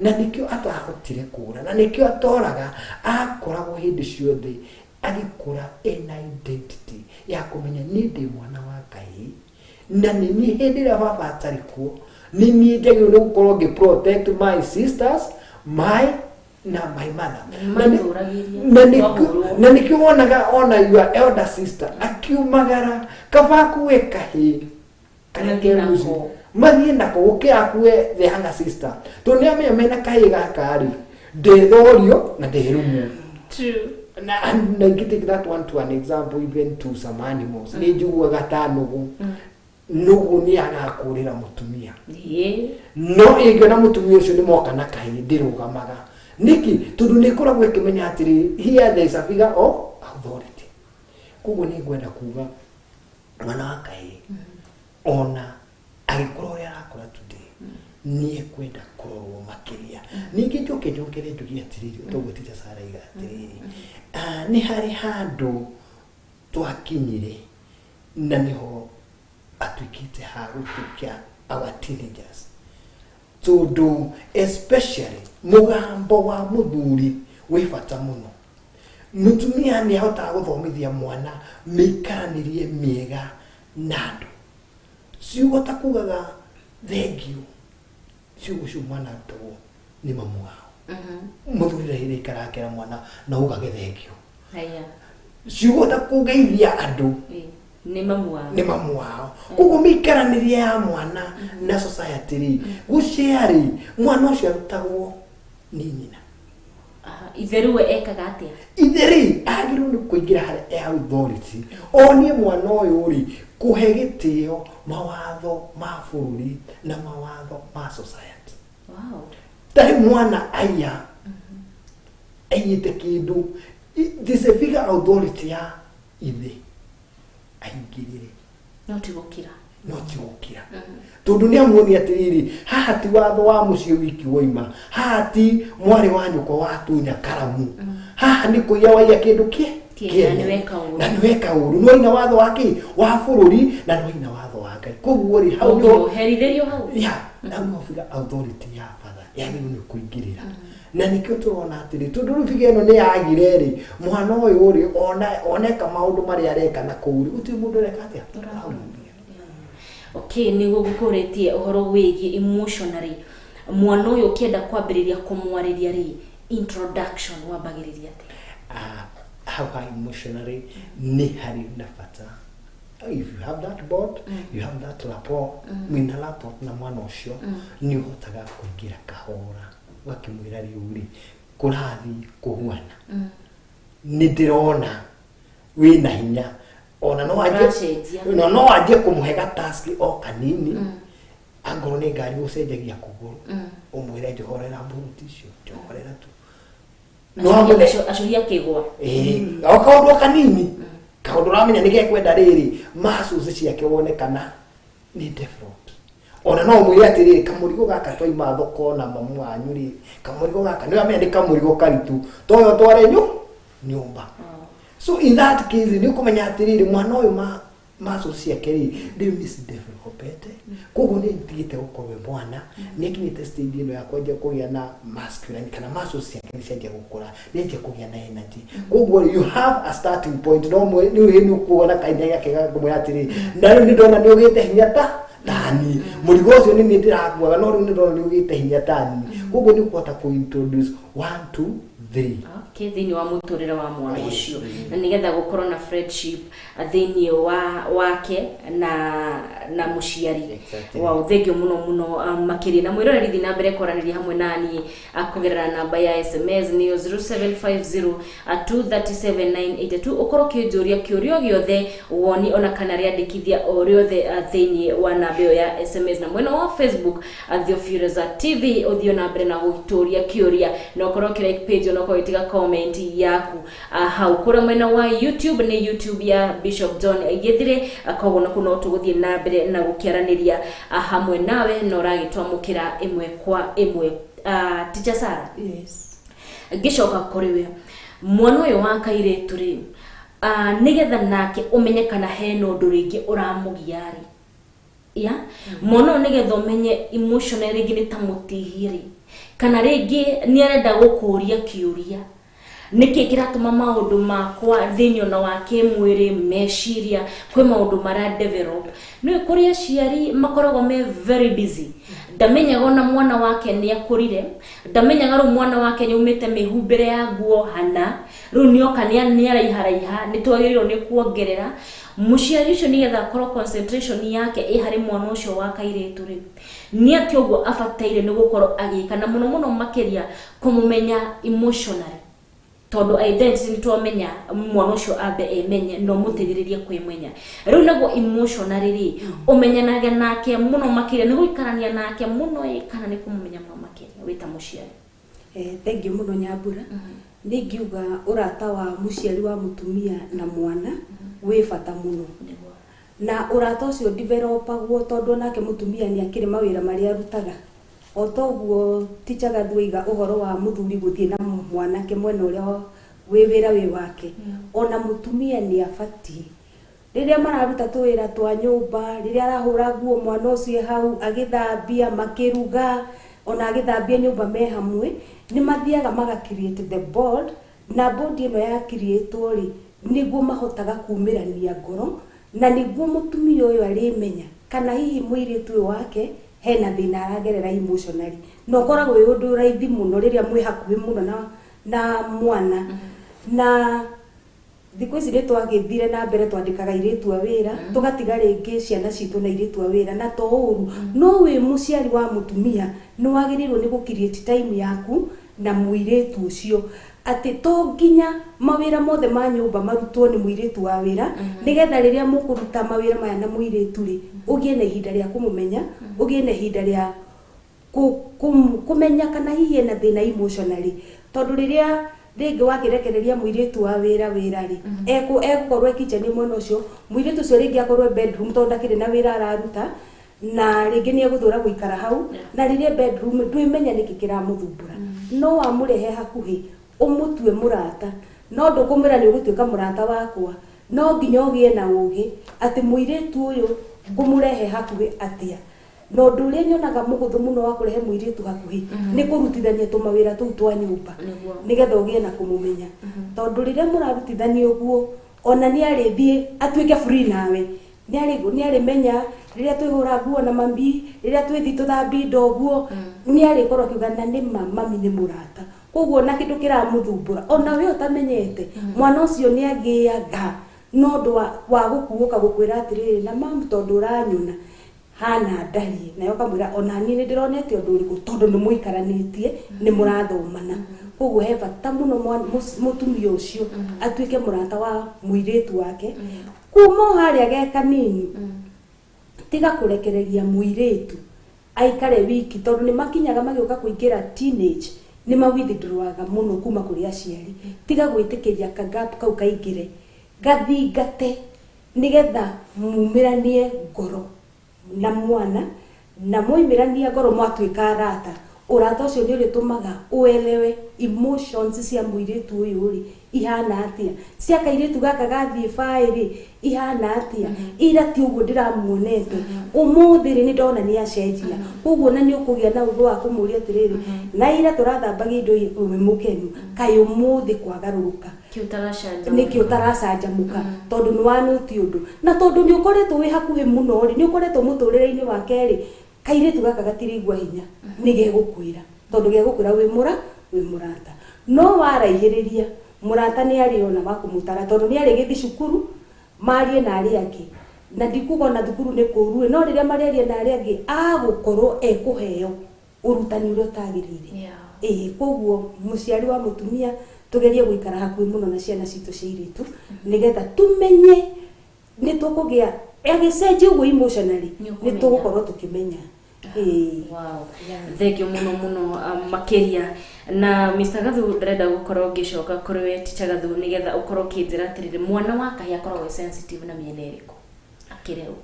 na nĩkĩo atahotire kũra, na nĩkĩo atoraga, akoragwo hĩndĩ ciothe agĩkũra ena identity ya kũmenya niĩ ndĩ mwana wa kahĩĩ, na nĩ niĩ hĩndĩ ĩrĩa baba atarĩ kuo nĩ niĩ njagĩrĩirwo nĩ gũkorwo ngĩ protect my sisters, my na my mother. Matũragĩria. Na nĩkĩo wonaga ona your elder sister akiumagara, kaba akue kahĩĩ karĩa ke Mathiĩ mũciĩ. nako. Mathiĩ nako gũkĩra akue the younger sister, tondũ nĩ amenya mena kahĩĩ gaka rĩ, ndethorio na nderumwo. True. Na ingĩ take that one to an example, even to some animals, nĩ njiguaga ta nũgũ. Nũgũ nĩ agakũrĩra mũtumia. Ĩĩ. No ĩngĩona mũtumia ũcio nĩ moka na kahĩĩ, ndĩrũgamaga. Nĩkĩ? Tondũ nĩ ĩkoragwo ĩkĩmenya atĩrĩ, here there is a figure of authority. Koguo nĩ ngwenda kuga mwana wa kahĩĩ, ona agĩkũra ũrĩa arakũra today, nĩ ekwenda kũrorwo makĩria. Ningĩ njoke njokere njuge atĩrĩrĩ, toguo teacher Sarah aiga atĩrĩrĩ, nĩ harĩ handũ twakinyire na nĩho atuĩkĩte ha gũtũkia our teenagers, tondũ especially mũgambo wa mũthuri wĩ bata mũno. Mũtumia nĩ ahotaga gũthomithia mwana mĩikaranĩrie mĩega na andũ. Ciugo ta kugaga thengiũ, ciugo icio mwana arutagwo nĩ mamu wao. Mũthuri rĩrĩa ikara akĩra mwana na ugage thengiũ. Haya. Ciugo ta kũgeithia andũ. Ĩĩ. Nĩ mamu wao. Nĩ mamu wao. Koguo mĩikaranĩrie ya mwana na society rĩ, gũcea rĩ, mwana ũcio arutagwo nĩ nyina. Aha, ithe rĩu we ekaga atĩa? Ithe rĩ, agĩrĩirwo nĩ kũingĩra harĩa e authority, onie mwana ũyũ rĩ kũhe gĩtĩo mawatho ma bũrũri na mawatho ma society. Tarĩ mwana aiya, aiyĩte kĩndũ, there's a figure authority ya ithe aingĩrĩre. No ti gũkira. No ti gũkira, tondũ nĩ amuonia atĩrĩrĩ, haha ti watho wa mũciĩ wiki woima, haha ti mwarĩ wa nyũkwa watunya karamu, haha nĩ kũiya waiya kĩndũ kĩe. Kĩene, na nĩ weka ũru. Na nĩ weka ũru, nĩ waina watho wa kĩ wa bũrũri na nĩ waina watho wa Ngai. Koguo rĩ, hau nĩho Ũherithĩrio hau. Ya, hau nĩho figure authority ya father yagĩrĩirwo nĩ kũingĩrĩra, na nĩkĩo tũrona atĩrĩ, tondũ rĩu figure ĩno nĩ yagire rĩ, mwana ũyũ rĩ, ona oneka maũndũ marĩa areka na kũu rĩ, gũtirĩ mũndũ ũreka atĩa, ũramũria. Okay, nĩguo ngũkũrĩtie ũhoro wĩgiĩ emotionally, mwana ũyũ ũkĩenda kwambĩrĩria kũmwarĩria rĩ, introduction wambagĩrĩria atĩa? Ah, hau ha emotionally nĩ harĩ na bata. If you have that bond, you have that rapport, mwĩna rapport na mwana ũcio, nĩ ũhotaga kũingĩra kahora, ũgakĩmwĩra, rĩu rĩ, kũrathiĩ kũhuana, nĩ ndĩrona wĩna hinya, ona no anjie Ũracenjia. No anjie kũmũhe gatask o kanini. Angorwo nĩ ngari gũcenjagia kũgũrũ, ũmwĩre, "Njohorera mbuti icio, njohorera tu." No amũne. Acũhia kĩgwa. Ĩĩ, o kaũndũ o kanini, kaũndũ ũramenya nĩ gekwenda rĩrĩ muscles ciake wone kana nĩ developed. Ona no ũmwĩre atĩrĩrĩ, kamũrigo gaka twaima thoko na mamu wanyu rĩ, kamũrigo gaka nĩ ũramenya nĩ kamũrigo karitũ, toyo tware nyũmba. So in that case nĩ ũkũmenya atĩrĩrĩ, mwana ũyũ ma muscles ciake rĩ, rĩu nĩ cidevelopete. Koguo nĩ ndigĩte gũkorwo e mwana, nĩ akinyĩte stage ĩno ya kwanjia kũgĩa na masculine, kana muscles ciake nĩ cianjia gũkũra, nĩ anjia kũgĩa na energy. Koguo rĩ, you have a starting point. No mwe rĩu hĩ nĩ ũkuona kahinya gake gakũmwĩra atĩrĩrĩ, na rĩu nĩ ndona nĩ ũgĩte hinya ta tani, mũrigo ũcio nĩ niĩ ndĩrakuaga, no rĩu nĩ ndona nĩ ũgĩte hinya tani. Koguo nĩ ũkũhota kũ introduce one, two, three. Okay, thĩinĩ wa mũtũrĩre wa mwana ũcio, na nĩgetha gũkorwo na friendship thĩinĩ wa wake na mũciari. Wow, thank you mũno mũno makĩria. Na mwĩroreri, thiĩ na mbere kwaranĩria hamwe naniĩ kũgerera namba ya SMS, nĩyo 0750 237982, ũkorwo ũkĩnjũria kĩũria o gĩothe, woni ona kana rĩandĩkithia o rĩothe thĩinĩ wa namba ĩyo ya SMS. Na mwena wa Facebook, Theophilus TV, ũthiĩ na mbere na gũtũria kĩũria, na ũkorwo ũkĩ like page, ona ũkorwo ũgĩtiga comment yaku hau. Kũrĩa mwena wa YouTube nĩ YouTube ya Bishop John Githire. Koguo nakuo no tũgũthiĩ na mbere na gũkĩaranĩria hamwe nawe na ũragĩtwamũkĩra ĩmwe kwa ĩmwe. Teacher Sarah. Yes. Ngĩcoka kũrĩ we, mwana ũyũ wa kairĩtu rĩ, nĩgetha nake ũmenye kana hena ũndũ rĩngĩ ũramũgia rĩ, ya mwana ũyũ, nĩgetha ũmenye emotional, rĩngĩ nĩ ta mũtihie rĩ, kana rĩngĩ nĩ arenda gũkũria kĩũria, nĩkĩ kĩratũma maũndũ makwa thĩinĩ ona wa kĩmwĩrĩ, meciria, kwĩ maũndũ mara develop. Nĩ kũrĩ aciari makoragwo me very busy, ndamenyaga ona mwana wake nĩ akũrire, ndamenyaga rĩu mwana wake nĩ aumĩte mĩhumbĩre ya nguo hana, rĩu nĩoka nĩ araiharaiha, nĩ twagĩrĩirwo nĩ kuongerera. Mũciari ũcio, nĩgetha akorwo concentration yake ĩ harĩ mwana ũcio wa kairĩtu rĩ, nĩ atĩ ũguo abataire nĩ gũkorwo agĩka, na mũno mũno makĩria kũmũmenya emotionally? Tondũ identity nĩ twamenya mwana ũcio ambe emenye na ũmũteithĩrĩrie kwĩmenya. Rĩu naguo emotionally rĩ, ũmenyanaga nake mũno makĩria nĩ gũikarania nake mũno ĩ, kana nĩ kũmũmenya mũno makĩria wĩ ta mũciari? Thank you mũno, Nyambura. Nĩ ingiuga ũrata wa mũciari wa mũtumia na mwana wĩ bata mũno. Na ũrata ũcio developagwo tondũ onake mũtumia nĩ akĩrĩ mawĩra marĩa arutaga. O toguo teacher Gathu oiga ũhoro wa mũthuri gũthiĩ na mwanake mwena ũrĩa wĩ wĩra wĩ wake. Ona mũtumia nĩ abatiĩ rĩrĩa mararuta tũwĩra twa nyũmba, rĩrĩa arahũra nguo mwana ũcio e hau agĩthambia, makĩruga, ona agĩthambia nyũmba me hamwe, nĩ mathiaga maga create the bond. Na bond ĩno ya create rĩ, nĩguo mahotaga kumĩrania ngoro, na nĩguo mũtumia ũyũ arĩmenya kana hihi mũirĩtu ũyũ wake hena thĩna aragerera emotionally. Na ũkoragwo wĩ ũndũ raithi mũno rĩrĩa mwĩ hakuhĩ mũno na mwana. Na thikũ ici nĩ twagĩthire na mbere, twandĩkaga airĩtu a wĩra, tũgatiga rĩngĩ ciana citũ na airĩtu a wĩra, na to ũru, no wĩ mũciari wa mũtumia nĩ wagĩrĩirwo nĩ gũ create time yaku na mũirĩtu ũcio, atĩ to nginya mawĩra mothe ma nyũmba marutwo nĩ mũirĩtu wa wĩra, nĩgetha rĩrĩa mũkũruta mawĩra maya na mũirĩtu rĩ, ũgĩe na ihinda rĩa kũmũmenya, ũgĩe na ihinda rĩa kũmenya kana hihi ena thĩna emotionally. Tondũ rĩrĩa rĩngĩ wakĩrekereria mũirĩtu wa wĩra wĩra rĩ, egũkorwo e kitchen mwena ũcio, mũirĩtu ũcio rĩngĩ akorwo e bedroom tondũ ndakĩrĩ na wĩra araruta, na rĩngĩ nĩ egũthũra gũikara hau. Na rĩrĩa bedroom, ndwĩmenya nĩkĩ kĩramũthumbũra. No wamũrehe hakuhĩ, ũmũtue mũrata, no ndũkũmwĩra nĩ ũgũtuĩka mũrata wakwa. No nginya ũgĩe na ũgĩ atĩ mũirĩtu ũyũ ngũmũrehe hakuhĩ atĩa. Na ũndũ ũrĩa nyonaga mũhũthũ mũno wa kũrehe mũirĩtu hakuhĩ nĩ kũrutithania tũmawĩra tũu twa nyũmba, nĩgetha ũgĩe na kũmũmenya, tondũ rĩrĩa mũrarutithania ũguo, ona nĩ arĩthiĩ atuĩke free nawe, nĩ arĩmenya rĩrĩa twĩhũra nguo na mami, rĩrĩa twĩthi tũthambia indo ũguo, nĩ arĩkorwo akiuga na nĩ ma mami nĩ mũrata. Koguo na kĩndũ kĩramũthumbũra ona we ũtamenyete, mwana ũcio nĩ agĩaga na ũndũ wa gũkuũka gũkwĩra atĩrĩrĩ, na mamu, tondũ ũranyona hana ndariĩ, nayo ũkamwĩra ona niĩ nĩ ndĩronete ũndũ ũrĩkũ, tondũ nĩ mũikaranĩtie, nĩ mũrathomana. Koguo he bata mũno mũtumia ũcio atuĩke mũrata wa mũirĩtu wake kuma o harĩa ge kanini. Tiga kũrekereria mũirĩtu aikare wiki, tondũ nĩ makinyaga magĩũka kũingĩra teenage, nĩ ma withdrawaga mũno kuma kũrĩ aciari. Tiga gwĩtĩkĩria ka gap kau kaingĩre, gathingate nĩgetha mumĩranie ngoro na mwana, na mwaimĩrania ngoro mwatuĩka arata. Ũrata ũcio nĩ ũrĩtũmaga ũelewe emotions cia mũirĩtu ũyũ rĩ ihana atĩa, cia kairĩtu gaka gathiĩ baĩ rĩ ihana atĩa. Ira ti ũguo ndĩramuonete, ũmũthĩ rĩ nĩ ndona nĩ acenjia. Koguo na nĩ ũkũgĩa na ũgĩ wa kũmũria atĩrĩrĩ, na ira tũrathambagia indo wĩ mũkenu, kaĩ ũmũthĩ kwagarũrũka? Kĩu ũtaracanjamũka. Nĩkĩ ũtaracanjamũka? Tondũ nĩ wanũti ũndũ, na tondũ nĩ ũkoretwo wĩ hakuhĩ mũno rĩ, nĩ ũkoretwo mũtũrĩre-inĩ wake rĩ, kairĩtu gaka gatirĩigua hinya nĩ gegũkwĩra, tondũ gegũkwĩra wĩ mũrata. No waraihĩrĩria, mũrata nĩ arĩona wa kũmũtara, tondũ nĩ arĩgĩthiĩ cukuru marie na arĩa angĩ. Na ndikuga ona thukuru nĩ kũũru ĩ, no rĩrĩa marĩaria na arĩa angĩ, agũkorwo ekũheo ũrutani ũrĩa ũtagĩrĩire. Ĩĩ, koguo mũciari wa mũtumia, tũgerie gũikara hakuhĩ mũno na ciana citũ cia airĩtu, nĩgetha tũmenye nĩ tũkũgĩa agĩcenjia ũguo emotionally, Nĩ nĩ ũkũmenya. Tũgũkorwo tũkĩmenya. Ĩĩ. Wow. Thank you mũno mũno, makĩria. Na Mr. Gathu, ndĩrenda gũkorwo ngĩcoka kũrĩ we, teacher Gathu, nĩgetha ũkorwo ũkĩnjĩra atĩrĩrĩ, mwana wa kahĩĩ akoragwo e sensitive na mĩena ĩrĩkũ akĩrerwo?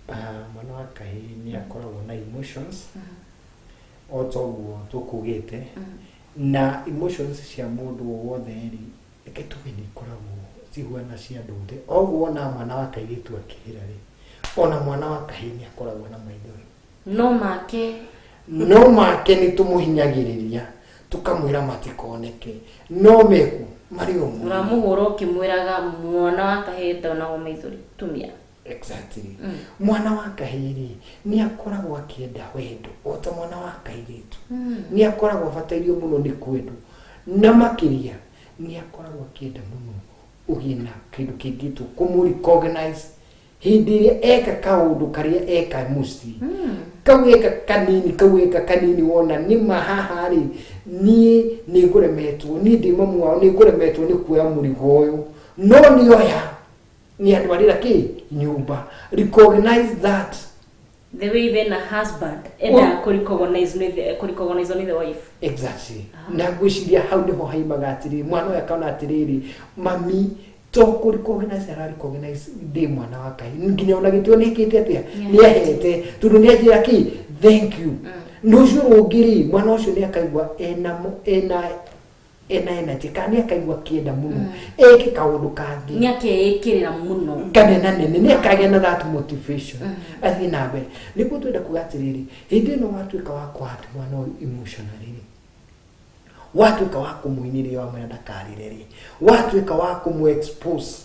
Ah, mwana wa kahĩĩ nĩ akoragwo na emotions o ta ũguo tũkugĩte. Na emotions cia mũndũ o wothe rĩ, reke tuge nĩ ikoragwo cihuana cia andũ othe. Oguo wona mwana wa kairĩtu akĩrĩra rĩ, ona mwana wa kahĩĩ nĩ akoragwo na maithori. No make No make nĩ tũmũhinyagĩrĩria, tũkamwĩra matikoneke, no meku marĩ o mwĩrĩ. Ũramũhũra ũkĩmwĩraga mwana wa kahĩĩ ndonagwo maithori tumia. Exactly. Mwana wa kahĩĩ rĩ, nĩ akoragwo akĩenda wendo o ta mwana wa kairĩtu. Nĩ akoragwo abatairio mũno nĩ kwendwo, na makĩria nĩ akoragwo akĩenda mũno ũgĩe na kĩndũ kĩngĩtwo kũmũ recognize. Hĩndĩ ĩrĩa eka kaũndũ karĩa eka mũciĩ, kau eka kanini, kau eka kanini, wona nĩma haha rĩ, niĩ nĩ ngũremetwo, niĩ ndĩ mamu wao, nĩ ngũremetwo nĩ kuoya mũrigo ũyũ, no nĩoya nĩ andwarĩra kĩ nyũmba. Recognize that. The way even a husband endaga kũrecognize kũrecognize nĩ the wife. Exactly. Na ngwĩciria hau nĩho haimaga atĩrĩrĩ, mwana ũyũ akona atĩrĩrĩ, mami to kũrecognize, ararecognize ndĩ mwana wa Ngai, nginya ona gĩtĩo nĩkĩte atĩa, nĩ ahete, tondũ nĩ anjĩra kĩ, "Thank you." Na ũcio rũngĩ rĩ, mwana ũcio nĩ akaigua ena energy, kana nĩ akaigua akĩenda mũno eke kaũndũ kangĩ. Nĩ akeĩkĩrĩra mũno. Kanena nene nĩ akagĩa na that motivation athiĩ na mbere. Nĩguo twenda kuga atĩrĩrĩ, hĩndĩ ĩno watuĩka wa kũhati mwana ũyũ emotionally rĩ, watuĩka wa kũmũinĩrĩra, wamwĩra ndakarĩre rĩ, watuĩka wa kũmũ expose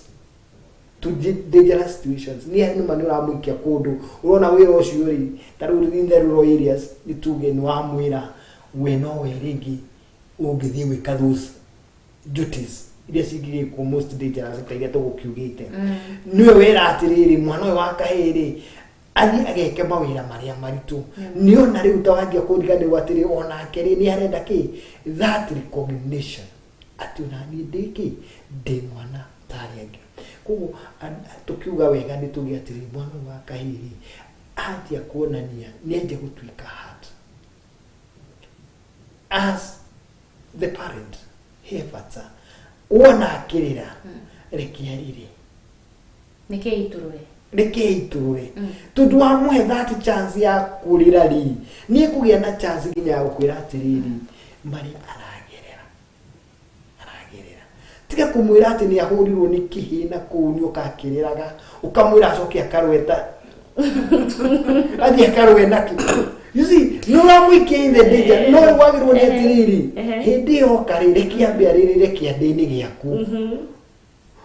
to dangerous situations, nĩ nĩma nĩ ũramũikia kũndũ ũrona wĩra ũcio rĩ, ta rĩu in the rural areas, nĩ tuge nĩ wamwĩra we nowe rĩngĩ ũngĩthiĩ gwĩka those duties iria cingĩgĩkwo most dangerous ta iria tũgũkiugĩte, nĩwe wera atĩrĩrĩ, mwana ũyũ wa kahĩĩ rĩ, athiĩ ageke mawĩra marĩa maritũ. Nĩona rĩu ta wanjia kũriganĩrwo atĩrĩ, onake rĩ, nĩ arenda kĩ, that recognition atĩ ona niĩ ndĩ kĩ, ndĩ mwana ta arĩa angĩ. Koguo tũkiuga wega nĩ tuge atĩrĩ, mwana ũyũ wa kahĩĩ rĩ, anjia kuonania nĩ anjia gũtuĩka hurt, as the parent he bata wona akĩrĩra, reke arĩre. Nĩkĩ itũrũre? Reke itũrũre, tondũ wamũhe that chance ya kũrĩra rĩ, nĩ ekũgĩa na chance nginya ya gũkwĩra atĩrĩrĩ, marĩa aragerera. Tiga kũmwĩra atĩ nĩ ahũrirwo nĩ kĩhĩ na kũu nĩ ũkakĩrĩraga, ũkamwĩra acoke akarweta, athiĩ akarwe nakĩ. You see, nĩ ũramũikia in the danger. No rĩu wagĩrĩirwo nĩ atĩrĩrĩ, hĩndĩ ĩyo oka rĩ, reke ambe arĩrĩre kĩande-inĩ gĩaku,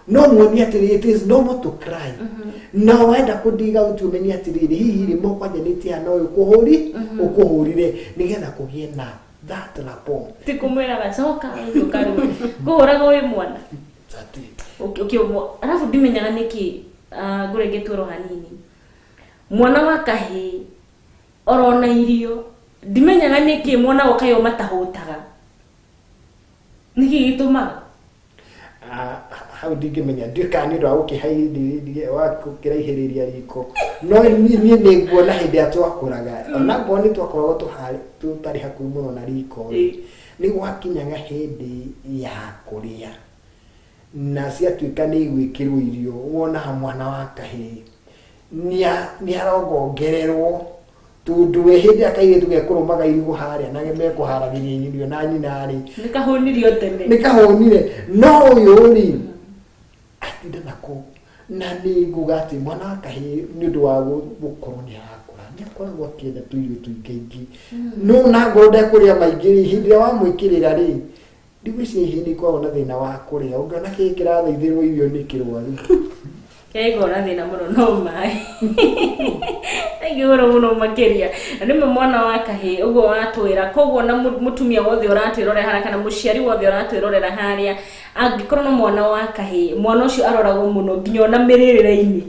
no muonie atĩrĩ, it is normal to cry. Na wenda kũdiga out, ũmenye atĩrĩrĩ, hihi rĩ, mokwanjanĩtie na ũyũ kũhũri ũkũhũrire, nĩgetha kũgĩe na that rapport. Ti kũmwĩraga coka ũkarũe kũhũraga wĩ mwana. Arabu ndimenyaga nĩkĩ ngũrengetwo ro hanini, mwana wa kahĩĩ orona irio, ndimenyaga nĩkĩ mwana wa kayo matahũtaga, nĩkĩ gĩtũmaga? Ah, hau ndingĩmenya, ndiũĩ kana nĩ ũndũ wa wa gũkĩraihĩrĩria riko, no niĩ nĩ nguona hĩndĩ ĩrĩa twakũraga, ona ngorwo nĩ twakoragwo tũtarĩ hakuhĩ mũno na riko rĩ, nĩ gwakinyaga hĩndĩ ya kũrĩa na ciatuĩka nĩ igwĩkĩrwo irio, wonaga mwana wa kahĩĩ nĩ arongongererwo, tondũ we hĩndĩ ĩrĩa kairĩtu gekũrũmaga irigũ harĩa na mekũharagĩria irio na nyina rĩ, nĩ kahũnirio tene. Nĩ kahũnire. No ũyũ rĩ, atinda nako. Na nĩ nguga atĩ mwana wa kahĩĩ, nĩ ũndũ wa gũkorwo nĩ arakũra, nĩ akoragwo akĩenda tũirio tũingaingĩ, no na ngorwo ndekũrĩa maingĩ rĩ, hĩndĩ ĩrĩa wamwĩkĩrĩra rĩ, ndigwĩciria ihĩĩ nĩ ikoragwo na thĩna wa kũrĩa. Ũngĩona kĩĩ kĩrathaithĩrwo irio nĩ kĩrwaru. Kĩaigua na thĩna mũno no maĩ aingĩ mũno mũno makĩria. Na nĩmo mwana wa kahĩĩ ũguo watwĩra. Koguo na mũtumia wothe ũratwĩrorera harĩa, kana mũciari wothe ũratwĩrorera harĩa, angĩkorwo na mwana wa kahĩĩ, mwana ũcio aroragwo mũno nginya ona mĩrĩrĩre-inĩ.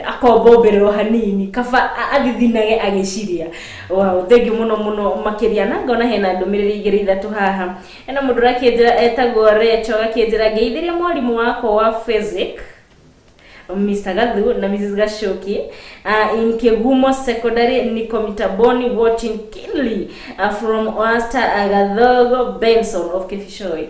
Akombombĩrĩrwo hanini kaba athithinage agĩciria. Wow, thengiũ mũno mũno makĩria. Na ngona hena ndũmĩrĩri igĩrĩ ithatũ haha. Hena mũndũ ũrakĩnjĩra etagwo Recho, agakĩnjĩra, "Ngeithĩria mwarimũ wakwa wa physics, Mr. Gathu na Mrs. Gashoki in Kegumo Secondary, niko Mitaboni watching keenly from Oasta Gathogo Benson of Kifishoi."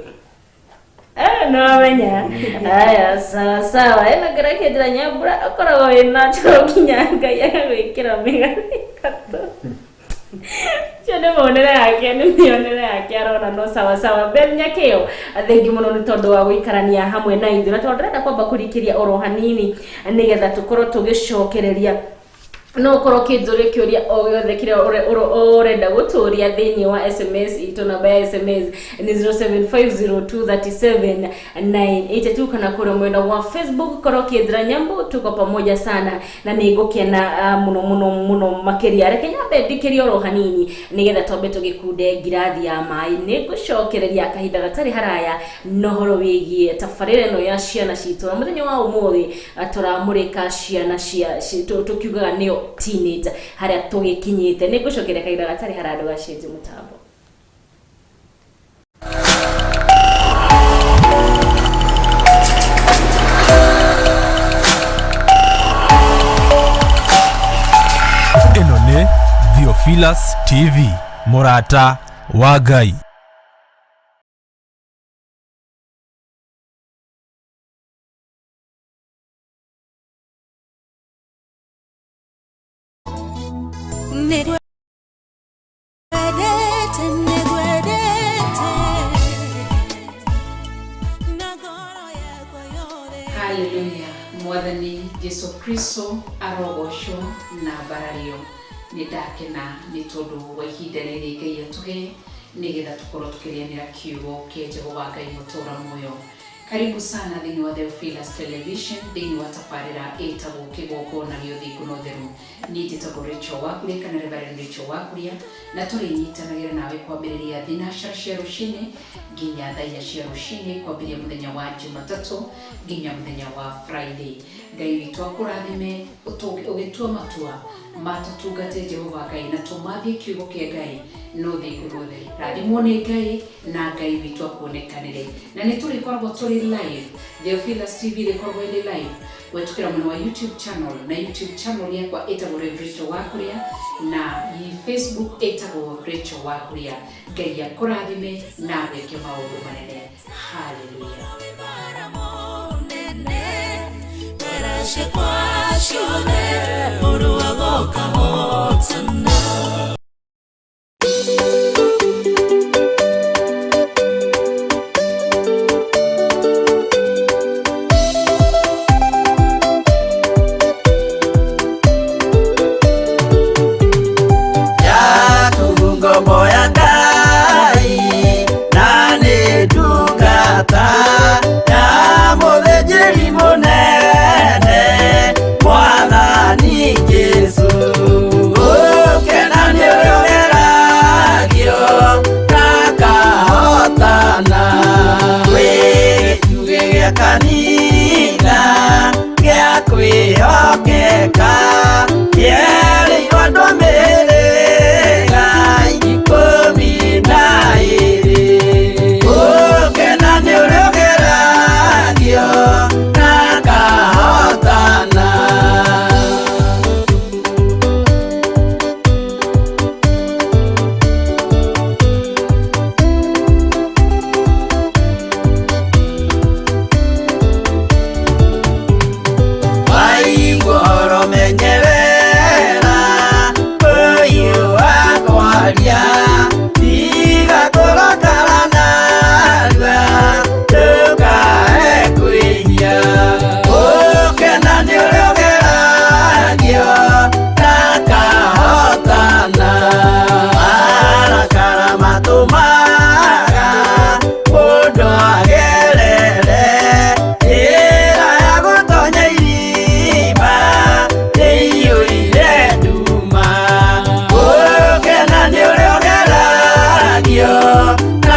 No menya aya, sawa sawa. Ĩno kĩrakĩnjĩra, "Nyambura ũkoragwo wĩ natural nginya Ngai agagwĩkĩra mĩgathĩ gatũ." Ũcio nĩ muonere yake, nĩ mĩonere yake arona. No sawa sawa. Ben Nyakĩo, thengiũ mũno nĩ tondũ wa gũikarania hamwe na ithuĩ, na tondũ ndĩrenda kwamba kũrikĩria oro hanini nĩgetha tũkorwo tũgĩcokereria. No ũkorwo ũkĩnjũria kĩũria o gĩothe kĩrĩa ũrenda gũtũria thĩinĩ wa SMS itũ. Namba ya SMS nĩ 0750237982, kana kũrĩa mwena wa Facebook korwo ũkĩnjĩra Nyambu, tuko pamoja sana, na nĩ ngũkena mũno mũno mũno makĩria. Reke nyambe ndikĩrie oro hanini nĩgetha twambe tũgĩkunde ngirathi ya maĩ. Nĩ ngũcokereria kahinda gatarĩ haraya na ũhoro wĩgiĩ tabarĩra ĩno ya ciana citũ, na mũthenya wa ũmũthĩ tũramũrĩka ciana cia tũkiugaga nĩo teenager, harĩa tũgĩkinyĩte. Nĩ ngũcokeria kahinda gatarĩ haraya, ndũgacenjie mũtambo. Ĩno nĩ Theophilus TV, mũrata wa Ngai. Nĩngwendete, nĩngwendete na ngoro yakwa yothe. Haleluya! Mwathani Jesu Kristo arogocwo na mbarario. Nĩ ndakena nĩ tondũ wa ihinda rĩrĩ Ngai atũhe nĩgetha tũkorwo tũkĩrĩanĩra kiugo kĩa Jehova Ngai mũtũra muoyo. Karibu sana thĩinĩ wa Theophilus Television, thĩinĩ wa tabarĩra ĩtagwo Kĩgongona gĩa Ũthingu na Ũtheru. Niĩ njĩtagwo Rachel Wakuria kana Reverend Rachel Wakuria, na tũrĩnyitanagĩra nawe kwambĩrĩria thinacara cia rũcinĩ nginya thaa 4 cia rũcinĩ, kwambĩrĩria mũthenya wa Jumatatũ nginya mũthenya wa Friday. Ngai witũ akũrathime ũgĩtua matua matũtungate Jehova Ngai na tũmathie kiugo kĩa Ngai no thingu na ũtheru. Rathimwo nĩ Ngai na Ngai witũ akuonekanĩre. Na nĩ tũrĩkoragwo tũrĩ live, Theophilus TV ĩrĩkoragwo ĩrĩ live gwĩtũkĩra mwena wa YouTube channel, na YouTube channel yakwa ĩtagwo Rev Rachel Wakuria, na Facebook ĩtagwo Rachel Wakuria. Ngai akũrathime na agwĩke maũndũ manene. Haleluya! Ciakwa ciothe ũrũaga ũkahotana. Yaku ngombo ya Ngai na nĩ ndungata ya mũthĩnjĩri mũnene Mwathani Jesũ. Gũkena nĩ ũrĩa ũgeragio akahotana, wĩ gĩtugĩ gĩa kanitha gĩa kwĩhokeka, kĩerĩirwo andũ a mĩhĩrĩga 12. Gũkena nĩ ũrĩa ũgeragio akahotana. Waigua ũhoro menyerera ũyũ wakwaria, tiga kũrakara narua ndũkae kwĩhia. Ũkena nĩ ũrĩa ũgeragio akahotana, marakara matũmaga mũndũ agerere njĩra ya gũtonya irima rĩiyũire nduma. Gũkena nĩ ũrĩa ũgeragio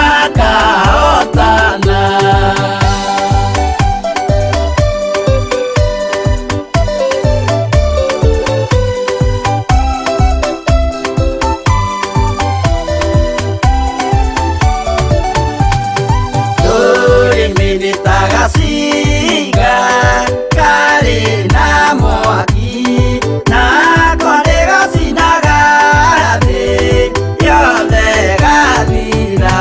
akahotana. Rũrĩmĩ nĩ ta gacinga karĩ na mwaki, nako nĩ gacinaga thĩ yothe gathira.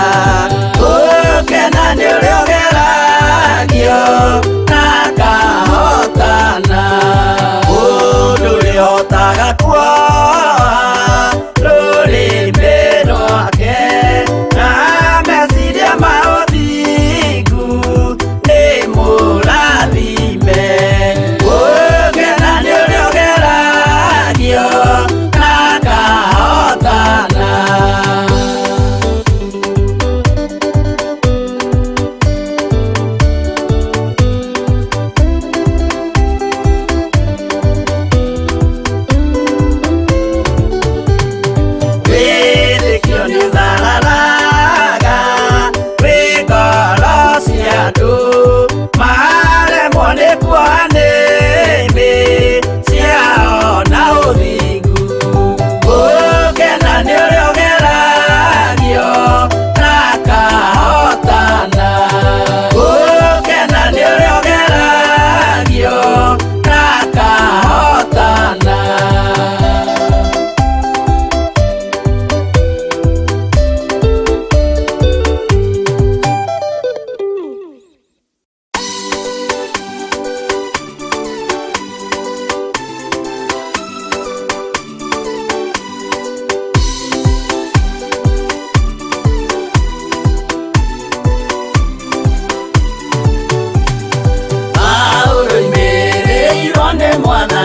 Gũkena nĩ ũrĩa ũgeragio akahotana, mũndũ ũrĩhotaga kuoha rũrĩmĩ rwake na meciria ma ũthingu nĩ.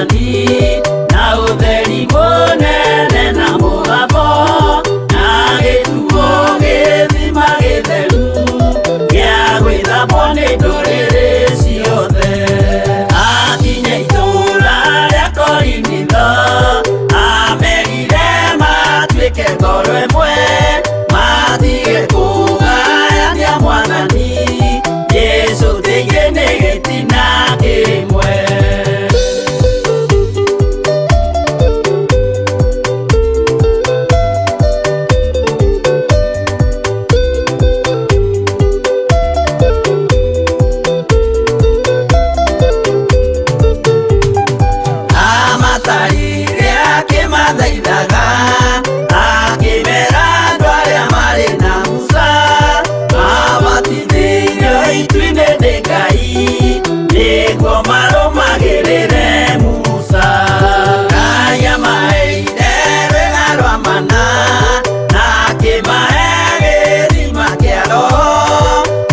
Mwathani na ũtheri mũnene na mũgambo na gĩtuo gĩthima gĩtheru gĩa gwĩthambwo nĩ ndũrĩrĩ ciothe. Akinya itũũra rĩa Korinitho amerire matuĩke ngoro ĩmwe matige kũgayania Mwathani Jesũ tĩiĩ nĩ gĩtina kĩmwe. Amatarire akĩmathaithaga akĩmera andũ arĩa marĩ na Musa mabatithĩirio itu-inĩ nĩ Ngai nĩguo marũmagĩrĩre Musa. Ngai amaheire rwĩga rwa mana na akĩmahe gĩthima kĩa Roho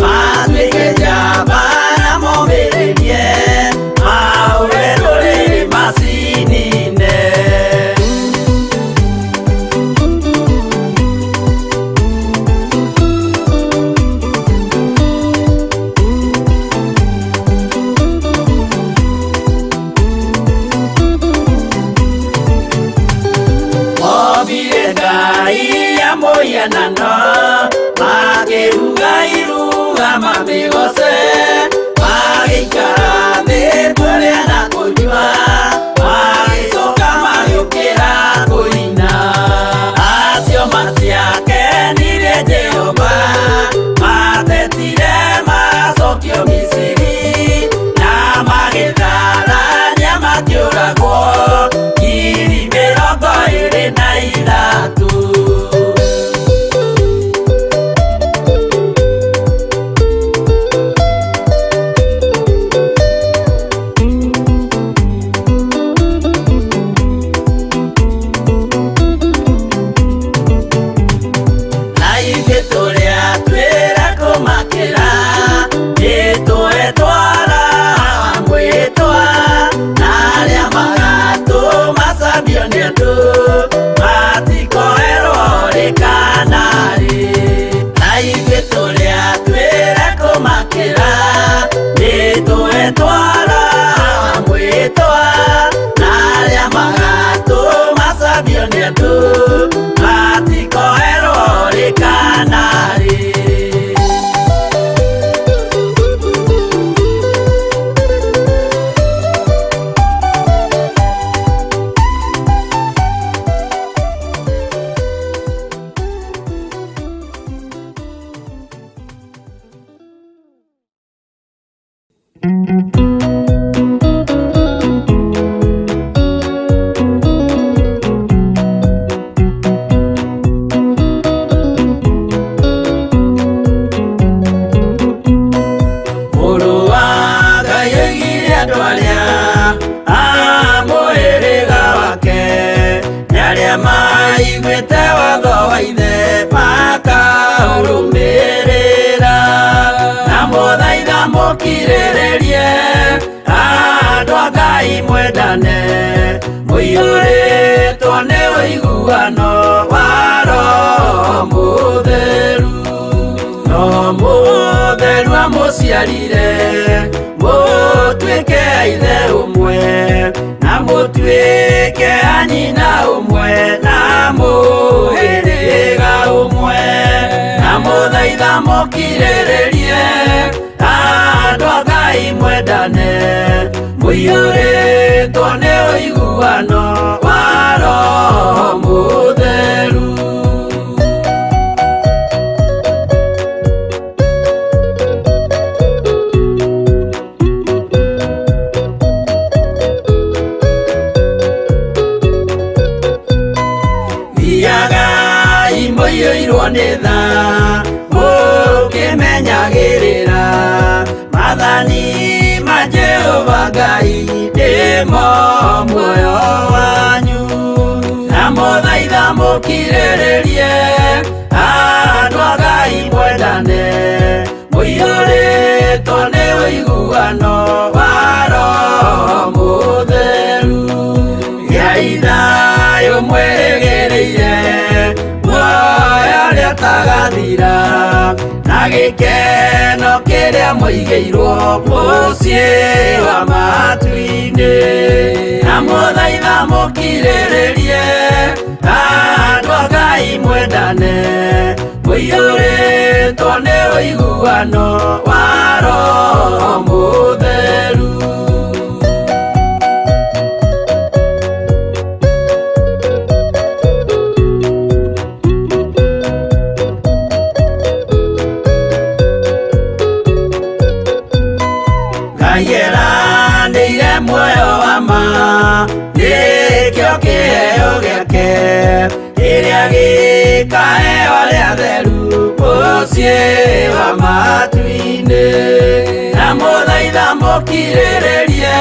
matuĩke njamba na momĩrĩrie mahũre ndũrĩrĩ macinine. Mobire Ngai ya mũhianano makĩruga iruga mamĩgoce magĩikara thĩ kũrĩa na kũnyua magĩcoka magĩũkĩra kũina. Acio matiakenirie Jehova matetire macokio Misiri na magĩtharania makĩũragwo 23,000. Na ithuĩ tũrĩa twĩra kũmakĩra nĩtũetwara mwĩtwa na arĩa magatũmacambio nĩ andũ matikoerwo rĩ kana rĩ. Na ithuĩ tũrĩa twĩra kũmakĩra nĩtũetwara mwĩtwa na arĩa magatũmacambio nĩ andũ matikoerwo rĩ kana rĩ. Mũrũ wa Ngai oigire andũ arĩa a mũhĩrĩga wake nĩ arĩa maiguĩte watho wa ithe makaũrũmĩrĩra na mũthaitha mũkirĩrĩrie andũ a Ngai mwendane mũiyũrĩtwo nĩ ũiguano wa Roho Mũtheru. No mũtheru amũciarire mũtuĩke a ithe ũmwe na mũtuĩke a nyina ũmwe na mũhĩrĩga ũmwe na mũthaitha mũkirĩrĩrie andũ a Ngai mwendane mũiyũrĩtwo nĩ ũiguano wa Roho Mũtheru. Thiagai mũiyũirwo nĩ tha mũkĩmenyagĩrĩra maathani ma Jehova Ngai nĩmo muoyo wanyu na mũthaitha mũkirĩrĩrie andũ a Ngai mwendane mũiyũrĩtwo nĩ ũiguano wa Roho Mũtheru. Gĩkeno kĩrĩa mũigĩirwo mũciĩ wa matu-inĩ. Na mũthaitha mũkirĩrĩrie, andũ a Ngai mwendane, mũiyũrĩtwo nĩ ũiguano wa Roho Mũtheru. Ngai eranĩire muoyo wa ma, nĩkĩo kĩheo gĩake kĩrĩa gĩkaheo arĩa atheru mũciĩ wa matu-inĩ. Na mũthaitha mũkirĩrĩrie,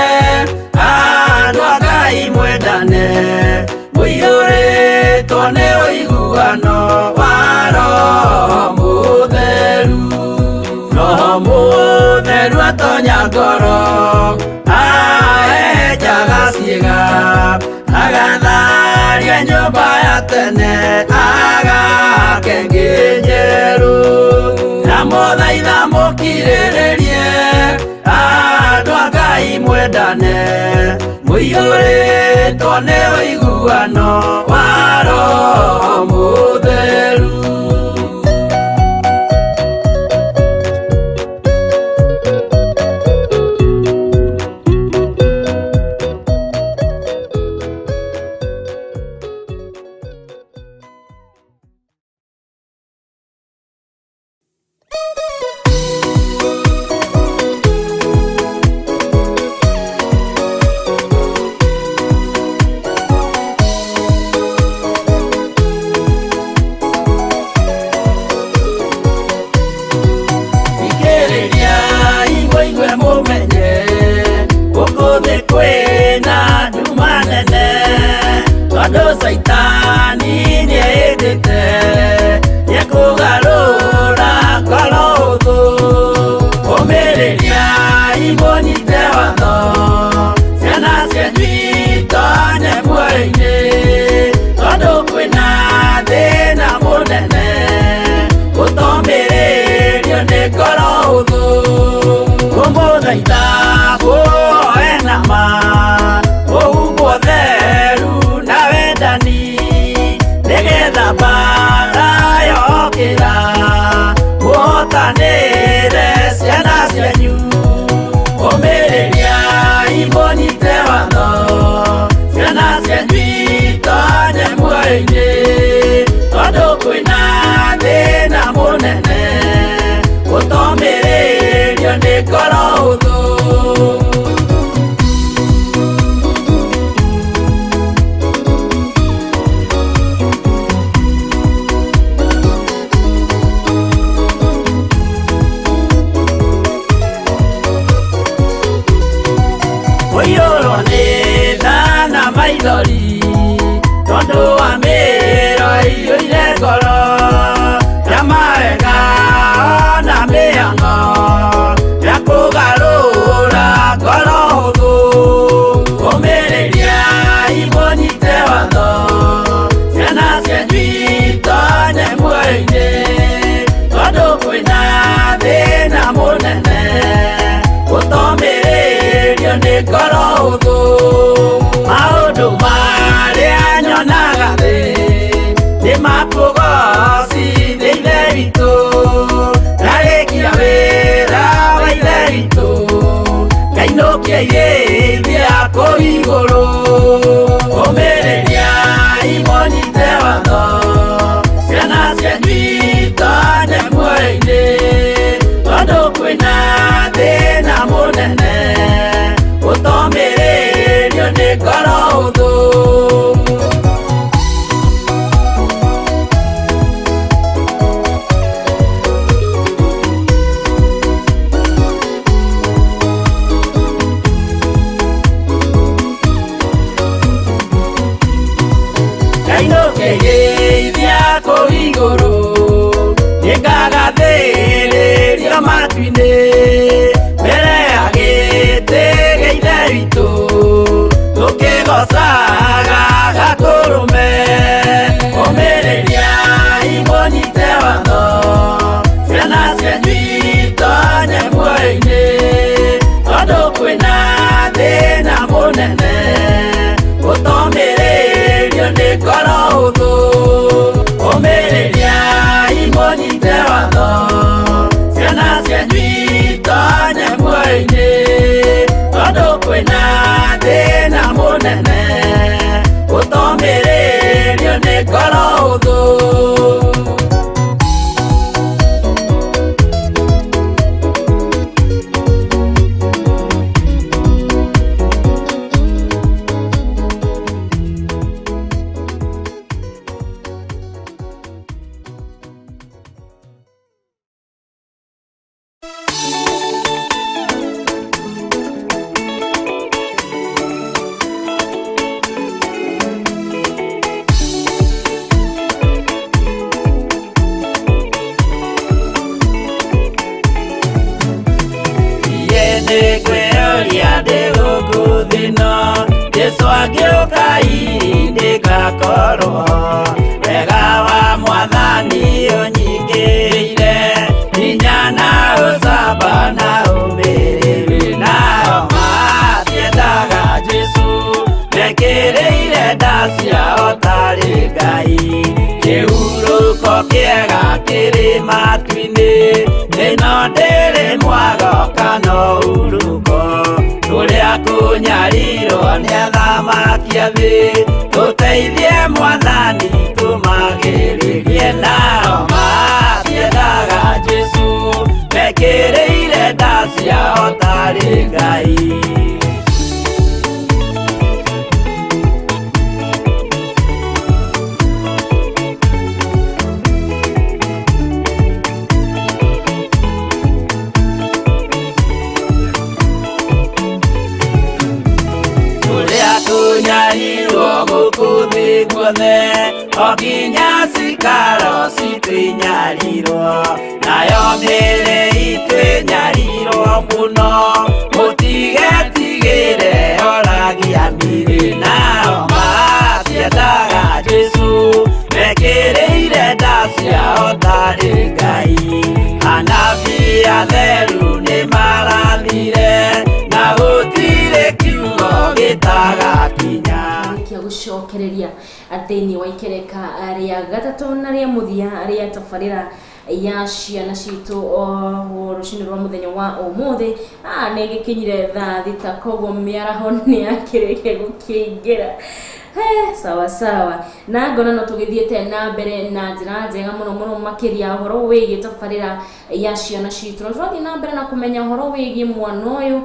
andũ a Ngai mwendane, mũiyũrĩtwo nĩ ũiguano wa Roho Mũtheru. Roho Mũtheru atonya ngoro, ahehenjaga ciĩga, agatharia nyũmba ya tene, agake ĩngĩ njerũ. Na mũthaitha mũkirĩrĩrie, andũ a Ngai mwendane, mũiyũrĩtwo nĩ ũiguano wa Roho Mũtheru. Thikĩrĩria mũigue mũmenye, gũkũ thĩ kwĩna nduma nene, tondũ Caitani nĩehĩtĩte nĩekũgarũra ngoro hũthũ. Ũmĩrĩria mũnyite watho, ciana cianyu itonye muoyo-inĩ, tondũ kwĩna thĩna mũnene, gũtomĩrĩrio nĩ ngoro hũthũ. Kũmũthaitha mũhoe na ma, mũhumbwo theru na wendani, nĩgetha mbara yokĩra, mũhotanĩre ciana cianyu. Ũmĩrĩria mũnyite watho, ciana cianyu itonye muoyo-inĩ, tondũ kwĩna thĩna mũnene, gũtomĩrĩrio nĩ ngoro hũthũ. Kũiyũrwo nĩ tha na maithori, tondũ wa mĩĩro ĩiyũire ngoro, ya mawega na mĩhang'o ya kũgarũra cianyu itonye muoyo-inĩ tondũ kwĩna thĩna mũnene ũtomĩrĩrio nĩ ngoro hũthũ ũmĩrĩriai mũnyite watho ciana cianyu itonye muoyo-inĩ tondũ kwĩna thĩna mũnene ũtomĩrĩrio nĩ ngoro hũthũ. Nĩngwĩyũria ndĩ gũkũ thĩ ĩno Jesũ angĩũka hihi ndĩgakorwo wega wa mwathani ũnyingĩrĩire hinya na ũcamba na ũmĩrĩru nao matiendaga Jesũ mekĩrĩire nda ciao tarĩ Ngai kĩhurũko kĩega kĩrĩ matu-inĩ ĩno ndĩrĩ mwago kana ũhurũko tũrĩa kũnyarirwo nĩ athamaki a thĩ tũteithie mwathani tũmagĩrĩrie nao matiendaga Jesũ mekĩrĩire nda ciao tarĩ Ngai. Tũrĩa tũnyarirwo gũkũ thĩ guothe o nginya cikaro citũ inyarirwo nayo mĩĩrĩ itũ ĩnyarirwo mũno mũtigetigĩre oragia mĩrĩ nao matiendaga Jesũ mekĩrĩire nda ciao tarĩ Ngai anabii atheru nĩmarathire na gũtirĩ kiugo gĩtagakinya. Kia gũcokereria thĩinĩ wa ikereka rĩa gatatũ na rĩa mũthia rĩa tabarĩra ya ciana citũ rũcinĩ rwa mũthenya wa ũmũthĩ. Nĩ gĩkinyire thaa 6 koguo mĩaraho nĩ yakĩrĩkia gũkĩingĩra. He, sawa sawa na ngona no tũgĩthiĩte na mbere na njĩra njega mũno mũno makĩria ũhoro wĩgiĩ tabarĩra ya ciana citũ na tũrathiĩ na mbere na kũmenya ũhoro wĩgiĩ mwana ũyũ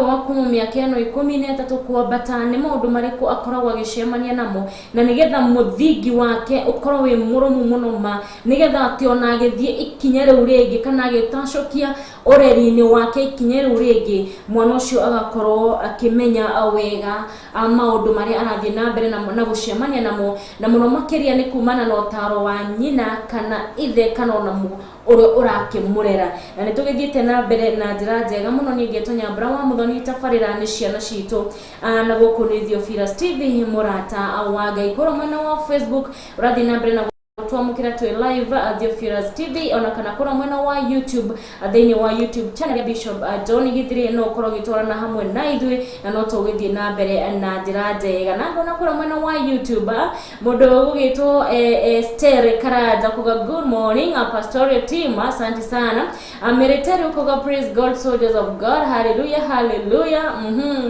wa kuma mĩaka ĩno 13 kwambata nĩ maũndũ marĩkũ akoragwo agĩcemania namo na nĩgetha mũthingi wake ũkorwo wĩ mũrũmu mũno ma nĩgetha atĩ ona agĩthiĩ ikinya rĩu rĩngĩ kana agĩtacũkia ũreri-inĩ wake ikinya rĩu rĩngĩ mwana ũcio agakorwo akĩmenya wega maũndũ marĩa arathiĩ na mbere na gũcemania namo na mũno makĩria nĩ kumana na ũtaro wa nyina kana ithe kana ona ũrĩa ũrakĩmũrera na nĩ tũgĩthiĩte na mbere na njĩra njega mũno. Niĩ ngetwo Nyambura wa Mũthoni tabarĩra nĩ ciana citũ na gũkũ nĩ Theophilus TV mũrata wa Ngai kũrĩa mwena wa Facebook ũrathiĩ na mbere na twamũkĩra twĩ live Theophilus TV ona kana kũrĩa mwena wa YouTube thĩinĩ wa YouTube channel ya Bishop John Githiri no ũkorwo ũgĩtwarana hamwe na ithuĩ na no tũgĩthiĩ na mbere na njĩra njega na ngona kũrĩa mwena wa YouTube mũndũ ũgũgĩtwo Esther Karanja kuga good morning pastoral team, asante sana. Mereteri kuga praise God soldiers of God, hallelujah hallelujah.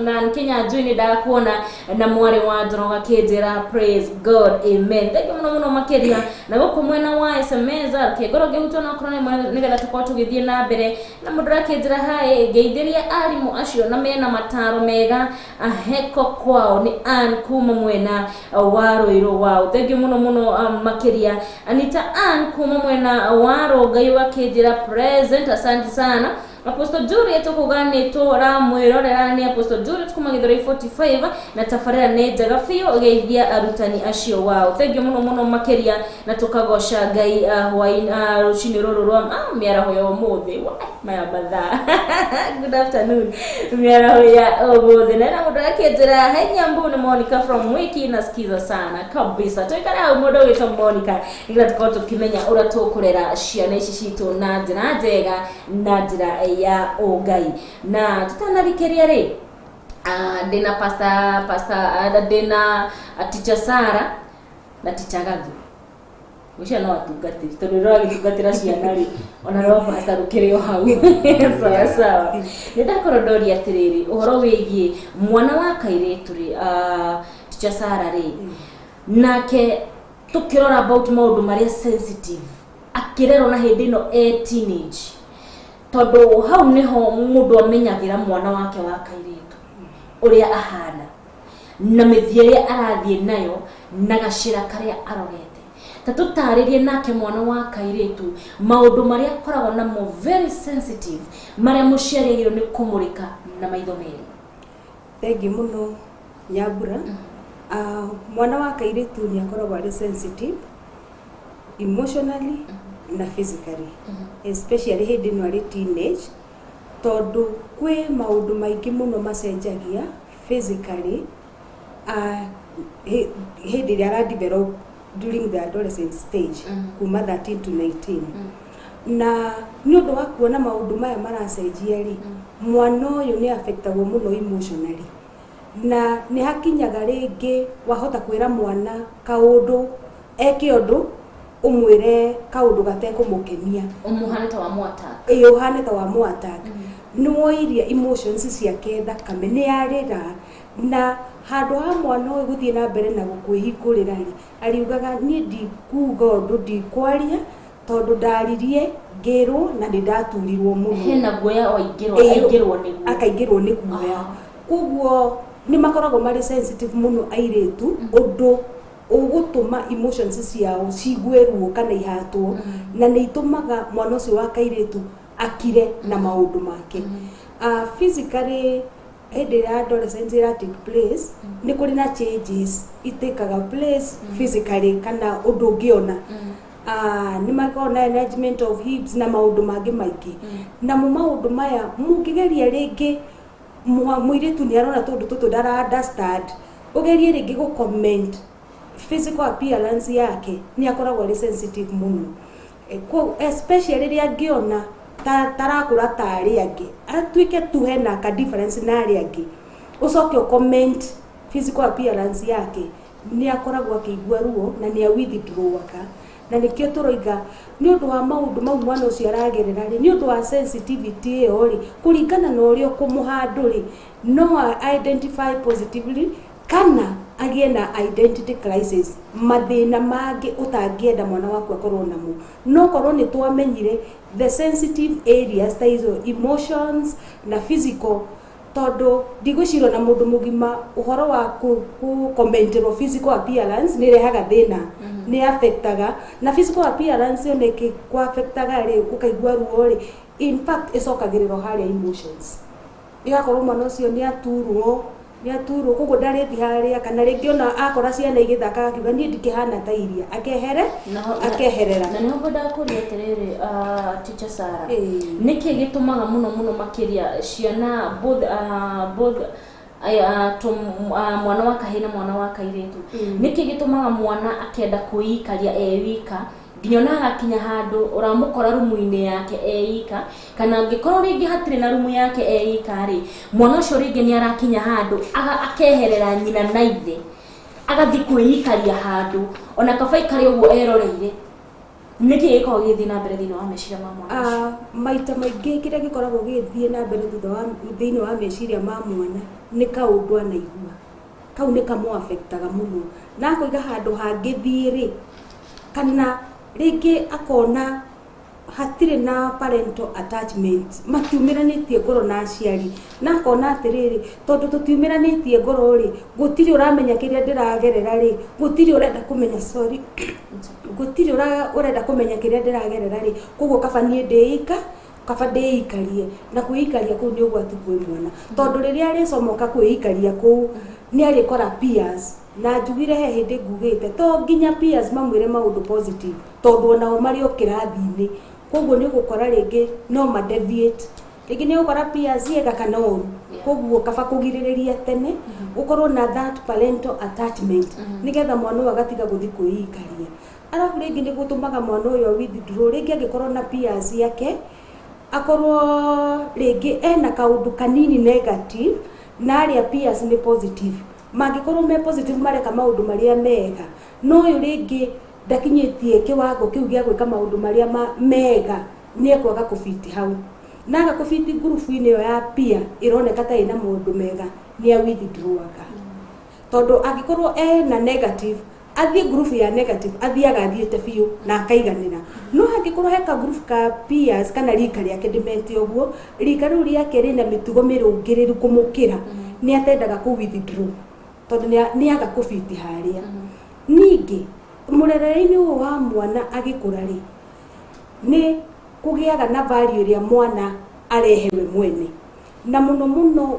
Na Kenya njui nĩ ndakuona na mwarĩ wa Njoroge akĩnjĩra praise God amen. Thank you mũno mũno makĩria na gũkũ mwena wa SMS kĩngoro ngĩhutwo na okorwo nĩ nĩgetha tũkorwo tũgĩthiĩ na mbere na mũndũ arakĩnjĩra haĩ ngeithĩria arimũ acio na mena mataro mega aheko kwao nĩ Ann kuma mwena wa Ruiru wao. Thank you mũno mũno makĩria. Anita Ann kuma mwena wa Rongai ũgakĩnjĩra present, asante sana. Apostle Juliet ũkuga nĩ tũramwĩrorera, nĩ Apostle Juliet kuma Githurai 45, na tabarĩra nĩ njega biũ, geithia arutani acio wao. Thank you mũno mũno makĩria, na tũkagoca Ngai hwaĩ rũcinĩ rũrũ rwa mĩaraho ya ũmũthĩ. Wai, maya mathaa, good afternoon, mĩaraho ya ũmũthĩ. Na ĩna mũndũ akĩnjĩra, "Hey Nyambu, ni Monica from Wiki, nasikiza sana kabisa." Tũikare hau, mũndũ ũgwĩtwo Monica, nĩgetha tũkorwo tũkĩmenya ũrĩa tũkũrera ciana ici citũ na njĩra njega na njĩra ya ũngai. Na tũtanarikĩria rĩ, ndĩna pastor, ndĩna teacher Sara na teacher Gathu. Gwĩciria no atungatĩri, tondũ rĩrĩa ũragĩtungatĩra ciana rĩ, ona no pastor rũkĩrĩ o hau. Sawa sawa, nĩ ndakorwo ndoria atĩrĩrĩ, ũhoro wĩgiĩ mwana wa kairĩtu rĩ, teacher Sara rĩ, nake tũkĩrora about maũndũ marĩa sensitive akĩrerwo na hĩndĩ ĩno e teenage, tondũ hau nĩho mũndũ amenyagĩra mwana wake wa kairĩtu ũrĩa ahana na mĩthiĩ ĩrĩa arathiĩ nayo na gacĩra karĩa arorete. Ta tũtarĩrie nake mwana wa kairĩtu maũndũ marĩa akoragwo namo very sensitive, marĩa mũciari agĩrĩirwo nĩ kũmũrĩka na maitho merĩ. Thengi mũno, Nyambura. Mwana wa kairĩtu nĩ akoragwo arĩ sensitive emotionally na physically, especially hĩndĩ ĩno arĩ teenage, tondũ kwĩ maũndũ maingĩ mũno macenjagia physically hĩndĩ ĩrĩa ara develop during the adolescent stage, kuma 13 to 19. Na nĩ ũndũ wa kuona maũndũ maya maracenjia rĩ, mwana ũyũ nĩ affectagwo mũno emotionally, na nĩ hakinyaga rĩngĩ wahota kwĩra mwana kaũndũ eke ũndũ, ũmwĩre kaũndũ gatekũmũkenia. Ũmũhane ta wa mwataka. Ĩĩ, ũhane ta wa mũattack. Nĩ woiria emotions ciake thakame, nĩ arĩra, na handũ ha mwana ũyũ gũthiĩ na mbere na gũkwĩhingũrĩra rĩ, ariugaga, "Niĩ ndikuga ũndũ, ndikwaria, tondũ ndaririe ngĩrwo na nĩ ndaturirwo mũno." Hena guoya waingĩrwo. Ĩĩ, aingĩrwo nĩguo. Akaingĩrwo nĩ guoya. Koguo nĩ makoragwo marĩ sensitive mũno airĩtu, ũndũ ũgũtũma emotions ciao cigue ruo kana ihatwo, na nĩ itũmaga mwana ũcio wa kairĩtu akire na maũndũ make. Physically, hĩndĩ ĩrĩa adolescence ĩra take place, nĩ kũrĩ na changes itĩkaga place physically kana ũndũ ũngĩona. Nĩ makoragwo na enlargement of hips na maũndũ mangĩ maingĩ. Namo maũndũ maya mũngĩgeria rĩngĩ, mũirĩtu nĩ arona tũndũ tũtũ ndara understand, ũgerie rĩngĩ gũ comment physical appearance yake, nĩ akoragwo arĩ sensitive mũno. Especially rĩrĩa angĩona ta tarakũra ta arĩa angĩ, atuĩke tu hena ka difference na arĩa angĩ, ũcoke ũ comment physical appearance yake, nĩ akoragwo akĩigua ruo na nĩ a withdrawaga. Na nĩkĩo tũroiga nĩ ũndũ wa maũndũ mau mwana ũcio aragerera rĩ, nĩ ũndũ wa sensitivity ĩyo rĩ, kũringana na ũrĩa ũkũmũhandũ rĩ, no identify positively kana agĩe na identity crisis, mathĩna mangĩ ũtangĩenda mwana waku akorwo namo. No korwo nĩ twamenyire the sensitive areas ta izo emotions na physical, tondũ ndigwĩciria na mũndũ mũgima ũhoro wa kũ-commenterwo physical appearance nĩ ĩrehaga thĩna, nĩ affectaga. Na physical appearance ĩyo nĩ ĩkĩkũ-affectaga rĩ, ũkaigua ruo rĩ, in fact ĩcokagĩrĩra harĩa emotions, igakorwo mwana ũcio nĩ aturwo, nĩ aturwo, koguo ndarĩthi harĩa, kana rĩngĩ ona akora ciana igĩthaka akiuga, "Niĩ ndikĩhana ta iria," akehere akeherera. Na nĩho ngwendaga kũria atĩrĩrĩ, teacher Sarah, Ĩĩ. nĩkĩ gĩtũmaga mũno mũno makĩria ciana both aya, mwana wa kahĩĩ na mwana wa kairĩtu, nĩkĩ gĩtũmaga mwana akenda kwĩikaria e wika, nginya ona agakinya handũ ũramũkora rumu-inĩ yake e ika, kana angĩkorwo rĩngĩ hatirĩ na rumu yake e ika rĩ, mwana ũcio rĩngĩ nĩ arakinya handũ akeherera nyina na ithe, agathiĩ kwĩikaria handũ, ona kaba ikare ũguo eroreire? Nĩkĩ gĩkoragwo gĩgĩthiĩ na mbere thĩinĩ wa meciria ma mwana ũcio? Ah, maita maingĩ kĩrĩa gĩkoragwo gĩgĩthiĩ na mbere thutha wa thĩinĩ wa meciria ma mwana nĩ kaũndũ anaigua kau nĩ kamũ-affectaga mũno, na akoiga handũ hangĩthiĩ rĩ, kana rĩngĩ akona hatirĩ na parental attachment, matiumĩranĩtie ngoro na aciari, na akona atĩrĩrĩ, tondũ tũtiumĩranĩtie ngoro rĩ, gũtirĩ ũramenya kĩrĩa ndĩragerera rĩ, gũtirĩ ũrenda kũmenya, sorry, gũtirĩ ũrenda kũmenya kĩrĩa ndĩragerera rĩ, koguo kaba niĩ ndĩika. Kaba ndĩikarie, na kwĩikaria kũu nĩ ũgwati kwĩ mwana, tondũ rĩrĩa arĩcomoka kwĩikaria kũu nĩ arĩkora peers. Na njugire he hĩndĩ ngugĩte to nginya peers mamwĩre maũndũ positive, tondũ onao marĩ o kĩrathi-inĩ. Koguo nĩ ũgũkora rĩngĩ no ma deviate, rĩngĩ nĩ ũgũkora peers ega kana ũru. Koguo kaba kũgirĩrĩria tene, gũkorwo na that parental attachment, nĩgetha mwana ũyũ agatiga gũthiĩ kwĩikaria. Arabu rĩngĩ nĩ gũtũmaga mwana ũyũ withdraw. Rĩngĩ angĩkorwo na peers yake, akorwo rĩngĩ ena kaũndũ kanini negative, na arĩa peers nĩ positive, mangĩkorwo me positive mareka maũndũ marĩa mega, no ũyũ rĩngĩ ndakinyĩtie kĩwango kĩu gĩa gwĩka maũndũ marĩa mega, nĩ ekwaga kũbiti hau, na aga kũbiti ngurubu-inĩ ĩyo ya peer ĩroneka ta ĩna maũndũ mega, nĩ a withdrawaga, tondũ angĩkorwo ena negative, athiĩ ngurubu ya negative, athiaga athiĩte biũ na akaiganĩra. No angĩkorwo he kagurubu ka peers kana rika rĩake, ndĩmete ũguo, rika rĩu rĩake rĩna mĩtugo mĩrũngĩrĩru kũmũkĩra, nĩ atendaga kũ withdraw, tondũ nĩ aga kũbiti harĩa. Ningĩ mũrerere-inĩ ũyũ wa mwana agĩkũra rĩ, nĩ kũgĩaga na value ĩrĩa mwana arehe we mwene, na mũno mũno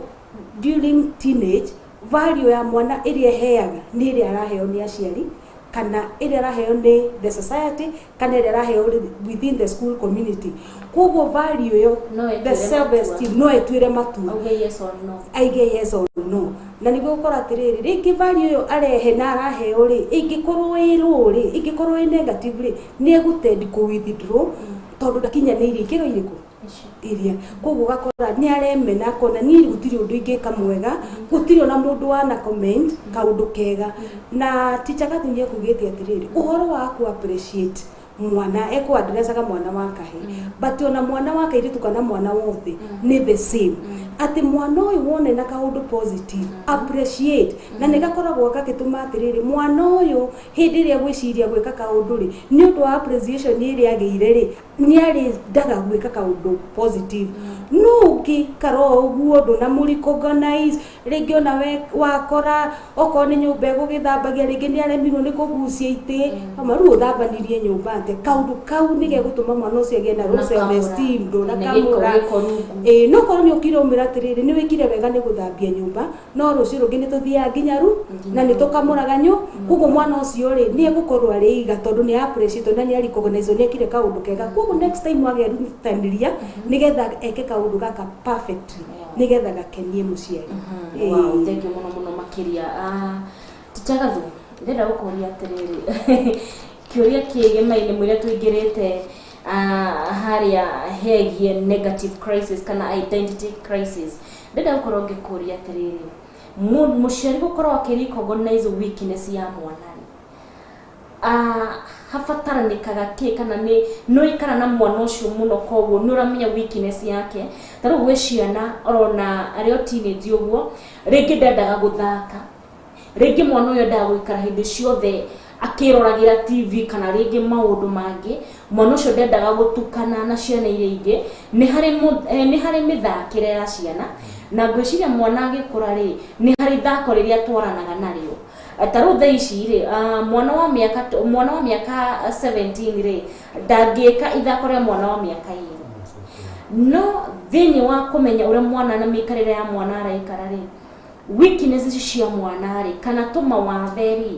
during teenage, value ya mwana ĩrĩa ĩheaga nĩ ĩrĩa araheo nĩ aciari, kana ĩrĩa araheo nĩ the society, kana ĩrĩa araheo within the school community. Koguo value ĩyo, No ĩtuĩre the self esteem, no ĩtuĩre matua. Auge yes or no. Aige yes or no. Na nĩguo gũkorwo atĩrĩrĩ, rĩngĩ value ĩyo arehe na araheo rĩ, ĩngĩkorwo ĩ low rĩ, ĩngĩkorwo ĩ negative rĩ, nĩ egũtendi kũ withdraw, tondũ ndakinyanĩirie ikĩro irĩkũ iria. Koguo ũgakora nĩ aremena, akona niĩ gũtirĩ ũndũ ingĩka mwega, gũtirĩ ona mũndũ wana comment kaũndũ kega. Na teacher Gathu nĩ ekugĩte atĩrĩrĩ, ũhoro wa ku appreciate mwana, ekũ-addressaga mwana wa kahĩ, but ona mwana wa kairĩtu kana mwana wothe nĩ the same, atĩ mwana ũyũ wone na kaũndũ positive, appreciate, na nĩ gakoragwo gagĩtũma atĩrĩrĩ, mwana ũyũ hĩndĩ ĩrĩa gwĩciria gwĩka kaũndũ rĩ, nĩ ũndũ wa appreciation ĩrĩa agĩire rĩ, nĩ arĩndaga gwĩka kaũndũ positive. No ũngĩikara o ũguo ndũnamũ-recognize, rĩngĩ ona we wakora okorwo nĩ nyũmba ĩgũgĩthambagia, rĩngĩ nĩ aremirwo nĩ kũgucia itĩ, ama rĩu ũthambanirie nyũmba atĩa? Kaũndũ kau nĩ gegũtũma mwana ũcio agĩe na low self esteem. Ndũnakamũra. Gĩko rungu. Ĩĩ, no korwo nĩ ũkire ũmwĩra atĩrĩrĩ, nĩ wĩkire wega nĩ gũthambia nyũmba, no rũciũ rũngĩ nĩ tũthiaga nginya ru na nĩ tũkamũraga nyũ. Koguo mwana ũcio rĩ, nĩ egũkorwo arĩ iga, tondũ nĩ appreciate na nĩ recognize nĩ ekire kaũndũ kega. Koguo next time agerutanĩria nĩgetha eke kaũndũ gaka perfectly, nĩgetha gakenie mũciari. Ĩĩ. Wow, thank you mũno mũno makĩria. Teacher Gathu, ndĩrenda gũkũria atĩrĩrĩ, kĩũria kĩgemainĩ mwĩrĩa tũingĩrĩte harĩa hegie negative crisis kana identity crisis. Ndĩrenda gũkorwo ngĩkũria atĩrĩrĩ, mũciari gũkorwo akĩ-recognize weakness ya mwana rĩ, habataranĩkaga kĩ, kana nĩ nĩ ũikara na mwana ũcio mũno, koguo nĩ ũramenya weakness yake? Ta rĩu gwĩ ciana ũrona arĩ o teenage ũguo, rĩngĩ ndendaga gũthaka, rĩngĩ mwana ũyũ endaga gũikara hĩndĩ ciothe akĩroragĩra TV kana rĩngĩ maũndũ mangĩ, mwana ũcio ndendaga gũtukana na ciana iria ingĩ. Nĩ harĩ mĩthakĩre ya ciana, na ngwĩciria mwana agĩkũra rĩ, nĩ harĩ ithako rĩrĩa atwaranaga narĩo. Ta rĩu thaa ici rĩ, mwana wa mĩaka 17 rĩ, ndangĩka ithako rĩa mwana wa mĩaka 2. No thĩinĩ wa kũmenya ũrĩa mwana na mĩikarĩre ya mwana araikara rĩ, weakness ici cia mwana rĩ, kana tũmawathe rĩ,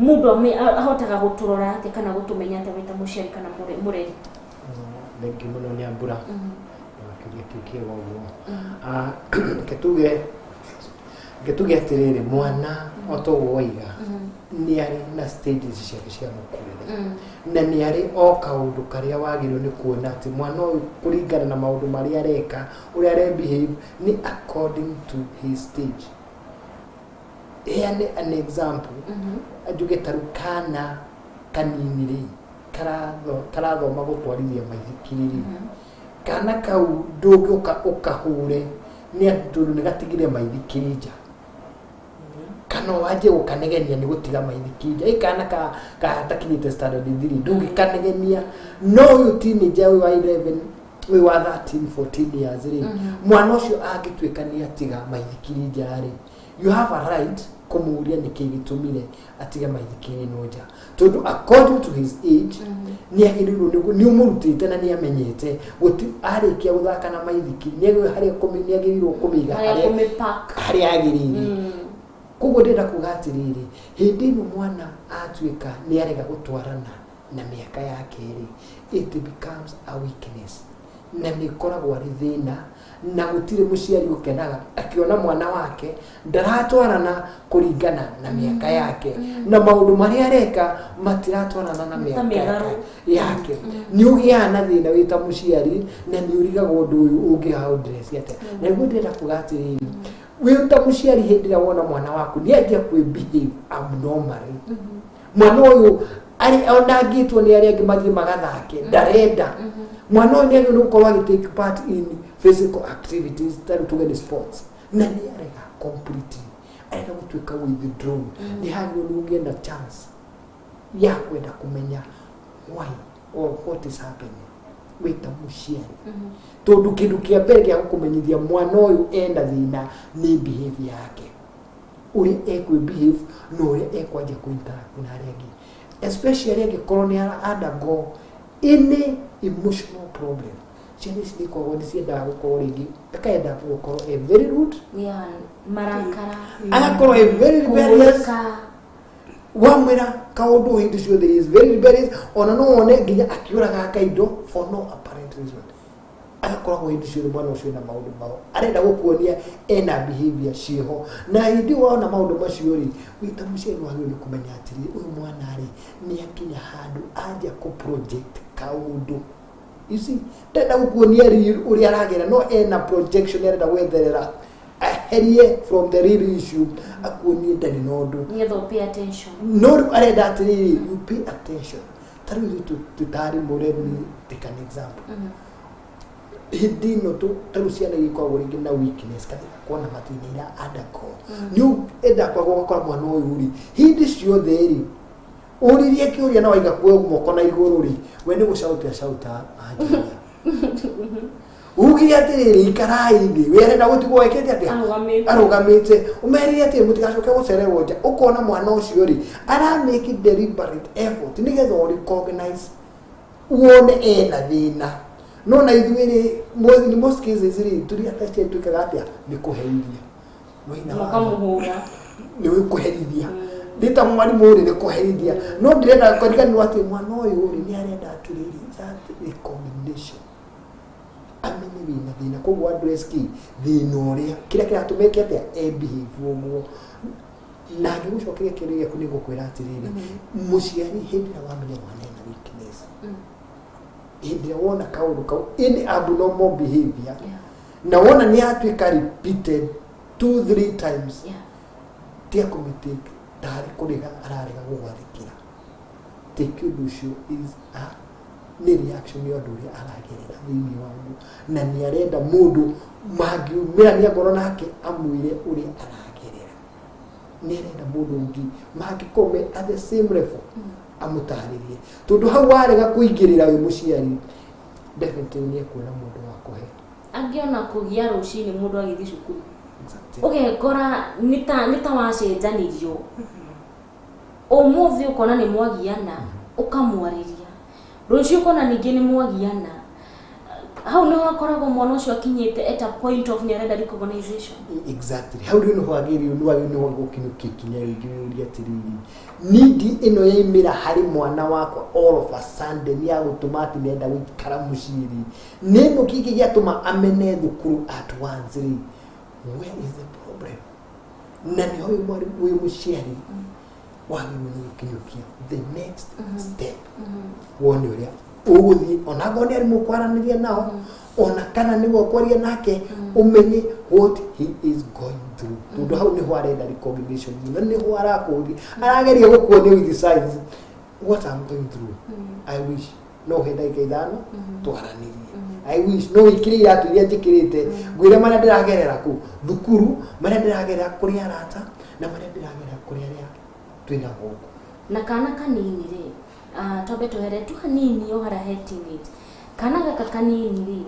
mũndũ ahotaga gũtũrora atĩa kana gũtũmenya atĩa wĩ ta mũciari kana mũreri? Thengiũ mũno nĩ ambura na kĩũria kĩu kĩega ũguo. Reke tuge atĩrĩrĩ, mwana o ta ũguo waiga nĩ arĩ na stages ciake cia mũkũrĩre, na nĩ arĩ o kaũndũ karĩa wagĩrĩirwo nĩ kuona atĩ mwana ũyũ, kũringana na maũndũ marĩa areka, ũrĩa are behave, nĩ according to his stage. Heane an example, njuge ta rĩu kana kanini rĩ, karathoma gũtwarithia maithikiri rĩ, kana kau ndũngĩũka ũkahũre nĩ atĩ tondũ nĩ gatigire maithikiri nja, kana wanjie gũkanegenia nĩ gũtiga maithikiri nja. Ĩ kana ka gatakinyĩte standard 3, ndũngĩkanegenia. No ũyũ teenager, ũyũ wa 11, ũyũ wa 13, 14 years rĩ, mwana ũcio angĩtuĩka nĩ atiga maithikiri nja rĩ, you have a right. Kũmũria nĩkĩ gĩtũmire atige maithikiri ĩno nja, tondũ according to his age nĩ agĩrĩirwo nĩ ũmũrutĩte na nĩ amenyete gũti arĩkia gũthaka na maithikiri nĩ agĩrĩirwo harĩa nĩ agĩrĩirwo kũmĩiga harĩa harĩa kũmĩpark. Harĩa agĩrĩire. Koguo ndĩrenda kuga atĩrĩrĩ, hĩndĩ ĩno mwana atuĩka nĩ arega gũtwarana na mĩaka yake rĩ, it becomes a weakness na nĩ ĩkoragwo arĩ thĩna, na gũtirĩ mũciari ũkenaga akĩona mwana wake ndaratwarana kũringana na mĩaka yake, na maũndũ marĩa areka matiratwarana na mĩaka mĩgarũ. yake. Nĩ ũgĩaga na thĩna wĩ ta mũciari na nĩ ũrigagwo ũndũ ũyũ ũngĩhaũndress atĩa. Na nĩguo ndĩrenda kuga atĩrĩrĩ, wĩ ta mũciari, hĩndĩ ĩrĩa wona mwana waku nĩ anjia kwĩ behave abnormally, mwana ũyũ arĩ ona angĩtwo nĩ arĩa angĩ mathiĩ magathake ndarenda, mwana ũyũ nĩ agĩrĩirwo gũkorwo agĩ take part in physical activities, ta rĩu tuge nĩ sports, na nĩ arega completely, arenda gũtuĩka withdrawn, nĩ hagĩrĩirwo nĩ ũgĩe na chance ya kwenda kũmenya why or what is happening wĩ ta mũciari, tondũ kĩndũ kĩa mbere gĩa gũkũmenyithia mwana ũyũ ena thĩna nĩ behavior yake, ũrĩa ekwĩ behave na ũrĩa ekwanjia kũ interact na arĩa angĩ, especially angĩkorwo nĩ ara undergo any emotional problem. Ciana ici nĩ ikoragwo nĩ ciendaga gũkorwo rĩngĩ akenda gũkorwo e very rude, Yeah, marakara. Agakorwo e very rebellious. Kũgũrũka. Wamwĩra kaũndũ hĩndĩ ciothe he is very rebellious, ona no wone nginya akĩũraga indo for no apparent reason. Agakoragwo hĩndĩ ciothe mwana ũcio ena maũndũ mao arenda gũkuonia, ena behavior ciĩho, na hĩndĩ ĩyo wona maũndũ macio rĩ, wĩ ta mũciari wagĩrĩirwo nĩ kũmenya atĩrĩ, ũyũ mwana rĩ nĩ akinya handũ anjia kũ project kaũndũ. You see, ndenda gũkuonia real ũrĩa aragera, no ena projection arenda gwetherera aherie from the real issue, akuonie ndarĩ na ũndũ. Nĩgetha ũ pay attention. No rĩu arenda atĩrĩrĩ, you pay attention. Ta rĩu ithuĩ tũtarĩ, let me take an example. Hĩndĩ ĩno ta rĩu ciana iria ikoragwo rĩngĩ na weakness kana igakorwo na mathĩna ira undergo, nĩ enda kwaga ũgakora mwana ũyũ rĩ, hĩndĩ ciothe rĩ, ũririe kĩũria na waiga kuoya moko na igũrũ rĩ, we nĩ gũcauta cauta anjia ugire atĩrĩrĩ, ikarai thĩ, we arenda gũtigwo ekĩte atĩa? Arũgamĩte. Arũgamĩte. Ũmerire atĩrĩ, mũtigacoke gũcererwo nja, ũkona mwana ũcio rĩ ara make deliberate effort nĩgetha ũ recognize wone ena thĩna. No na ithuĩ rĩ, in most cases rĩ, tũrĩ ataciari twĩkaga atĩa? Nĩ kũherithia. Wĩna watho. Mũkamũhũra. Nĩ wĩkũherithia ndĩ ta mwarimũ rĩ, nĩ kũherithia, no ndĩrenda kũriganĩrwo atĩ mwana ũyũ rĩ nĩ arenda atĩrĩrĩ that recognition, amenye wĩna thĩna, koguo address kĩ thĩna ũrĩa kĩrĩa kĩratũma eke atĩa, e behave ũguo. Na ngĩgũcokeria kĩũria gĩaku, nĩ ngũkwĩra atĩrĩrĩ, mũciari hĩndĩ ĩrĩa wamenya mwana ena weakness, hĩndĩ ĩrĩa wona kaũndũ kau, any abnormal behavior, na wona nĩ yatuĩka repeated 2, 3 times, tia kũmĩtake tarĩ kũrega ararega gũgwathĩkĩra. Take ũndũ ũcio is a nĩ reaction ya ũndũ ũrĩa aragerera thĩinĩ waguo, na nĩ arenda mũndũ mangiumĩrania ngoro nake amwĩre ũrĩa aragerera. Nĩ arenda mũndũ ũngĩ mangĩkorwo me at the same level amũtarĩrie, tondũ hau warega kũingĩrĩra wĩ mũciari, definitely nĩ ekuona mũndũ wa kũhe. Angĩona kũgia rũcinĩ mũndũ agĩthiĩ cukuru, Exactly. ũgekora nĩ ta wacenjanirio. Ũmũthĩ ũkona nĩ mwagiana, ũkamwarĩria, rũciũ ũkona ningĩ nĩ mwagiana. Hau nĩho akoragwo mwana ũcio akinyĩte at a point of nĩ arenda recognition. Exactly, hau rĩu nĩho agĩrĩirwo nĩ wagĩrĩirwo nĩho gũkinyũkia ikinya rĩngĩ wĩũrie atĩrĩrĩ, nindi ĩno yaimĩra harĩ mwana wakwa all of a sudden ya gũtũma atĩ nĩenda gũikara mũciĩ rĩ, nĩ ĩno kĩngĩ gĩatũma amene thukuru at once rĩ, where is the problem? Na nĩho wĩ mwarimũ, wĩ mũciari wagĩrĩirwo nĩ gũkinyũkia the next step, wone ũrĩa ũgũthiĩ, ona angorwo nĩ arimũ kwaranĩria nao, ona kana nĩwe ũkwaria nake, ũmenye what he is going through, tondũ hau nĩho arenda recognition mũno, nĩho arakũria, arageria gũkuonia with the signs what I'm going through. I wish no he ndagĩka 5 twaranĩrie. I wish no wĩkĩre iratũ iria njĩkĩrĩte, ngwĩre marĩa ndĩragerera kũ thukuru, marĩa ndĩragerera kũrĩ arata, na marĩa ndĩragerera kũrĩ arĩa twĩna gũkũ. Na kana kanini rĩ, twambe twehere tu hanini o harĩa he teenage. Kana gaka kanini rĩ,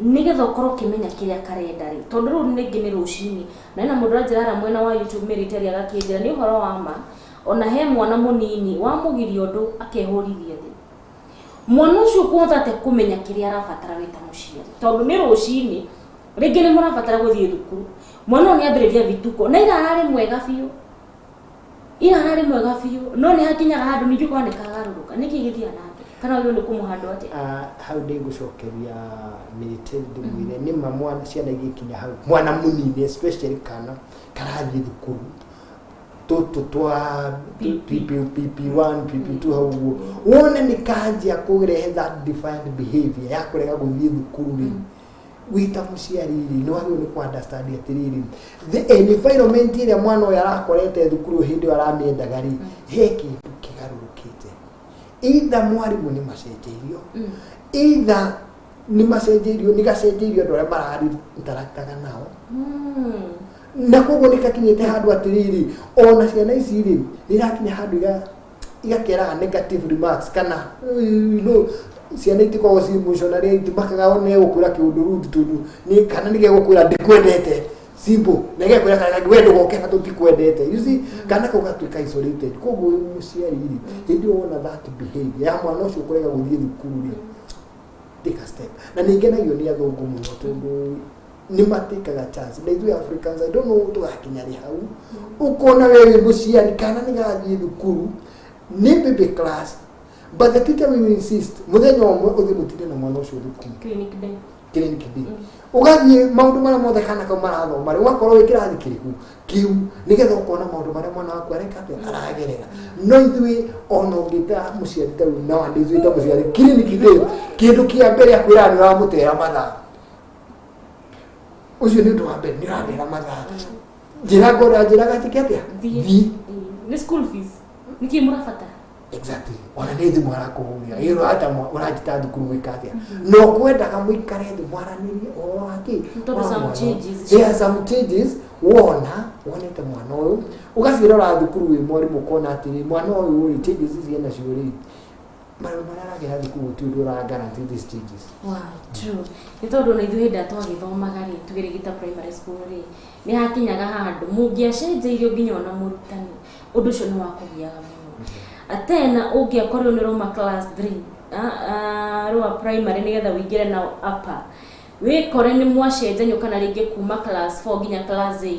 Nĩgetha ũkorwo ũkĩmenya kĩrĩa karenda rĩ, tondũ rĩu rĩngĩ nĩ rũcinĩ na ena mũndũ ũranjĩra harĩa mwena wa YouTube Mary agakĩnjĩra nĩ ũhoro wa ma, ona he mwana mũnini wamũgiria ũndũ akehũrithia thĩ. Mwana ũcio ũkũhota atĩa kũmenya kĩrĩa arabatara wĩ ta mũciari? Tondũ nĩ rũcinĩ, rĩngĩ nĩ mũrabatara gũthiĩ thukuru, mwana ũyũ nĩ ambĩrĩria vituko, na ira ararĩ mwega biũ, ira ararĩ mwega biũ, no nĩ hakinyaga handũ ningĩ ũkona nĩ kagarũrũka. Nĩkĩ gĩthiaga na mbere? Kana wagĩrĩirwo nĩ kũmũhandwo atĩa? Ah, hau ndĩgũcokeria mĩrĩte ndĩmwĩre nĩ ma mwana ciana igĩkinya hau mwana mũnini, especially kana karathiĩ thukuru tũtũ twa PP, PP1, PP2 hau ũguo, wone nĩ kanjia kũrehe that defiant behavior ya kũrega gũthiĩ thukuru rĩ, wĩ ta mũciari rĩ, nĩ wagĩrĩirwo nĩ kũ understand atĩrĩrĩ, the environment ĩrĩa mwana ũyũ arakorete thukuru hĩndĩ ĩyo aramĩendaga rĩ, he kĩndũ kĩgarũrũkĩte, either mwarimũ nĩ macenjeirio, either nĩ macenjeirio, nĩ gacenjeirio andũ arĩa marari interactaga nao, na koguo nĩ gakinyĩte handũ atĩrĩrĩ, ona ciana ici rĩ, nĩ irakinya handũ igakeraga negative remarks kana ciana itikoragwo ci emotional, itimakaga ona egũkwĩra kĩũndũ rude, tondũ nĩ kana nĩ gegũkwĩra ndikwendete, simple, na gĩgakwĩra kana we ndũgoke na tũtikwendete, you see, kana kau gatuĩka isolated. Koguo wĩ mũciari rĩ, hĩndĩ ĩyo wona that behavior ya mwana ũcio kũrega gũthiĩ thukuru rĩ, take a step. Na nĩ ngenagio nĩ athũngũ mũno tondũ nĩ matĩkaga chance, na ithuĩ Africans, I don't know tũgakinya rĩ hau ũkona we wĩ mũciari kana nĩ gathiĩ thukuru nĩ baby class, but the teacher will insist mũthenya ũmwe ũthiĩ mũtinde na mwana ũcio thukuru. Clinic day. Clinic day, ũgathiĩ maũndũ marĩa mothe kana kau marathoma rĩ, ũgakorwo wĩ kĩrathi kĩrĩkũ kĩu, nĩgetha ũkona maũndũ marĩa mwana waku areka atĩa aragerera. No ithuĩ ona ũngĩta mũciari ta rĩu nowadays wĩta mũciari clinic day, kĩndũ kĩa mbere akwĩraga nĩ ũramũtera mathaa. Ũcio nĩ ũndũ wa mbere, nĩ ũrandera mathaa, njĩra ngora njĩra gajĩke atĩa? Thiĩ. Thiĩ. Nĩ school fees, nĩkĩ mũrabatara? Exactly, ona nĩ thimũ arakũhũrĩra ĩ ũrata ũranjĩta thukuru gwĩka atĩa, no kwendaga mũikare thĩ mwaranĩrie ũhoro wa kĩ. Tondũ wa some mwana. changes. There are some changes wona wonete mwana ũyũ, ũgaciĩrora thukuru wĩ mwarimũ, ũkona atĩrĩ, mwana ũyũ rĩ, changes ici ena cio rĩ, maũndũ marĩa aragera thukuru gũtirĩ ũndũ ũra guarantee these changes. Wow, true. Nĩ tondũ ona ithuĩ hĩndĩ ĩrĩa twagĩthomaga rĩ, tũgĩrĩgĩta primary school rĩ, nĩ hakinyaga handũ mũngĩacenjeirio nginya ona mũrutani, ũndũ ũcio nĩ wakũgiaga mũno. Tena ũngĩakorirwo nĩ ũrauma class 3 rwa primary nĩgetha ũingĩre na upper, wĩkore nĩ mwacenjanio kana rĩngĩ kuma class 4 nginya class 8,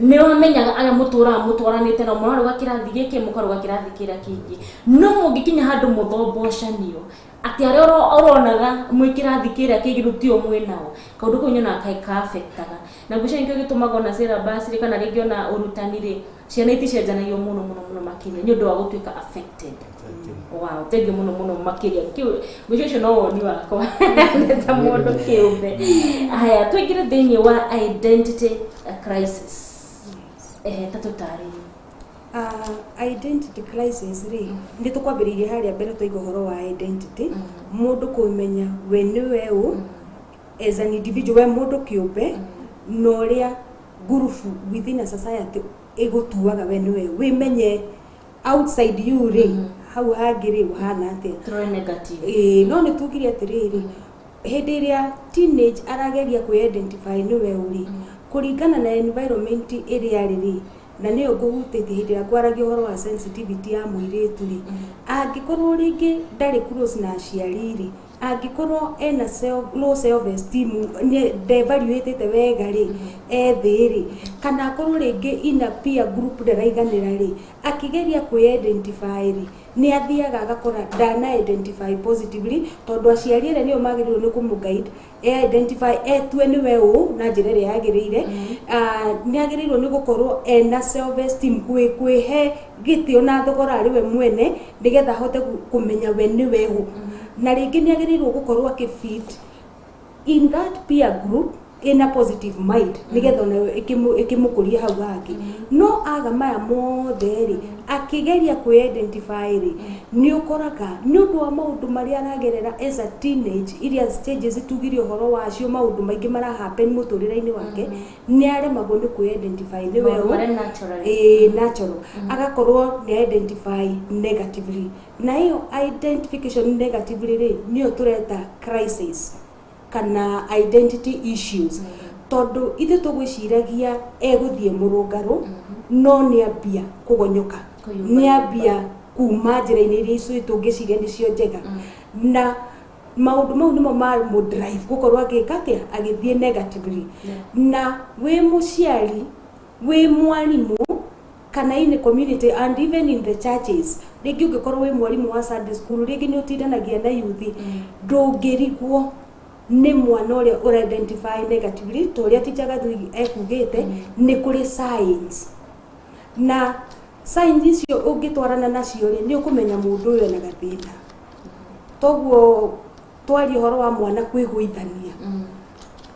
nĩ wamenyaga arĩa mũtũraga mũtwaranĩte nao, mũraruga kĩrathi gĩkĩ, mũkaruga kĩrathi kĩrĩa kĩngĩ, no mũngĩkinya handũ mũthombocanio atĩ arĩa ũronaga mwĩ kĩrathi kĩrĩa kĩngĩ rĩu tio mwĩ nao, kaũndũ kau nyonaga kaĩ ka-affectaga na ngwĩciria nĩkĩo gĩtũmaga ona syllabus rĩ, kana rĩngĩ ona ũrutani rĩ, ciana iticenjanagio mũno mũno mũno makĩria nĩ ũndũ wa gũtuĩka affected. Wow, thank you mũno mũno makĩria. Ngwĩciria ũcio no woni wakwa nĩ ta mũndũ kĩũmbe. Haya, tũingĩre thĩinĩ wa identity crisis. Ehe, ta tũtarĩrie. Identity crisis rĩ, nĩ tũkwambĩrĩirie harĩa mbere twaiga ũhoro wa identity, mũndũ kũmenya we nĩwe ũ as an individual, we mũndũ kĩũmbe, na ũrĩa ngurubu within a society ĩgũtuaga we nĩwe, wĩmenye outside you rĩ, hau hangĩ rĩ, ũhana atĩa? Tũrore negative. Ĩĩ, no nĩ tugire atĩrĩrĩ, hĩndĩ ĩrĩa teenage arageria kwĩ-identify nĩwe ũrĩ kũringana na environment ĩrĩa arĩ rĩ, na nĩyo ngũhutĩtie hĩndĩ ĩrĩa ngwaragia ũhoro wa sensitivity ya mũirĩtu rĩ, angĩkorwo rĩngĩ ndarĩ close na aciari rĩ, angĩkorwo ena low self esteem, ndevaluĩtĩte wega rĩ, ethĩ rĩ, kana akorwo rĩngĩ ina peer group ndaraiganĩra rĩ, akĩgeria kwĩ-identify rĩ, nĩ athiaga agakora ndana identify positively, tondũ aciari arĩa nĩo magĩrĩirwo nĩ kũmũ guide e identify, etue nĩwe ũ na njĩra ĩrĩa yagĩrĩire. Ah, nĩ agĩrĩirwo nĩ gũkorwo ena self esteem, kwĩhe gĩtĩo na thogora arĩ we mwene, nĩgetha ahote kũmenya we nĩwe ũ, na rĩngĩ nĩ agĩrĩirwo gũkorwo akĩ fit in that peer group in a positive mind, nĩgetha ona ĩkĩmũkũria hau hangĩ. No aga maya mothe rĩ, akĩgeria kwĩ-identify rĩ, nĩ ũkoraga nĩ ũndũ wa maũndũ marĩa aragerera as a teenage, iria stages tugire ũhoro wacio, maũndũ maingĩ mara happen mũtũrĩre-inĩ wake, nĩ aremagwo nĩ kwĩ-identify nĩwe Maũndũ ũ. marĩa naturally. Ĩĩ, natural, agakorwo nĩ identify negatively, na ĩyo identification negatively rĩ, nĩyo tũreta crisis. Kana identity issues, tondũ ithuĩ tũgwĩciragia egũthiĩ mũrũngarũ, no nĩ ambia kũgonyoka. Kũyumba. Nĩ ambia kuma njĩra-inĩ iria icio tũngĩciria nĩcio njega, na maũndũ mau nĩmo mamũ drive gũkorwo agĩka atĩa, agĩthiĩ negatively. Na wĩ mũciari, wĩ mwarimũ, kana in the community and even in the churches, rĩngĩ ũngĩkorwo wĩ mwarimũ wa Sunday school, rĩngĩ nĩ ũtindanagia na youth, ndũngĩrigwo nĩ mwana ũrĩa ũra identify negatively. Ta ũrĩa Teacher Gathui ekugĩte, nĩ kũrĩ signs, na signs icio ũngĩtwarana nacio rĩ, nĩ ũkũmenya mũndũ ũyũ ena gathĩna. Toguo twaria ũhoro wa mwana kwĩgũithania,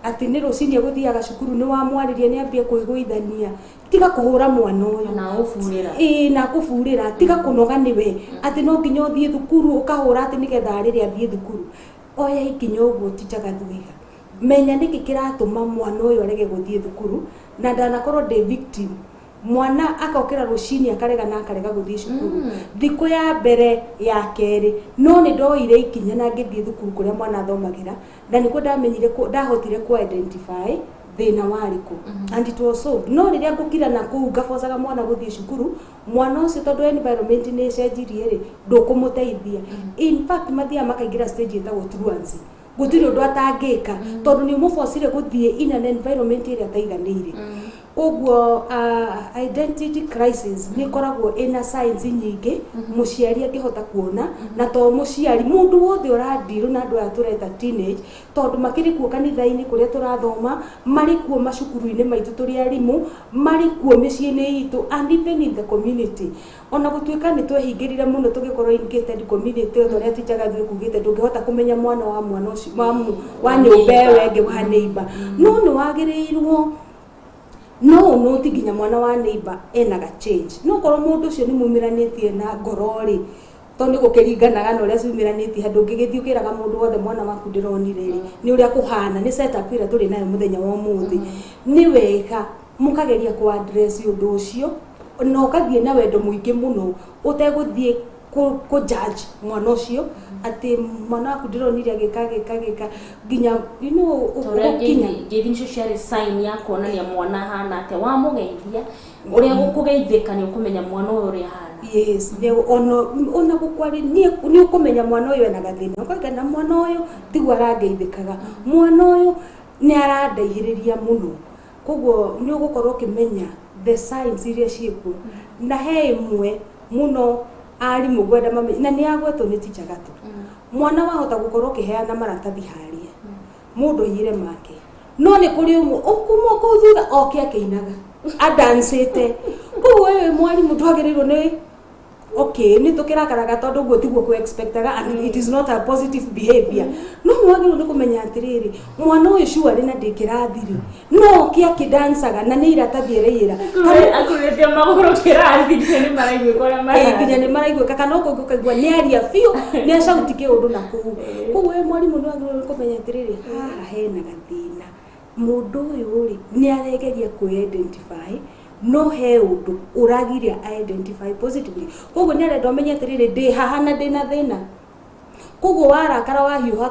atĩ nĩ rũcinĩ egũthiaga cukuru, nĩ wamwarĩria, nĩ ambia kwĩgũithania, tiga kũhũra mwana ũyũ. Na ũburĩra. Ĩĩ, na kũburĩra. Tiga kũnoga nĩwe atĩ no nginya ũthiĩ thukuru ũkahũra atĩ nĩgetha rĩrĩa athiĩ thukuru. Oya ikinya ũguo Teacher Gathuiga, menya nĩkĩ kĩratũma mwana ũyũ arege gũthiĩ thukuru. Na ndanakorwo ndĩ victim, mwana akokĩra rũcinĩ akarega na akarega gũthiĩ cukuru thikũ ya mbere, ya kerĩ, no nĩ ndoire ikinya na ngĩthiĩ thukuru kũrĩa mwana athomagĩra, na nĩkuo ndamenyire ndahotire ku identify thĩna warĩ kũ, and it was solved. No rĩrĩa ngũkira na kũu ngabocaga mwana gũthiĩ cukuru, mwana ũcio, tondũ environment nĩ ĩcenjirie rĩ, ndũkũmũteithia. In fact, mathiaga makaingĩra stage ĩtagwo truancy, gũtirĩ ũndũ atangĩka tondũ nĩ ũmũbocire gũthiĩ in an environment ĩrĩa ataiganĩire. Koguo identity crisis nĩ ĩkoragwo ĩna signs nyingĩ mũciari angĩhota kuona, na to mũciari, mũndũ wothe ũrandirũ na andũ aya tũreta teenage, tondũ makĩrĩ kuo kanitha-inĩ kũrĩa tũrathoma, marĩ kuo macukuru-inĩ maitũ tũrĩ arimũ, marĩ kuo mĩciĩ-inĩ itũ, and even in the community. Ona gũtuĩka nĩ twehingĩrire mũno tũgĩkorwo in gated community, ta ũrĩa Teacher Gathui kugĩte, ndũngĩhota kũmenya mwana wa mwana ũcio wa nyũmba ĩyo ĩngĩ, wa neighbor, no nĩ wagĩrĩirwo no ũnũti nginya mwana wa neighbor ena ga change. No korwo mũndũ ũcio nĩ mumĩranĩtie na ngoro rĩ, tondũ nĩ gũkĩringanaga na ũrĩa ciumĩranĩtie, handũ ũngĩgĩthiĩ ũkĩraga mũndũ wothe mwana waku ndĩronire rĩ, nĩ ũrĩa kũhana nĩ setup ĩrĩa tũrĩ nayo mũthenya wa ũmũthĩ. Nĩ wega mũkageria kũ address ũndũ ũcio na ũgathiĩ na wendo mũingĩ mũno, ũtegũthiĩ kũ judge mwana ũcio atĩ mwana waku ndĩronire agĩka gĩka gĩka nginya Tũrĩa ũgũkinya. Ngeithi nicio ciarĩ sign ya kuonania mwana ahana atĩa. Wamũgeithia ũrĩa gũkũgeithĩka, nĩ ũkũmenya mwana ũyũ ũrĩa ahana. Yes, nĩ ona gũkwari nĩ ũkũmenya mwana ũyũ ena gathĩna, ũkauga na mwana ũyũ tiguo arangeithĩkaga, mwana ũyũ nĩ arandaihĩrĩria mũno. Koguo nĩ ũgũkorwo ũkĩmenya the signs iria ciĩkuo, na he ĩmwe mũno arimũ ngwenda mamenye, na nĩ yagwetwo nĩ Teacher Gatũ. Mwana wahota gũkorwo ũkĩheana maratathi harĩa mũndũ aiyĩre make, no nĩ kũrĩ ũmwe ũkuma kũu thutha oke akĩinaga andancĩte. Koguo wewe mwarimũ ndwagĩrĩirwo nĩ, okay, nĩ tũkĩrakaraga tondũ ũguo tiguo kũ expectaga and it is not a positive behavior, no nĩ wagĩrĩirwo nĩ kũmenya atĩrĩrĩ, mwana ũyũ surely na ndĩ kĩrathi rĩ, no oke akĩdancaga na nĩ iratathi eraiyĩra. Akurĩtie magũrũ kĩrathi nginya nĩ maraiguĩka ũrĩa Nginya nĩ maraiguĩka, kana ũkũngĩ ũkaigua nĩ aria biũ, nĩ acauti kĩũndũ na kũu. Koguo we mwarimũ nĩ wagĩrĩirwo nĩ kũmenya atĩrĩrĩ, haha hena gathĩna, mũndũ ũyũ rĩ, nĩ aregeria kwĩ identify, no he ũndũ ũragiria identify positively. Koguo nĩ arenda ũmenye atĩrĩrĩ, ndĩ haha na ndĩna thĩna. Koguo warakara, wahiũha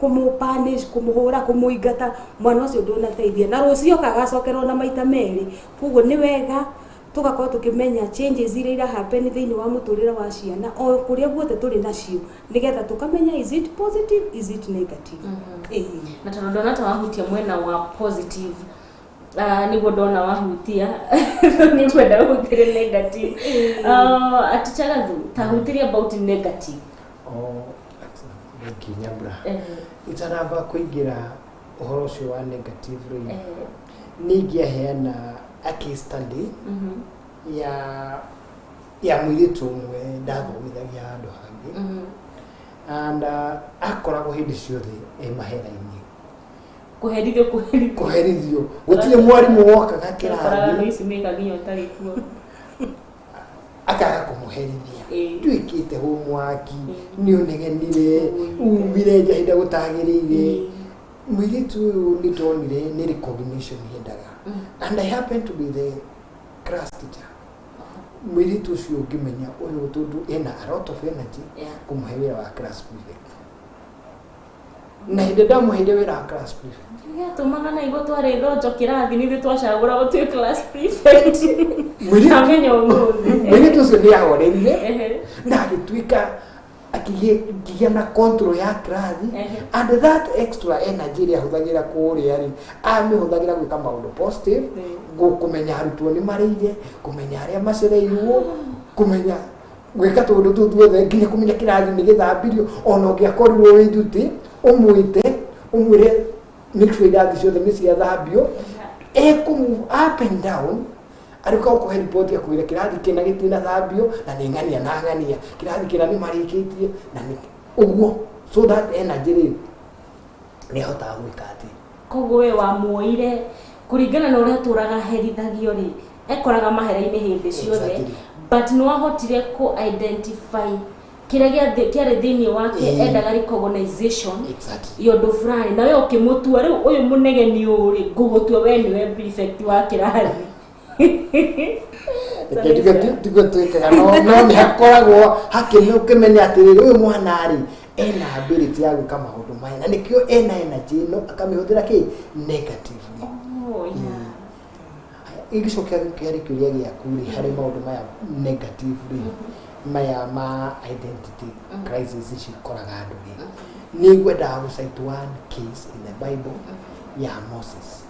kũmũ punish, kũmũhũra, kũmũingata, mwana ũcio ndũnateithia, na rũciũ kagacokerwo na maita merĩ. Koguo nĩ wega tũgakorwo tũkĩmenya changes iria ira happen thĩinĩ wa mũtũrĩre wa ciana o kũrĩa guothe tũrĩ nacio, nĩgetha tũkamenya, is it positive, is it negative? Ĩĩ. Na tondũ ndona ta wahutia mwena wa positive, nĩguo ndona wahutia, nĩngwenda ũhutĩre negative. Teacher Gathu, ta hutĩrie about negative. O nginya mbura itanamba kũingĩra ũhoro ũcio wa negative rĩ, nĩ ingĩaheana a case study ya mũirĩtu ũmwe ndathomithagia handũ hangĩ, and akoragwo hĩndĩ ciothe e mahera-inĩ. Kũherithio, kũherithio. Kũherithio, gũtirĩ mwarimũ wokaga Ũkoraga andũ kĩrathi ici mĩka nginya ũtarĩ kuo. Akaga kũmũherithia. Nduĩkĩte homework, nĩ ũnegenire, umire nja hĩndĩ ĩrĩa gũtagĩrĩire. Mũirĩtu ũyũ nĩ ndonire nĩ recognition yendaga, and I happen to be the class teacher. Mũirĩtu ũcio ũngĩmenya ũyũ tondũ ena a lot of energy, kũmũhe wĩra wa class prefect. Na hĩndĩ ndamũheire wĩra wa class prefect. Gĩatũmaga na igua twarĩ thonjo kĩrathi nithuĩ twacagũra gũtuĩ class prefect. Amenya ũmũthĩ. Mũirĩtu ũcio nĩ ahorerire na agĩtuĩka akĩgĩa na control ya kĩrathi. And that extra energy ĩrĩa ahũthagĩra kũrĩa rĩ, amĩhũthagĩra gwĩka maũndũ positive, kũmenya arutwo nĩ marĩire, kũmenya arĩa macereirwo, kũmenya gwĩka tũũndũ tũu tuothe, nginya kũmenya kĩrathi nĩ gĩthambirio. Ona ũngĩakorirwo wĩ duty, ũmwĩte ũmwĩre make sure irathi ciothe nĩ ciathambio, ekũ move up and down arĩũka gũkũhe riboti akwĩre kĩrathi kĩna gĩtinathambio na nĩ ng'ania na ng'ania, kĩrathi kĩna nĩ marĩkĩtie na nĩ ũguo. So that energy rĩ, nĩ ahotaga gwĩka atĩ Koguo we wamuoire kũringana na ũrĩa atũraga herithagio rĩ, ekoraga mahera-inĩ hĩndĩ ciothe. But nĩ wahotire kũ identify kĩrĩa kĩarĩ thĩinĩ wake. Endaga recognition ya ũndũ fulani, na we ũkĩmũtua rĩu ũyũ mũnegeni ũyũ rĩ, ngũgũtua we nĩwe prefect wa kĩrathi. Reke tigue twĩkaga, no nĩ hakoragwo hakĩmenya atĩrĩrĩ, ũyũ mwana rĩ, ena ability ya gwĩka maũndũ maya, na nĩkĩo ena energy ĩno akamĩhũthĩra kĩ negatively. Oh, yeah. Ingĩcokia kĩarĩ kĩũria gĩaku rĩ, harĩ maũndũ maya negative rĩ, maya ma identity crisis ici ikoraga andũ rĩ, nĩ ngwendaga gũ cite one case in the Bible ya Moses.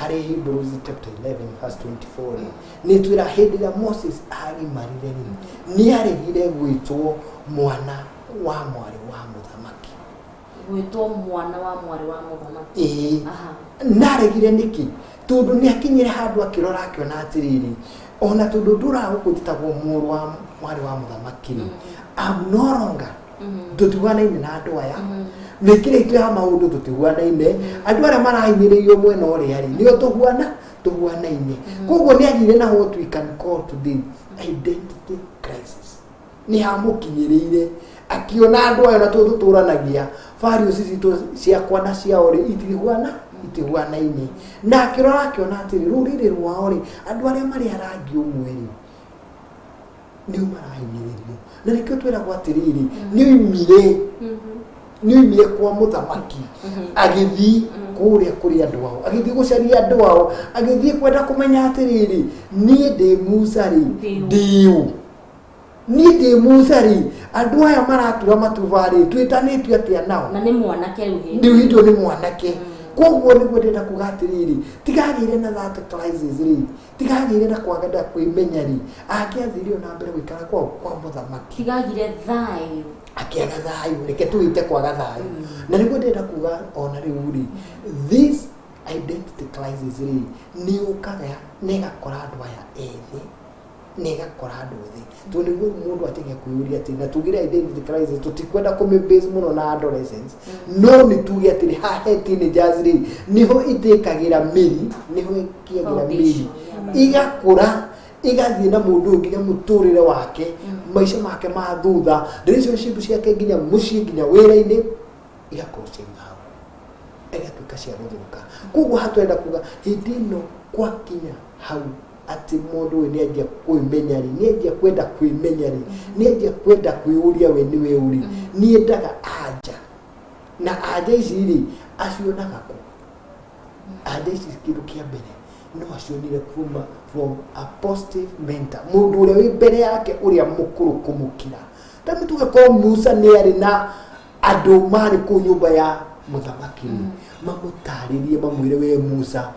Harĩ Hebrews chapter 11 verse 24 rĩ, nĩ twĩra hĩndĩ ĩrĩa Moses agimarire rĩ, nĩ aregire gwĩtwo mwana wa mwarĩ wa mũthamaki. Gwĩtwo mwana wa mwarĩ wa mũthamaki. Ĩĩ. Naregire nĩkĩ? Tondũ nĩ akinyire handũ akĩrora akĩona atĩrĩrĩ, ona tondũ ndũraga gũkũ njĩtagwo mũrũ wa mwarĩ wa mũthamaki rĩ, I'm no longer, tũtihuanaine na andũ aya, mĩkĩre itũ ya maũndũ tũtihuanaine, andũ arĩa marahinyĩrĩirio mwena ũrĩa rĩ, nĩo tũhuanaine. Koguo nĩ agire na what we can call today identity crisis. Nĩ hamũkinyĩrĩire akiona andũ aya na tũtũranagia values citũ, ciakwa na ciao rĩ, itihuanaine, na akĩrora akĩona atĩrĩ, rũrĩrĩ rwao rĩ, andũ arĩa marĩ a rangi ũmwe rĩ, nĩo marahinyĩrĩrio. Na nĩkĩo twĩragwo atĩrĩrĩ, nĩ oimire kwa mũthamaki agĩthiĩ kũrĩa kũrĩ andũ ao, agĩthiĩ gũcaria andũ ao, agĩthiĩ kwenda kũmenya atĩrĩrĩ, niĩ ndĩ Musa rĩ, Ndĩ ũ? ndĩ ũ? Niĩ ndĩ Musa rĩ, andũ aya maratura matuba rĩ, twĩtanĩtio atĩa nao? Na nĩ mwanake rĩu hĩndĩ. Rĩu hĩndĩ ĩyo nĩ mwanake. Koguo nĩguo ndĩrenda kuga atĩrĩrĩ, tigagĩire na that crisis rĩ, tigagĩire na kwagenda kwĩmenya rĩ, angĩathire o na mbere gũikara kwao kwa mũthamaki. Tigagire thayũ. Akĩaga thayũ, reke tuwĩte kwaga thayũ. Na nĩguo ndĩrenda kuga ona rĩu rĩ, this identity crisis rĩ, nĩ yũkaga na ĩgakora andũ aya ethĩ na ĩgakora andũ othe, tondũ nĩguo mũndũ atige kwĩyũria atĩ, na tugire identity crisis tũtikwenda kũmĩ base mũno na adolescence, no nĩ tuge atĩrĩ, hahe teenagers rĩ, nĩho ĩtĩkagĩra mĩri, nĩho ĩkĩagĩra mĩri. Foundation, yeah. Igakũra, igathiĩ na mũndũ ũyũ nginya mũtũrĩre wake, maica make ma thutha, relationship ciake, nginya mũciĩ, nginya wĩra-inĩ, igakorwo ciĩ hau, igatuĩka cia gũthũka. Koguo hatwenda kuga hĩndĩ ĩno kwakinya hau atĩ mũndũ ũyũ nĩ anjia kwĩmenya rĩ, nĩ anjia kwenda kwĩmenya rĩ, nĩ anjia kwenda kwĩyũria we nĩwe ũrĩ, nĩ endaga anja, na anja ici rĩ, acionaga kũ? Anja ici, kĩndũ kĩa mbere, no acionire kuma from a positive mentor, mũndũ ũrĩa wĩ mbere yake, ũrĩa mũkũrũ kũmũkĩra. Ta tuge korwo Musa nĩ arĩ na andũ marĩ kũu nyũmba ya mũthamaki rĩ, mamũtarĩrie, mamwĩre, "We Musa,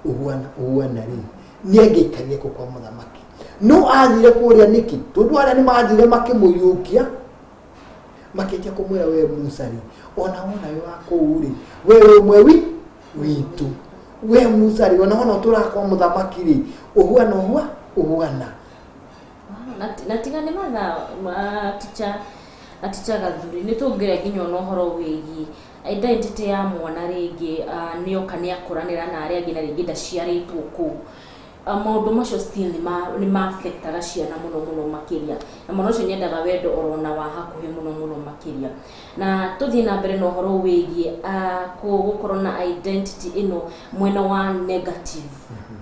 ũhuana ũhuana," rĩ, nĩ angĩaikarire kũu kwa mũthamaki. No athire kũrĩa nĩkĩ? Tondũ arĩa nĩ mathire makĩmũriũkia, makĩanjia kũmwĩra, "We Musa rĩ, ona wona wĩ wa kũu rĩ, we wĩ ũmwe wi witũ. We Musa rĩ, ona wona ũtũraga kwa mũthamaki rĩ, ũhuana ũhua ũhuana." Wow, na tiga nĩ mathaa ma ticha na ticha Gathuri, nĩ tũngĩrĩa nginya ona ũhoro wĩgiĩ identity ya mwana rĩngĩ, nĩoka nĩ akũranĩra na arĩa angĩ, na rĩngĩ ndaciarĩtwo kũu. Maũndũ macio still nĩ ma affectaga ciana mũno mũno makĩria, na mwana ũcio nĩendaga wendo orona wa hakuhĩ mũno mũno makĩria. Na tũthiĩ na mbere na ũhoro wĩgiĩ gũkorwo na identity ĩno mwena wa negative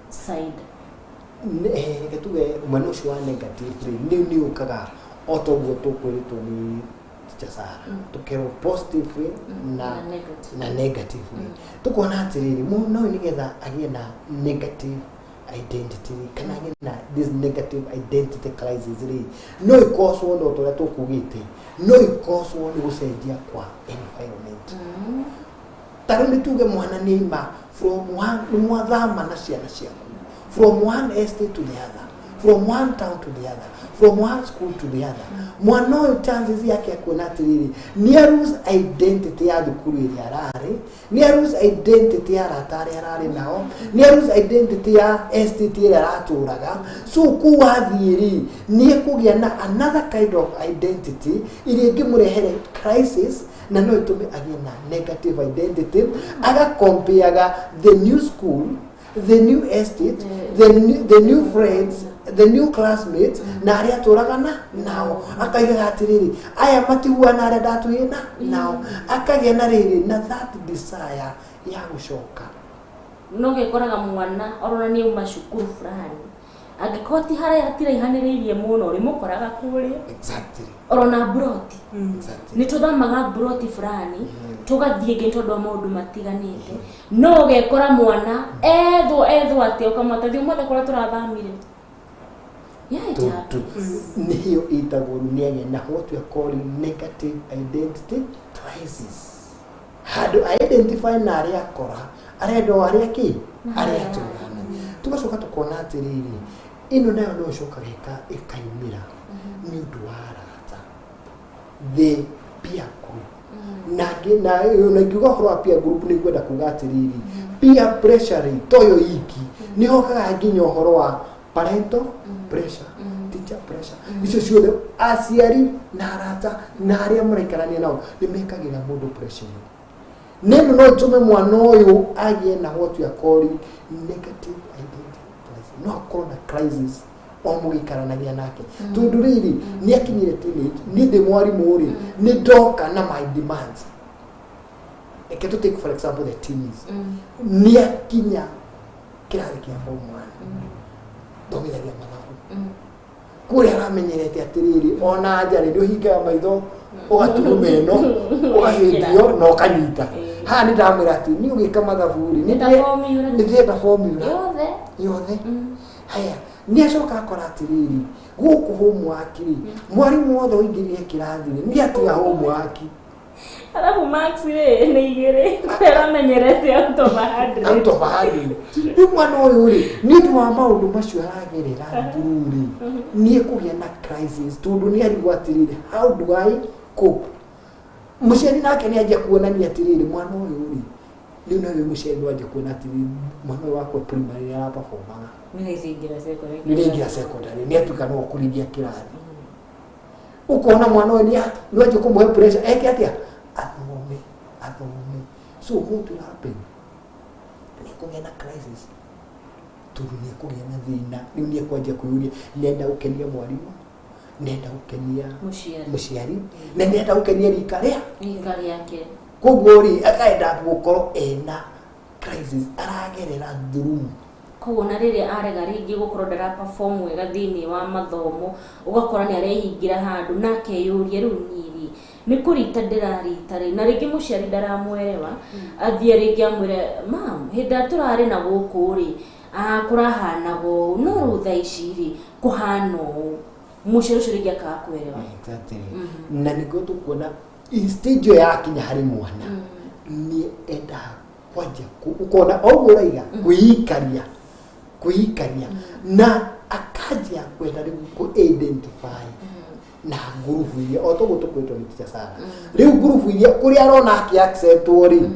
side. Reke tuge mwena ũcio wa negative rĩ, nĩ ũkaga o ta ũguo tũkwĩrĩtwo nĩ Teacher Sarah, tũkerwo positive way na Na negative. Na negative way. Tukona atiriri, mwana ũyũ nĩgetha agĩe na negative identity rĩ, kana agĩe na this negative identity crisis rĩ, no ĩkoswo no ta ũrĩa tũkugĩte, no ĩkoswo nĩ gũcenjia kwa environment. Ta rĩu nĩ tuge mwana nĩ aima from one, nĩ mwathama na ciana ciaku from one estate to the other, from one town to the other, from one school to the other. Mwana ũyũ chances yake ya kuona atĩrĩrĩ, nĩ a lose identity ya thukuru ĩrĩa ararĩ, nĩ a lose identity ya arata arĩa ararĩ nao, nĩ a lose identity ya estate ĩrĩa aratũraga. So kũu athiĩ rĩ, nĩ ekũgĩa na another kind of identity ĩrĩa ĩngĩmũrehere crisis, na no ĩtũme agĩe na negative identity, agakompeaga the new school, the new estate, the new friends, the new classmates na arĩa atũraga na nao, akaigaga atĩrĩrĩ, aya matiguana arĩa ndatũire na nao, akagĩa na rĩrĩ na that desire ya gũcoka. No gĩkoraga mwana orona nĩ auma cukuru fulani, angĩkorwo ti harĩa hatiraihanĩrĩirie mũno, ũrĩmũkoraga kũrĩa orona mburoti. Nĩ tũthamaga mburoti fulani tũgathiĩ ĩngĩ tondũ wa maũndũ matiganĩte, no ũgekora mwana ethwo ethwo atĩ ũkamwata thiĩ ũmũthĩ kũrĩa tũrathamire. Yeah, it Tondũ happens. Nĩyo ĩtagwo nĩagĩa na what we are calling negative identity crisis, handũ identify na arĩa akora, arenda o arĩa kĩ arĩa atũrana. Tũgacoka tũkona atĩrĩrĩ, ĩno nayo no ĩcokaga ĩkaumĩra nĩ ũndũ wa arata, the peer group. Na na ingiuga ũhoro wa peer group, nĩ ngwenda kuga atĩrĩrĩ, peer pressure rĩ, toyo iki nĩ hokaga nginya ũhoro wa parental pressure, teacher pressure, icio ciothe, aciari na arata na arĩa maraikarania nao nĩ mekagĩra mũndũ pressure ĩyo. Neno no ĩtũme mwana ũyũ agĩe na what we are calling negative identity crisis. No akorwo na crisis o mũgĩikaranagia nake, tondũ rĩrĩ nĩ akinyire teenage, niĩ ndĩ mwarimũ rĩ, nĩ ndoka na my demands. Reke tũ take for example the teens. Nĩ akinya kĩrathi kĩa form 1, thomithagia mathabu, kũrĩa aramenyerete atĩrĩrĩ, ona nja rĩ, nĩ ũhingaga maitho, ũgaturuma ĩno, ũgahĩtio na ũkanyita. Haha nĩ ndamwĩra atĩ niĩ ũgĩka mathabu rĩ, Nĩ formula. Nĩ ndĩrenda formula yothe. Yothe. Haya, nĩ acoka akora atĩrĩrĩ, gũkũ homework rĩ, mwarimũ wothe ũingĩrire kĩrathi rĩ, nĩ atiga homework. Alafu marks rĩ nĩ 2, kũrĩa aramenyerete out of 100. Out of 100. Rĩu mwana ũyũ rĩ, nĩ ũndũ wa maũndũ macio aragerera through rĩ, nĩ ekũgĩa na crisis, tondũ nĩ arigwo atĩrĩrĩ, how do I cope? Mũciari nake nĩ anjia kuonania atĩrĩrĩ, mwana ũyũ rĩ, rĩu nawe mũciari nĩ wanjia kuona atĩrĩrĩ, mwana ũyũ wakwa primary nĩ araperformaga, nĩ secondary. Nĩ raingĩra secondary nĩ atuĩka no kũringia kĩrathi. Ũkona mwana ũyũ nĩ wanjia kũmũhe pressure eke atĩa, athome, athome. So what will happen, nĩ kũgĩa na crisis, tondũ nĩ ekũgĩa na thĩna. Rĩu nĩ ekwanjia kwĩyũria, nenda gũkenia mwarimũ, nenda gũkenia mũciari, mũciari, na nenda gũkenia rika rĩa rika rĩake. Koguo rĩ, akaenda gũkorwo ena crisis aragerera through. Koguo na rĩrĩa arega rĩngĩ gũkorwo ndara perform wega thĩinĩ wa mathomo, ũgakora nĩ arehingĩra handũ na akeyũria, rĩu niĩ rĩ, nĩ kũrita ndĩrarita rĩ? Na rĩngĩ mũciari ndaramwerewa, athiĩ rĩngĩ amwĩre, mam, hĩndĩ ĩrĩa tũrarĩ na gũkũ rĩ, ah, kũrahanaga ũũ, no rĩu thaa ici rĩ, kũhana ũũ. Mũciari ũcio rĩngĩ akaga kwerewa. Exactly. Na nĩguo tũkuona stage ĩyo yakinya harĩ mwana, nĩ endaga kwanjia ũkona o ũguo ũraiga kwĩikaria, kwĩikaria, na akanjia kwenda rĩu kũ identify na ngurubu iria o toguo tũkwĩtwo nĩ Teacher Sarah. Rĩu ngurubu iria kũrĩa arona akĩ acceptwo rĩ,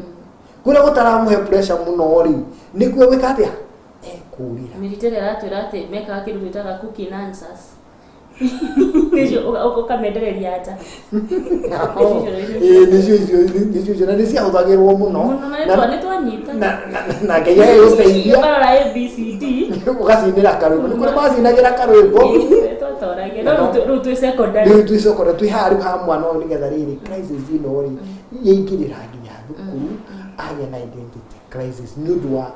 kũrĩa gũtaramũhe pressure mũno rĩ, nĩkuo gwĩka atĩa, ekũrĩra. Mĩrita ĩrĩa aratwĩra atĩ mekaga kĩndũ twĩtaga cooking answers, nĩcio ũkamendereria nja. Ĩĩ, nĩcio icio, nĩcio icio, na nĩ ciahũthagĩrwo mũno. Mũno, na nĩ twanyita. Na Ngai agĩgũteithia. Ũkarora A B C D. Ũgacinĩra karwĩmbo, nĩ kũrĩ macinagĩra karwĩmbo. Twatoragia, no rĩu twĩ secondary. Rĩu twĩ secondary, twĩ haha rĩu ha mwana ũyũ, nĩgetha rĩrĩ crisis ĩno rĩ, yaingĩrĩra nginya thukuru, agĩa na identity crisis nĩ ũndũ wa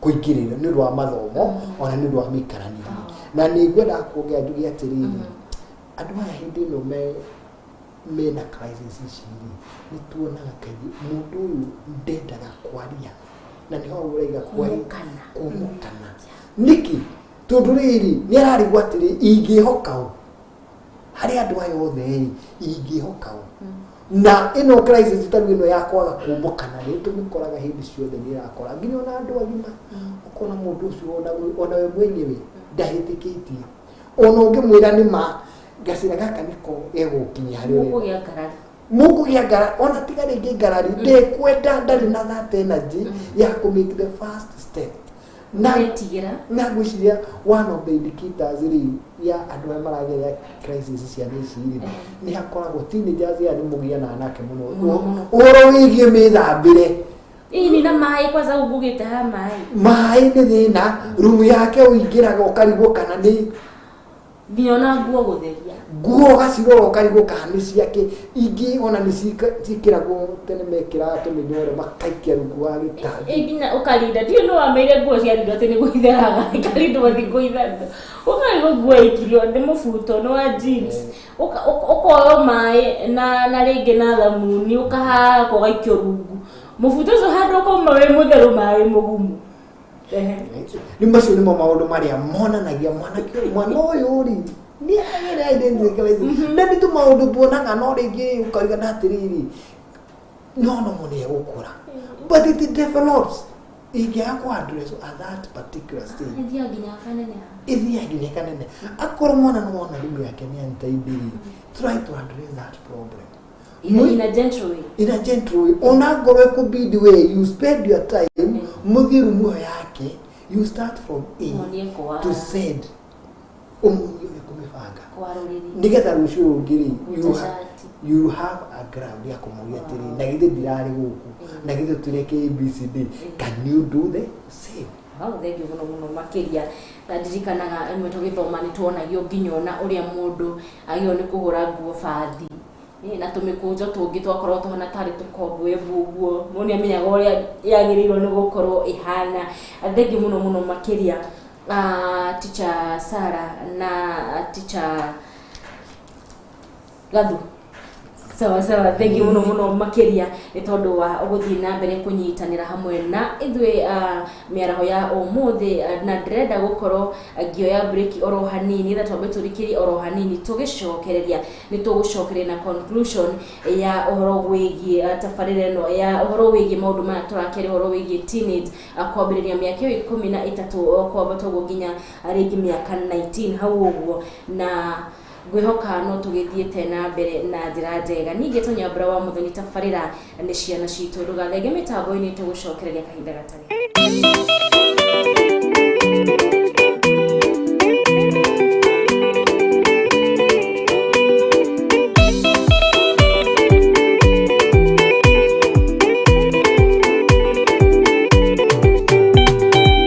kũingĩrĩra, nĩ ũndũ wa mathomo, ona nĩ ũndũ wa mĩikaranĩrie. Na nĩ ngwenda kuongera njuge atĩrĩrĩ, andũ aya hĩndĩ ĩno me Mena crisis ici rĩ, nĩ tuonaga kaingĩ mũndũ ũyũ ndendaga kwaria, na nĩho ũraiga kwaria. Kumũkana. Kumũkana nĩkĩ? Tondũ rĩrĩ, nĩ ararigwo atĩrĩ, ingĩhoka ũ harĩ andũ aya othe rĩ, ingĩhoka ũ? Na ĩno crisis tarĩu ĩno ya kwaga kumũkana nĩ tũmĩkoraga hĩndĩ ciothe, nĩ ĩrakora nginya ona andũ agima. Ũkona mũndũ ũcio ona we mwenyewe ndahĩtĩkĩtie, ona ũngĩmwĩra nĩ ma gacĩra gaka nĩko gegũkinyia harĩa ũrenda. Mũkũgĩa ngarari. Mũkũgĩa ngara, ona tiga rĩngĩ ngarari, ndekwenda, ndarĩ na that energy ya kũ make the first step na Ũretigĩra. Na ngwĩciria one of the indicators rĩ ya andũ arĩa maragerera crisis ciana ici rĩ, nĩ hakoragwo teenagers aya nĩ mũgianaga nake mũno Mũno, mũno. Ũhoro wĩgiĩ mĩthambĩre. Ĩni na maĩ, kwanza ugugĩte ha maĩ. Maĩ nĩ thĩna, rumu yake ũingĩraga ũkarigwo kana nĩ Nginya ona nguo gũtheria. Nguo ũgacirora ũkarigwo kana nĩ ciake. Ingĩ ona nĩ ciĩkĩragwo, tene mekĩraga tũmĩnyore makaikia rungu wa gĩtanda. Ĩ nginya ũkarinda, ndiũ no wameire nguo ciarindwo atĩ nĩ gũitheraga, ikarindwo thikũ 3, ũkarigwo nguo ikirio nĩ mũbuto, nĩ wa jeans. Ũkoywo maĩ na rĩngĩ na thamuni, ũkahaka, ũgaikio rungu mũbuto ũcio, handũ ũkauma wĩ mũtheru, maĩ mũgumu. Ehe. Rĩu macio nĩmo maũndũ marĩa monanagia mwanake ũyũ, mwana ũyũ rĩ, nĩ agĩra identity crisis. Na nĩ tũmaũndũ tuonaga, no rĩngĩ ũkauga na atĩrĩrĩ, no nĩ egũkũra, but it develops ingĩaga kũ address at that particular stage. Ĩthiaga nginya akaneneha. Ĩthiaga nginya ĩkaneneha. Akorwo mwana nĩ wona rumu yake nĩ untidy, try to address that problem in a gentle way. In a gentle way. Ona ngorwo ĩkũbidi we you spend your time mũthiĩ rumu ĩyo yake, you start from A Muonie kwa to Z, ũmuonie ũrĩa kũmĩbanga kwarũrĩria. Nĩgetha rũciũ rũngĩ rĩ, Gwĩta cati. You have a ground ya kũmũria atĩrĩ, na githĩ ndirarĩ gũkũ, na githĩ tũreke ABCD, can you do the same? Hau thengiũ mũno mũno makĩria. Na ndirikanaga ĩmwe tũgĩthoma nĩ tuonagio nginya ona ũrĩa mũndũ agĩrĩirwo nĩ kũhũra nguo bathi. Na tũmĩkũnjo tũngĩ twakorwo tũhana tarĩ tũkobwembu ũguo, mũndũ nĩ amenyaga ũrĩa yagĩrĩirwo nĩ gũkorwo ĩhana. Thengiũ mũno mũno makĩria, teacher Sarah na teacher Gathu. Sawa sawa, thengiũ mũno mũno makĩria nĩ tondũ wa gũthiĩ na mbere kũnyitanĩra hamwe na ithuĩ mĩaraho ya ũmũthĩ. Na ndĩrenda gũkorwo ngĩoya break oro hanini, tha twambe tũrikĩrie oro hanini, tũgĩcokereria nĩ tũgũcokereria na conclusion ya ũhoro wĩgiĩ tabarĩra ĩno ya ũhoro wĩgiĩ maũndũ maya tũrakĩaria, ũhoro wĩgiĩ teenage, kwambĩrĩria mĩaka ĩyo 13 kwambata ũguo nginya rĩngĩ mĩaka 19 hau ũguo, na ngwĩhoka no tũgĩthiĩte na mbere na njĩra njega. Ningĩ tũnyambura wa mũthoni, tabarĩra nĩ ciana citũ. Ndũgathenge mĩtambo-inĩ, tũgũcokereria kahinda gatarĩ.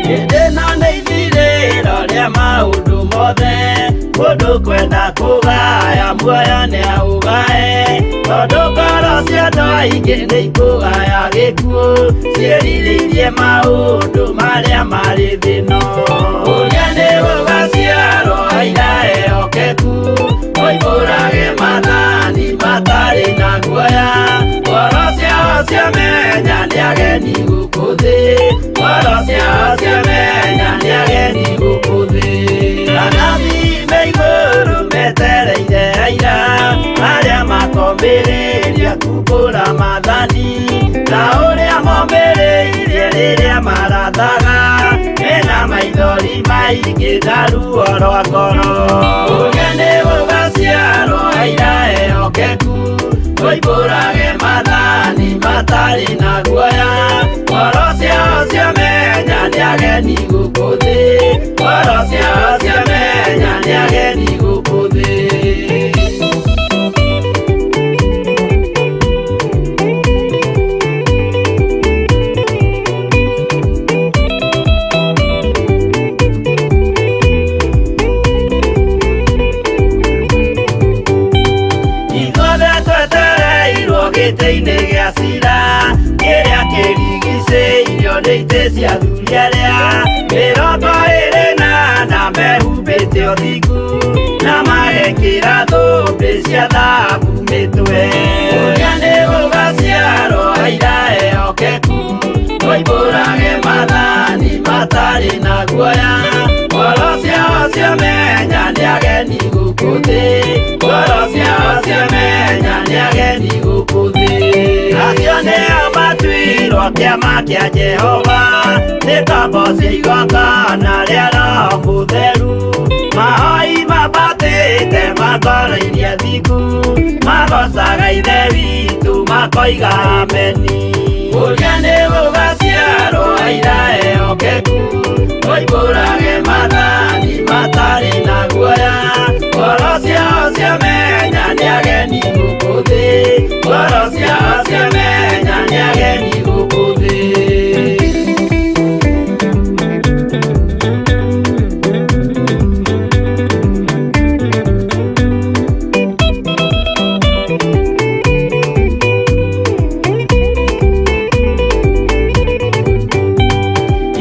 Hĩndĩ ĩno nĩ ithirĩro rĩa maũndũ mothe, mũndũ kwenda kũgaya muoyo nĩ aũgae, tondũ ngoro cia andũ aingĩ nĩ ikũgaya gĩkuũ, ciĩrirĩirie maũndũ marĩa marĩ thĩ-ĩno. Ũrĩa nĩ gũgaciarwo aira ehokeku, moimbũrage maathani matarĩ na guoya, ngoro ciao ciamenya nĩ ageni gũkũ thĩ, ngoro ciao ciamenya nĩ ageni gũkũ thĩ. Anabii me igũrũ metereire aira arĩa makombĩrĩria kumbũra maathani ta ũrĩa mombĩrĩirie rĩrĩa marathaga, mena maithori maingĩ na ruo rwa ngoro. Ũrĩa nĩ gũgaciarwo aira ehokeku, moimbũrage maathani matarĩ na guoya, ngoro ciao ciamenya nĩ ageni gũkũ thĩ, ngoro ciao ciamenya nĩ ageni gũkũ thĩ. Ithuothe twetereirwo gĩtĩ-inĩ gĩa cira kĩrĩa kĩrigicĩirio nĩ itĩ cia athuri arĩa 24 mehumbĩte ũthingu na magekĩra thũmbĩ. Thũmbĩ cia thahabu mĩtwe. Ũrĩa nĩ gũgaciarwo aira ehokeku, moimbũrage maathani matarĩ na guoya. Ngoro ciao ciamenya nĩ ageni gũkũ thĩ, ngoro ciao ciamenya nĩ ageni gũkũ thĩ. Acio nĩo matuirwo kĩama kĩa Jehova, nĩ ngombo cia igongona rĩa Roho Mũtheru. Mahoi mambatĩte makoro iria thingu, magocaga Ithe witũ makoiga ameni. Ũrĩa nĩ gũgaciarwo aira ehokeku, moimbũrage maathani matarĩ na guoya. Ngoro ciao ciamenya nĩ ageni gũkũ thĩ, ngoro ciao ciamenya nĩ ageni gũkũ thĩ.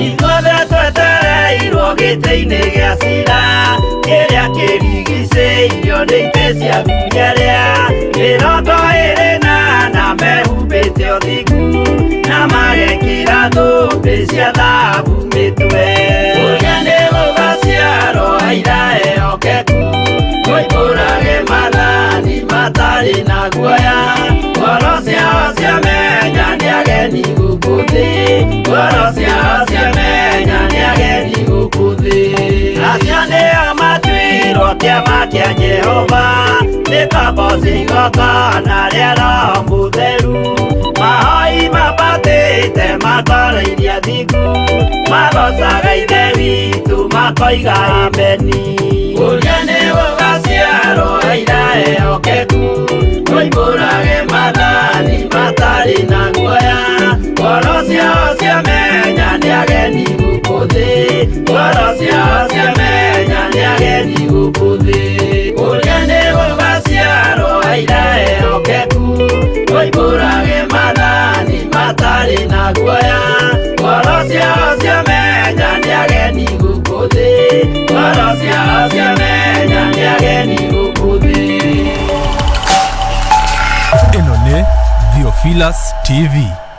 Ithuothe twetereirwo gĩtĩ-inĩ gĩa cira kĩrĩa kĩrigicĩirio nĩ itĩ cia athuri arĩa 24 mehumbĩte ũthingu na magekĩra thũmbĩ cia thahabu mĩtwe. Ũrĩa nĩ gũgaciarwo aira ehokeku, moimbũrage maathani matarĩ na guoya. Ngoro ciao ciamenya nĩ ageni gũkũ thĩ, ngoro ciao ciamenya nĩ ageni gũkũ thĩ. Acio nĩo matuirwo kĩama kĩa Jehova, nĩ ngombo cia igongona rĩa Roho Mũtheru. Mahoi mambatĩte makoro iria thingu, magocaga Ithe witũ makoiga ameni. Ũrĩa nĩ gũgaciarwo aira ehokeku, moimbũrage maathani matarĩ na guoya. Ngoro ciao ciamenya nĩ ageni gũkũ thĩ, ngoro ciao ciamenya nĩ ageni gũkũ thĩ. Ũrĩa nĩ gũgaciarwo aira ehokeku, moimbũrage maathani matarĩ na guoya. Ngoro ciao ciamenya nĩ ageni gũkũ thĩ, ngoro ciao ciamenya nĩ ageni gũkũ thĩ. Ĩno nĩ Theophilus TV,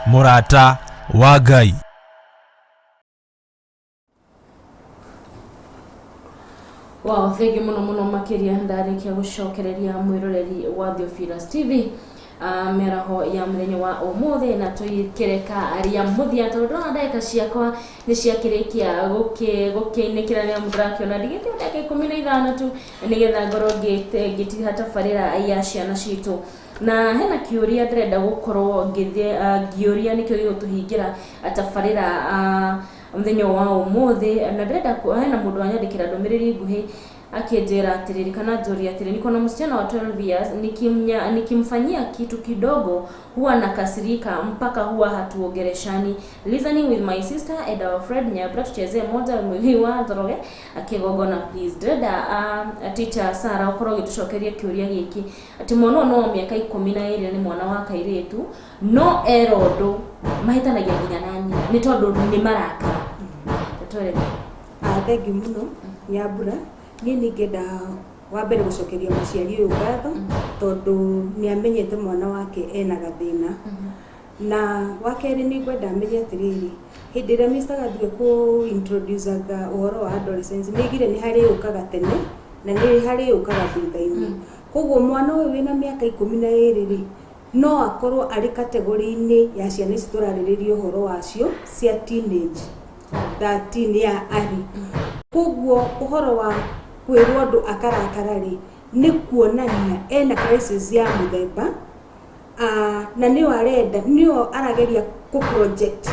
mũrata wa Ngai. Wow, thank you muno muno makiria. Ndarikia gucokereria mwiroreri wa Theophilus TV mĩaraho ya mũthenya wa ũmũthĩ, na tũikĩreka ria mũthia tondũ ndona ndagĩka ciakwa nĩ ciakĩrĩkia gũkĩinĩkĩra nĩ amu ndĩrakĩona ndigĩte ndagĩka 15 tu nĩgetha ngorwo ngĩtiha tabarĩra ya ciana citũ. Na hena kĩũria ndĩrenda gũkorwo ngĩũria, nĩkĩo gĩgũtũhingĩra tabarĩra mũthenya wa ũmũthĩ. Na ndĩrenda hena mũndũ wanyandĩkĩra ndũmĩrĩri nguhĩ akĩnjĩra atĩrĩrĩ, kana njũria atĩrĩ, "Niko na msichana wa 12 years, nikimfanyia kitu kidogo huwa nakasirika mpaka huwa hatuongeleshani. Listening with my sister and our friend Nyabra, tuchezee moja mwili wa Njoroge akigongona, please." Ndĩrenda teacher Sarah ũkorwo ũgĩtũcokeria kĩũria gĩkĩ, atĩ mwana ũyũ no wa mĩaka 12, nĩ mwana wa kairĩtu, no era ũndũ mahĩtanagia nginya na nyina nĩ tondũ nĩ marakara. Tũtwere. Ah, thank you mũno, Nyambura. Niĩ ningĩenda wa mbere gũcokeria mũciari ũyũ ngatho tondũ nĩ amenyete mwana wake ena gathĩna. Na wa kerĩ, nĩ ngwenda amenye atĩrĩrĩ, hĩndĩ ĩrĩa Mr. Gathue kũ introduce-aga ũhoro wa adolescence, nĩ aigire nĩ harĩ yũkaga tene na nĩ harĩ yũkaga thutha-inĩ. Koguo mwana ũyũ wĩna mĩaka 12 rĩ, no akorwo arĩ category-inĩ ya ciana ici tũrarĩrĩria ũhoro wacio cia teenage, 13 ya arĩ. Koguo ũhoro wa kwĩrwo ũndũ akarakara rĩ, nĩ kuonania ena crisis ya mũthemba na nĩyo arenda, nĩyo arageria kũ project.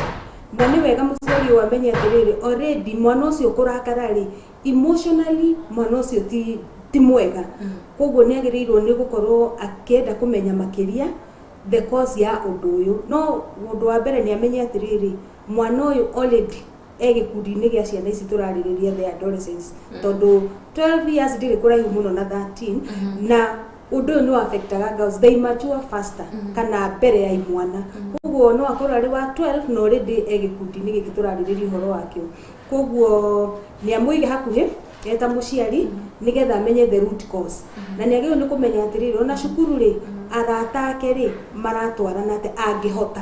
Na nĩ wega mũciari ũyũ amenye atĩrĩrĩ, already mwana ũcio kũrakara rĩ, emotionally mwana ũcio ti mwega. Koguo nĩ agĩrĩirwo nĩ gũkorwo akĩenda kũmenya makĩria the cause ya ũndũ ũyũ. No ũndũ wa mbere, nĩ amenye atĩrĩrĩ, mwana ũyũ already e gĩkundi-inĩ gĩa ciana ici tũrarĩrĩria, the adolescents, tondũ 12 years ndĩrĩ kũraihu mũno na 13. Na Ũndũ ũyũ nĩ affectaga girls, they mature faster kana mbere ya imwana. Koguo no akorwo arĩ wa 12 na already e gĩkundi-inĩ gĩkĩ tũrarĩrĩria ũhoro wakĩo. Koguo nĩ amũige hakuhĩ eta mũciari nĩgetha amenye the root cause, na nĩ agĩrĩirwo nĩ kũmenya atĩrĩrĩ, ona cukuru rĩ, arata ake rĩ, maratwarana atĩa angĩhota.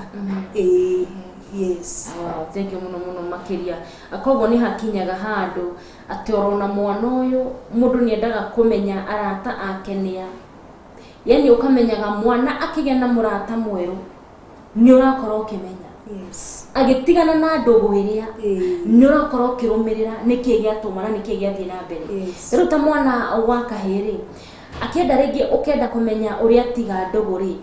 Ĩĩ, yes. Wow, thank you muno muno makiria. Koguo nĩ hakinyaga handũ atĩ orona mwana ũyũ, mũndũ nĩ endaga kũmenya arata ake nĩa, yani ũkamenyaga mwana akĩgĩa na mũrata mwerũ nĩ ũrakorwo ũkĩmenya, agĩtigana na ndũgũ ĩrĩa, nĩ ũrakorwo ũkĩrũmĩrĩra nĩkĩ gĩatũma na nĩkĩ gĩathiĩ na mbere. Rĩu ta mwana wa kahĩĩ rĩ, akĩenda rĩngĩ ũkenda kũmenya ũrĩa tiga ndũgũ rĩ,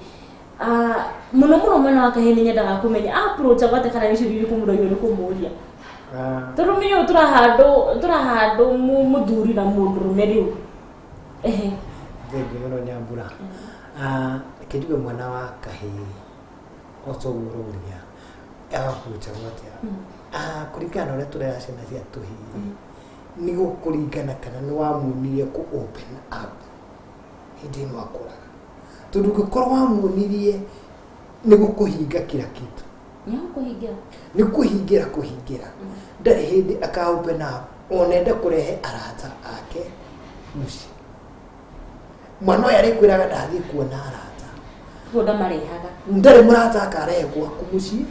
mũno mũno mwana wa kahĩĩ nĩ nyendaga kũmenya approach agwate kana nĩ ciũria irĩkũ mũndũ agĩrĩirwo nĩ kũmũria, tondũ menye tũrahandũ tũrahandũ mũthuri na mũndũrũme rĩu. Ehe. Thengiũ mũno, Nyambura. Reke njuge mwana wa kahĩĩ ota ũguo ũroria agakuruchagwo atĩa. Kũringana na ũrĩa tũrera ciana cia tũhĩĩ rĩ, nĩ gũkũringana kana nĩ wamuonirie kũ open up hĩndĩ ĩno akũraga, tondũ ũngĩkorwo wamuonirie nĩ gũkũhinga kila kitu. Nĩ agũkũhingĩra. Nĩ kũhingĩra kũhingĩra, ndarĩ hĩndĩ aka open up ona ende kũrehe arata ake mũciĩ. Mwana ũyũ arĩkwĩraga ndathiĩ kuona arata. Koguo ndamarehaga. Ndarĩ mũrata akarehe gwaku mũciĩ.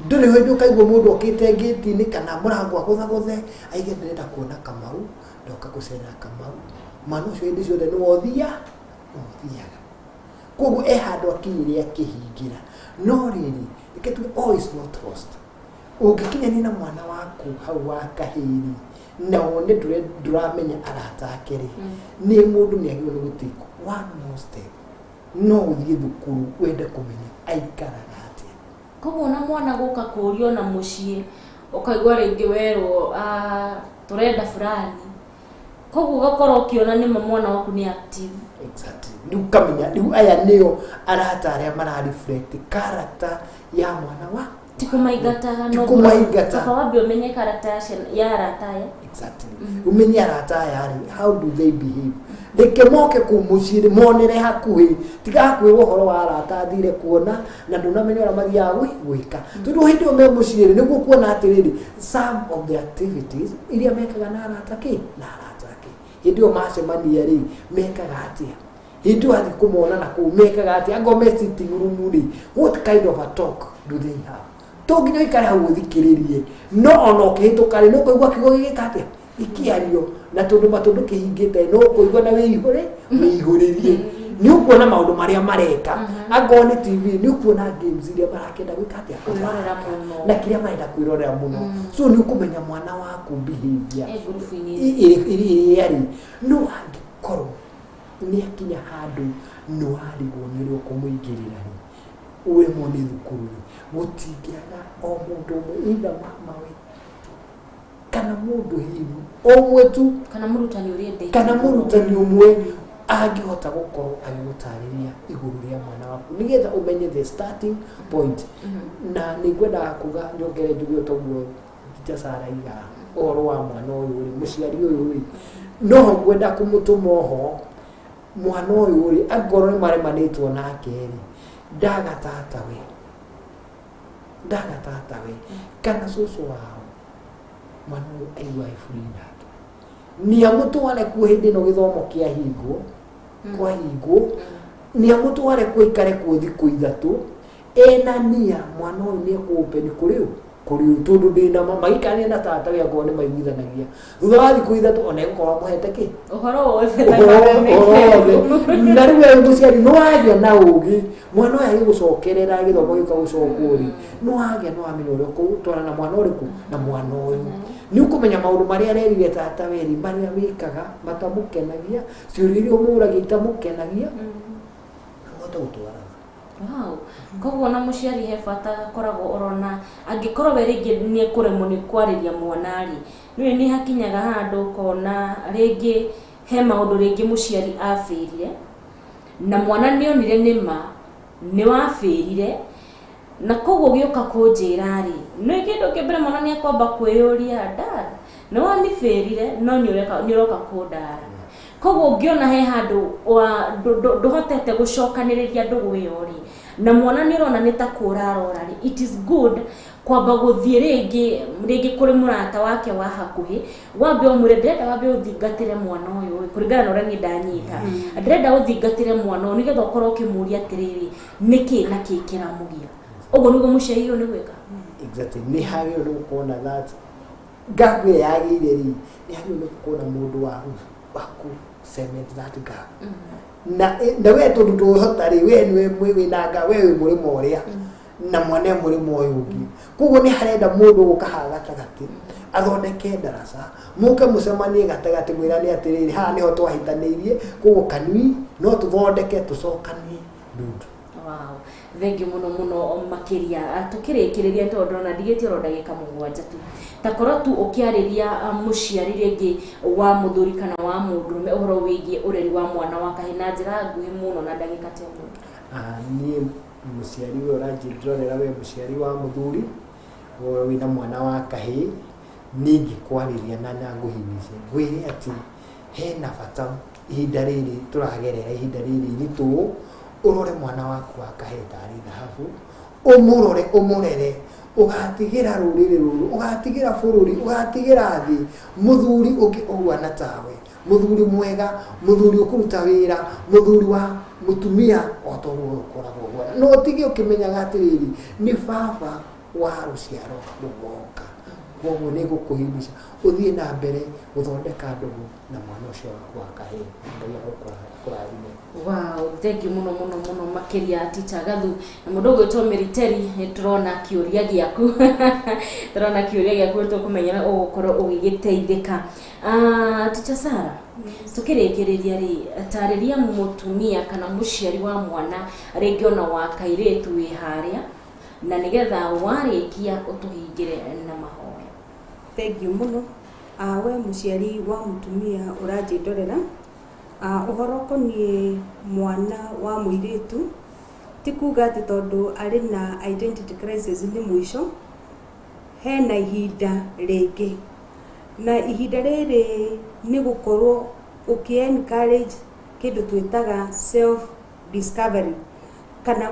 Ndũrĩ hĩndĩ ũkaigua mũndũ okĩte ngĩti-inĩ kana mũrango agũthagũthe aige ndĩrenda kuona Kamau, ndoka gũcera Kamau. Mwana ũcio hĩndĩ ciothe nĩwe ũthia ũthiaga, koguo e handũ akinyire akĩhingĩra. No rĩrĩ, reke tuge all is not lost. Ũngĩkinyania na mwana waku hau wa kahĩĩ na wone ndũramenya arata ake rĩ, nĩ mũndũ nĩ agĩrĩirwo nĩ gũtake one more step, no ũthiĩ thukuru wende kũmenya aikaraga atĩa. Koguo na mwana gũka kũũrio na mũciĩ ũkaigua rĩngĩ werwo, "Tũrenda fulani," koguo ũgakorwo ũkĩona nĩma mwana waku nĩ active. Exactly, rĩu ũkamenya rĩu aya nĩo arata arĩa mara reflect character ya mwana wa Ti kũmaingataga. Ti kũmaingata. Baba wambe ũmenye character ya ya arata aya. Exactly, umenye arata aya rĩ, how do they behave. Reke moke kũu mũciĩ rĩ, monere hakuhĩ, tiga kwĩrwo ũhoro wa arata athire kuona na ndũnamenya ũrĩa mathiaga gwĩka, tondũ hĩndĩ ĩyo me mũciĩ rĩ, nĩguo kuona atĩrĩrĩ, some of the activities iria mekaga na arata kĩ na arata ake, hĩndĩ ĩyo macemania rĩ, mekaga atĩa, hĩndĩ ĩyo athiĩ kũmona na kũu mekaga atĩa, angorwo me sitting room rĩ, what kind of a talk do they have. To nginya ũikare hau ũthikĩrĩrie, no ona ũkĩhĩtũka rĩ, nĩ ũkũigua kiugo gĩgĩka atĩa gĩkĩario, na tondũ matũ ndũkĩhingĩte, no ũkũigua na wĩihũre wĩihũrĩrie. Nĩ ũkuona maũndũ marĩa mareka, angorwo nĩ TV nĩ ũkuona games iria marakĩenda gwĩka atĩa. Kwĩrorera mũno. Na kĩrĩa marenda kwĩrorera mũno. So nĩ ũkũmenya mwana waku behavior e ngurubu-inĩ ĩrĩa rĩ, no angĩkorwo nĩ akinya handũ nĩ warigwo nĩ ũrĩa ũkũmũingĩrĩra rĩ, ũremwo nĩ thukuru rĩ, gũtingĩaga o mũndũ ũmwe, either mama we kana mũndũ hihi ũmwe tu, kana mũrutani ũrĩa endete. Kana mũrutani ũmwe angĩhota gũkorwo agĩgũtarĩria igũrũ rĩa mwana waku nĩgetha ũmenye the starting point. Na nĩ ngwendaga kuga nyongere njuge o toguo teacher Sarah aiga ũhoro wa mwana ũyũ rĩ, mũciari ũyũ rĩ, no ngwenda kũmũtũma oho mwana ũyũ rĩ, angorwo nĩ maremanĩtwo nake rĩ, ndaga tata we, ndaga tata we kana cũcũ wao, mwana ũyũ aigua free nake, nĩ amũtware kuo hĩndĩ ĩno gĩthomo kĩahingwo kwahingwo, nĩ amũtware kuo aikare kuo thikũ 3 ena nia mwana ũyũ nĩ ekũ-open kũrĩ ũ kũrĩ ũ, tondũ ndĩna ma maikania na tata we, angorwo nĩ maiguithanagia, thutha wa thikũ 3 ona egũkorwo amũhete kĩ. Ũhoro wothe. Ũhoro wothe. Na rĩu we mũciari nĩ wagĩa na ũgĩ, mwana ũyũ agĩgũcokerera gĩthomo gĩũka gũcokwo rĩ, nĩ wagĩa nĩ wamenya ũrĩa ũkũtwarana na mwana ũrĩkũ na mwana ũyũ. Nĩ ũkũmenya maũndũ marĩa arerire tata we rĩ, marĩa wĩkaga matamũkenagia, ciũria iria ũmũragia itamũkenagia, na ũhote gũtwarana. Wow. Koguo na mũciari he bata akoragwo orona angĩkorwo we rĩngĩ nĩ ekũremwo nĩ kwarĩria mwana rĩ, nĩwe nĩ hakinyaga handũ ũkona rĩngĩ he maũndũ rĩngĩ mũciari abĩrire na mwana nĩ onire nĩma nĩ wabĩrire, na koguo gĩũka kũnjĩra rĩ, nĩ kĩndũ kĩa mbere mwana nĩ akwamba kwĩyũria, "Dad, nĩ wanibĩrire no nĩ ũroka kũndara." Koguo ũngĩona he handũ ndũhotete gũcokanĩrĩria ndũgũ ĩyo rĩ, na mwana nĩ ũrona nĩ ta kũra arora rĩ, it is good kwamba gũthiĩ rĩngĩ kũrĩ mũrata wake wa hakuhĩ, wambe ũmwĩre ndĩrenda wambe ũthingatĩre mwana ũyũ kũringana na ũrĩa niĩ ndanyita, ndĩrenda ũthingatĩre mwana ũyũ nĩgetha ũkorwo ũkĩmũria atĩrĩrĩ, nĩkĩ na kĩ kĩramũgia. Ũguo nĩguo mũciari ũyũ nĩ gwĩka. Exactly, nĩ hagĩrĩirwo nĩ gũkorwo na that gap ĩrĩa yagĩire rĩ, nĩ hagĩrĩirwo nĩ gũkorwo na mũndũ wa kũ cement that gap. Na we tondũ ndũhota rĩ, we nĩwe wĩna nga, we wĩ mũrĩmo ũrĩa na mwana e mũrĩmo ũyũ ũngĩ. Koguo nĩ harenda mũndũ gũka haha gatagatĩ athondeke ndaraca, mũke mũcemanie gatagatĩ mwĩrane atĩrĩrĩ, haha nĩho twahĩtanĩirie, koguo kanui no tũthondeke tũcokanie ndundu. Wow, thengiũ mũno mũno makĩria. Tũkĩrĩkĩrĩria tondũ ndĩrona ndigĩtie oro ndagĩka 7 tu, ta korwo tu ũkĩarĩria mũciari rĩngĩ wa mũthuri kana wa mũndũrũme ũhoro wĩgiĩ ũreri wa mwana wa kahĩĩ na njĩra nguhĩ mũno na ndagĩka ta ĩmwe. Niĩ mũciari ũyũ ũranjĩrorera, we mũciari wa mũthuri wĩna mwana wa kahĩĩ, niĩ ingĩkwarĩria na ngũhimice ngwĩre atĩ hena bata ihinda rĩrĩ tũragerera, ihinda rĩrĩ iritũ, ũrore mwana waku wa kahĩĩ tarĩ thahabu, ũmũrore ũmũrere, ũgatigĩra rũrĩrĩ rũrũ, ũgatigĩra bũrũri, ũgatigĩra thĩ mũthuri ũngĩ ũhuana tawe, mũthuri mwega, mũthuri ũkũruta wĩra, mũthuri wa mũtumia o ta ũguo ũkoragwo ũhuana. No ũtige ũkĩmenyaga atĩrĩrĩ, nĩ baba wa rũciaro rũgoka. Koguo nĩ ngũkũhimica ũthiĩ na mbere gũthondeka ndũgũ na mwana ũcio waku wa kahĩĩ. Ngai agũkũrathime. Wow, thank you mũno mũno mũno makĩria Teacher Gathu. Na mũndũ ũgwĩtwo Mĩriteri, nĩ tũrona kĩũria gĩaku, tũrona kĩũria gĩaku, nĩ tũkũmenya ũgũkorwo ũgĩgĩteithĩka. Teacher Sarah, tũkĩrĩkĩrĩria rĩ, tarĩria mũtumia kana mũciari wa mwana rĩngĩ ona wa kairĩtu wĩ harĩa, na nĩgetha warĩkia ũtũhingĩre na mahoya. Thank you mũno. We mũciari wa mũtumia ũranjĩndorera, ũhoro ũkoniĩ mwana wa mũirĩtu, ti kuga atĩ tondũ arĩ na identity crisis nĩ mũico, hena ihinda rĩngĩ, na ihinda rĩrĩ nĩ gũkorwo ũkĩ encourage kĩndũ twĩtaga self discovery, kana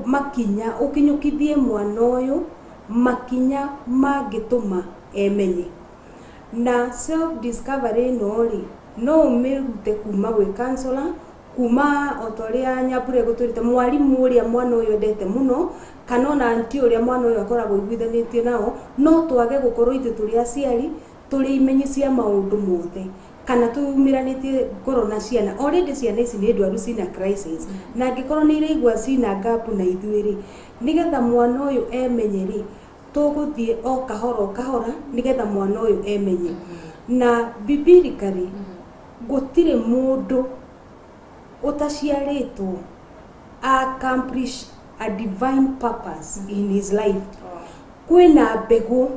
makinya ũkinyũkithie mwana ũyũ makinya mangĩtũma emenye. Na self discovery ĩno rĩ, no ũmĩrute kuma gwĩ counselor, kuma o ta ũrĩa Nyambura egũtwĩrĩte, mwarimũ ũrĩa mwana ũyũ endete mũno, kana ona aunty ũrĩa mwana ũyũ akoragwo aiguithanĩtie nao. No twage gũkorwo ithuĩ tũrĩ aciari tũrĩ imenyi cia maũndũ mothe, kana tuyumĩranĩtie ngoro na ciana. Already ciana ici nĩ ndwaru, cina crisis, na angĩkorwo nĩ iraigua cina gap na ithuĩ rĩ, nĩgetha mwana ũyũ emenye rĩ, tũgũthiĩ o kahora o kahora nĩgetha mwana ũyũ emenye. Na biblically gũtirĩ mũndũ ũtaciarĩtwo accomplish a divine purpose in his life. Kwĩna mbegũ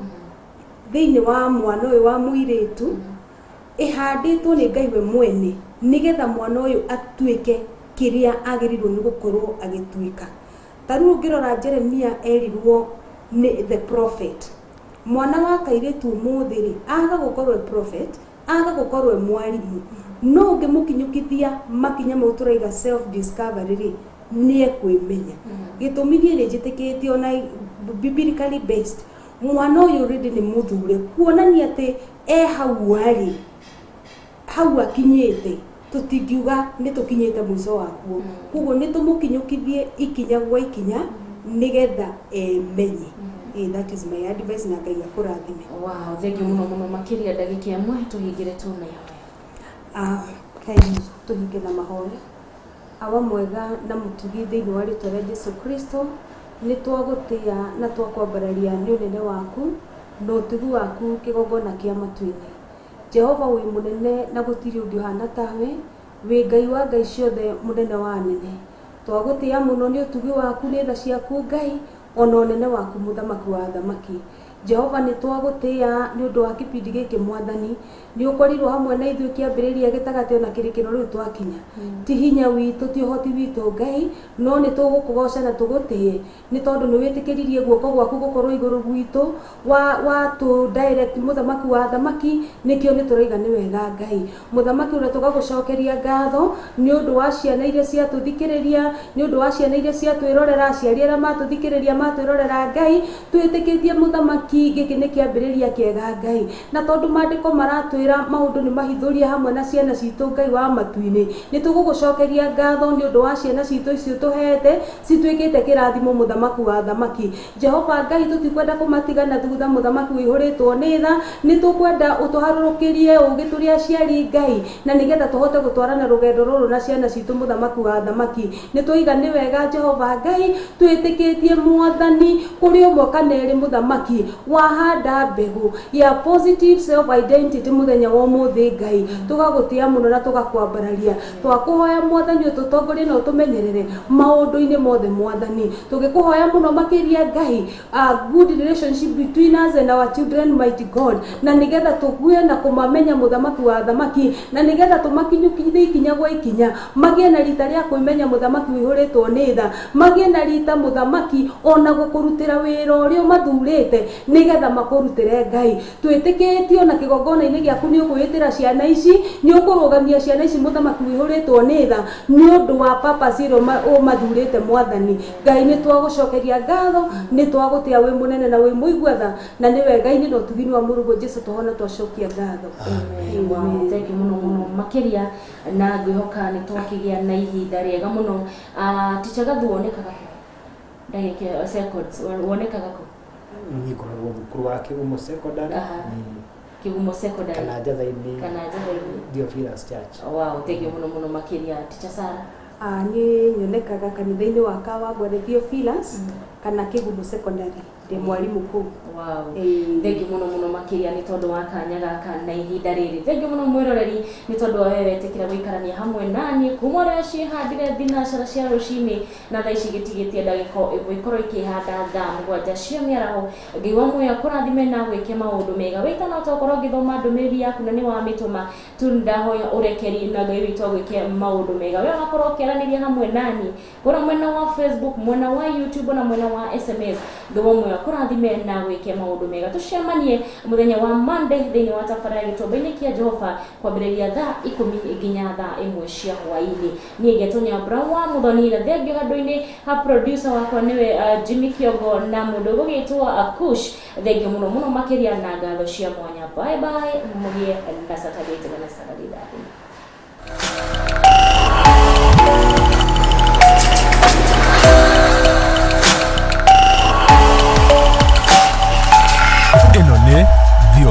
thĩinĩ wa mwana ũyũ wa mũirĩtu ĩhandĩtwo nĩ Ngai we mwene, nĩgetha mwana ũyũ atuĩke kĩrĩa agĩrĩirwo nĩ gũkorwo agĩtuĩka. Ta rĩu ũngĩrora Jeremia erirwo nĩ the prophet. Mwana wa kairĩtu ũmũthĩ rĩ, aga gũkorwo e prophet, aga gũkorwo e mwarimũ, no ũngĩmũkinyũkithia makinya mau tũraiga self discovery rĩ, nĩ ekwĩmenya. Gĩtũmi niĩ nĩ njĩtĩkĩtie ona biblically based, mwana ũyũ already nĩ mũthure, kuonania atĩ e hau arĩ, hau akinyĩte, tũtingiuga nĩ tũkinyĩte mũico wakuo. Koguo nĩ tũmũkinyũkithie ikinya gwa ikinya nĩgetha emenye. That is my advice, na Ngai akũrathime. Wow, thank you mũno mũno makĩria. Ndagĩka ĩmwe tũhingĩre tu na ihoya. Kai tũhinge na mahoya. Awa mwega na mũtugi, thĩinĩ wa rĩtwa rĩa Jesu Kristo, nĩ twagũtĩa na twakwambararia nĩ ũnene waku na ũtugi waku kĩgongona kĩa matu-inĩ. Jehova, wĩ mũnene na gũtirĩ ũngĩ ũhana tawe, wĩ Ngai wa ngai ciothe, mũnene wa anene. Twagũtĩa mũno nĩ ũtugi waku, nĩ tha ciaku Ngai, ona ũnene waku, mũthamaki wa athamaki. Jehova nĩ twagũtĩĩa nĩ ũndũ wa kĩbindi gĩkĩ Mwathani. Nĩ ũkorirwo hamwe na ithuĩ kĩambĩrĩria, gĩtagatĩ ona kĩrĩkĩro rĩu twakinya. Ti hinya witũ, ti ũhoti witũ Ngai, no nĩ tũgũkũgoca na tũgũtĩe nĩ tondũ nĩ wĩtĩkĩririe guoko gwaku gũkorwo igũrũ gwitũ wa tũ direct, mũthamaki wa thamaki. Nĩkĩo nĩ tũraiga nĩ wega Ngai mũthamaki, ũrĩa tũgagũcokeria ngatho nĩ ũndũ wa ciana iria ciatũthikĩrĩria, nĩ ũndũ wa ciana iria ciatwĩrorera, aciari arĩa matũthikĩrĩria, matwĩrorera. Ngai, twĩtĩkĩtie mũthamaki gĩkĩ nĩ kĩambĩrĩria kĩega Ngai, na tondũ maandĩko maratwĩra maũndũ nĩ mahithũrie hamwe na ciana citũ, Ngai wa matu-inĩ, nĩ tũgũgũcokeria ngatho nĩ ũndũ wa ciana citũ icio tũhete cituĩkĩte kĩrathimo. Mũthamaki wa thamaki, Jehova Ngai, tũtikwenda kũmatiga na thutha. Mũthamaki wĩihũrĩtwo nĩ tha, nĩ tũkwenda ũtũharũrũkĩrie ũgĩ tũrĩ aciari Ngai, na nĩgetha tũhote gũtwarana rũgendo rũrũ na ciana citũ. Mũthamaki wa thamaki, nĩ twaiga nĩ wega Jehova Ngai. Twĩtĩkĩtie Mwathani kũrĩ ũmwe kana erĩ, mũthamaki, wahanda mbegũ ya positive self identity mũthenya wa ũmũthĩ. Ngai, tũgagũtĩa mũno na tũgakwambararia. Twakũhoya Mwathani ũtũtongorie na ũtũmenyerere maũndũ-inĩ mothe. Mwathani, tũgĩkũhoya mũno makĩria Ngai, a good relationship between us and our children, mighty God, na nĩgetha tũgue na kũmamenya, mũthamaki wa thamaki, na nĩgetha tũmakinyũkithie ikinya gwa ikinya, magĩe na rita rĩa kwĩmenya, mũthamaki wĩihũrĩtwo nĩ tha, magĩe na rita, mũthamaki, ona gũkũrutĩra wĩra ũrĩa ũmathurĩte nĩgetha makũrutĩre. Ngai, twĩtĩkĩtio na kĩgongona-inĩ gĩaku nĩ ũkwĩĩtĩra ciana ici, nĩ ũkũrũgamia ciana ici, mũthamaki wĩihũrĩtwo nĩ tha, nĩ ũndũ wa purpose ĩrĩa ũmathurĩte. Mwathani Ngai, nĩ twagũcokeria ngatho, nĩ twagũtĩa wĩ mũnene na wĩ mũigua tha, na nĩ wega-inĩ na ũtugi-inĩ wa mũrũguo Jesu tũhona twacokia ngatho. Wow, thank you mũno mũno makĩria, na ngwĩhoka nĩ twakĩgĩa na ihinda rĩega mũno. Teacher Gathu, wonekaga kũ? Ndagĩka seconds, wonekaga kũ? Niĩ ngoragwo thukuru wa Kĩgumo Secondary. Kĩgumo Secondary. Kana Njatha-inĩ. Kana Njatha-inĩ. Theophilus Church. Wow, thank you mũno mũno makĩria. Teacher Sarah? Niĩ nyonekaga kanitha-inĩ wa Kawangware Theophilus kana Kĩgumo Secondary, ndĩ mwarimũ kũu. Wow. Ĩĩ. Thank you mũno mũno makĩria nĩ tondũ wa kanya gaka na ihinda rĩrĩ. Thank you mũno mwĩroreri nĩ tondũ wa wewe wetĩkĩra gũikarania hamwe naniĩ kuma ũrĩa ciĩhandire thinacara cia rũcinĩ, na thaa ici gĩtigĩtie ndagĩka ĩmwe ikorwo ikĩhanda thaa 7 cia mĩaraho. Ngai wa muoyo akũrathime na gwĩke maũndũ mega. Wĩtana tokorwo ngĩthoma ndũmĩrĩri yaku na nĩ wamĩtũma tu, ndahoya ũrekeri, na Ngai witũ agwĩke maũndũ mega. We wakorwo ũkĩaranĩria hamwe nani kũrĩa mwena wa Facebook, mwena wa YouTube na mwena wa SMS, Ngai wa muoyo akũrathime na gwĩke maũndũ mega. Tũcemanie mũthenya wa Monday thĩinĩ wa tabarĩra ya Gĩtuamba-inĩ kĩa Jehova kwambĩrĩria thaa 10 nginya thaa 1 cia hwaĩ-inĩ. Niĩ ngetwo Nyambura wa Mũthoni, na thengio handũ-inĩ ha producer wakwa nĩwe Jimmy Kiongo na mũndũ ũgũgĩtwo Kush. Thengio mũno mũno makĩria na ngatho cia mwanya. Bye bye, mũgĩe na Saturday njega na Saturday ndathime.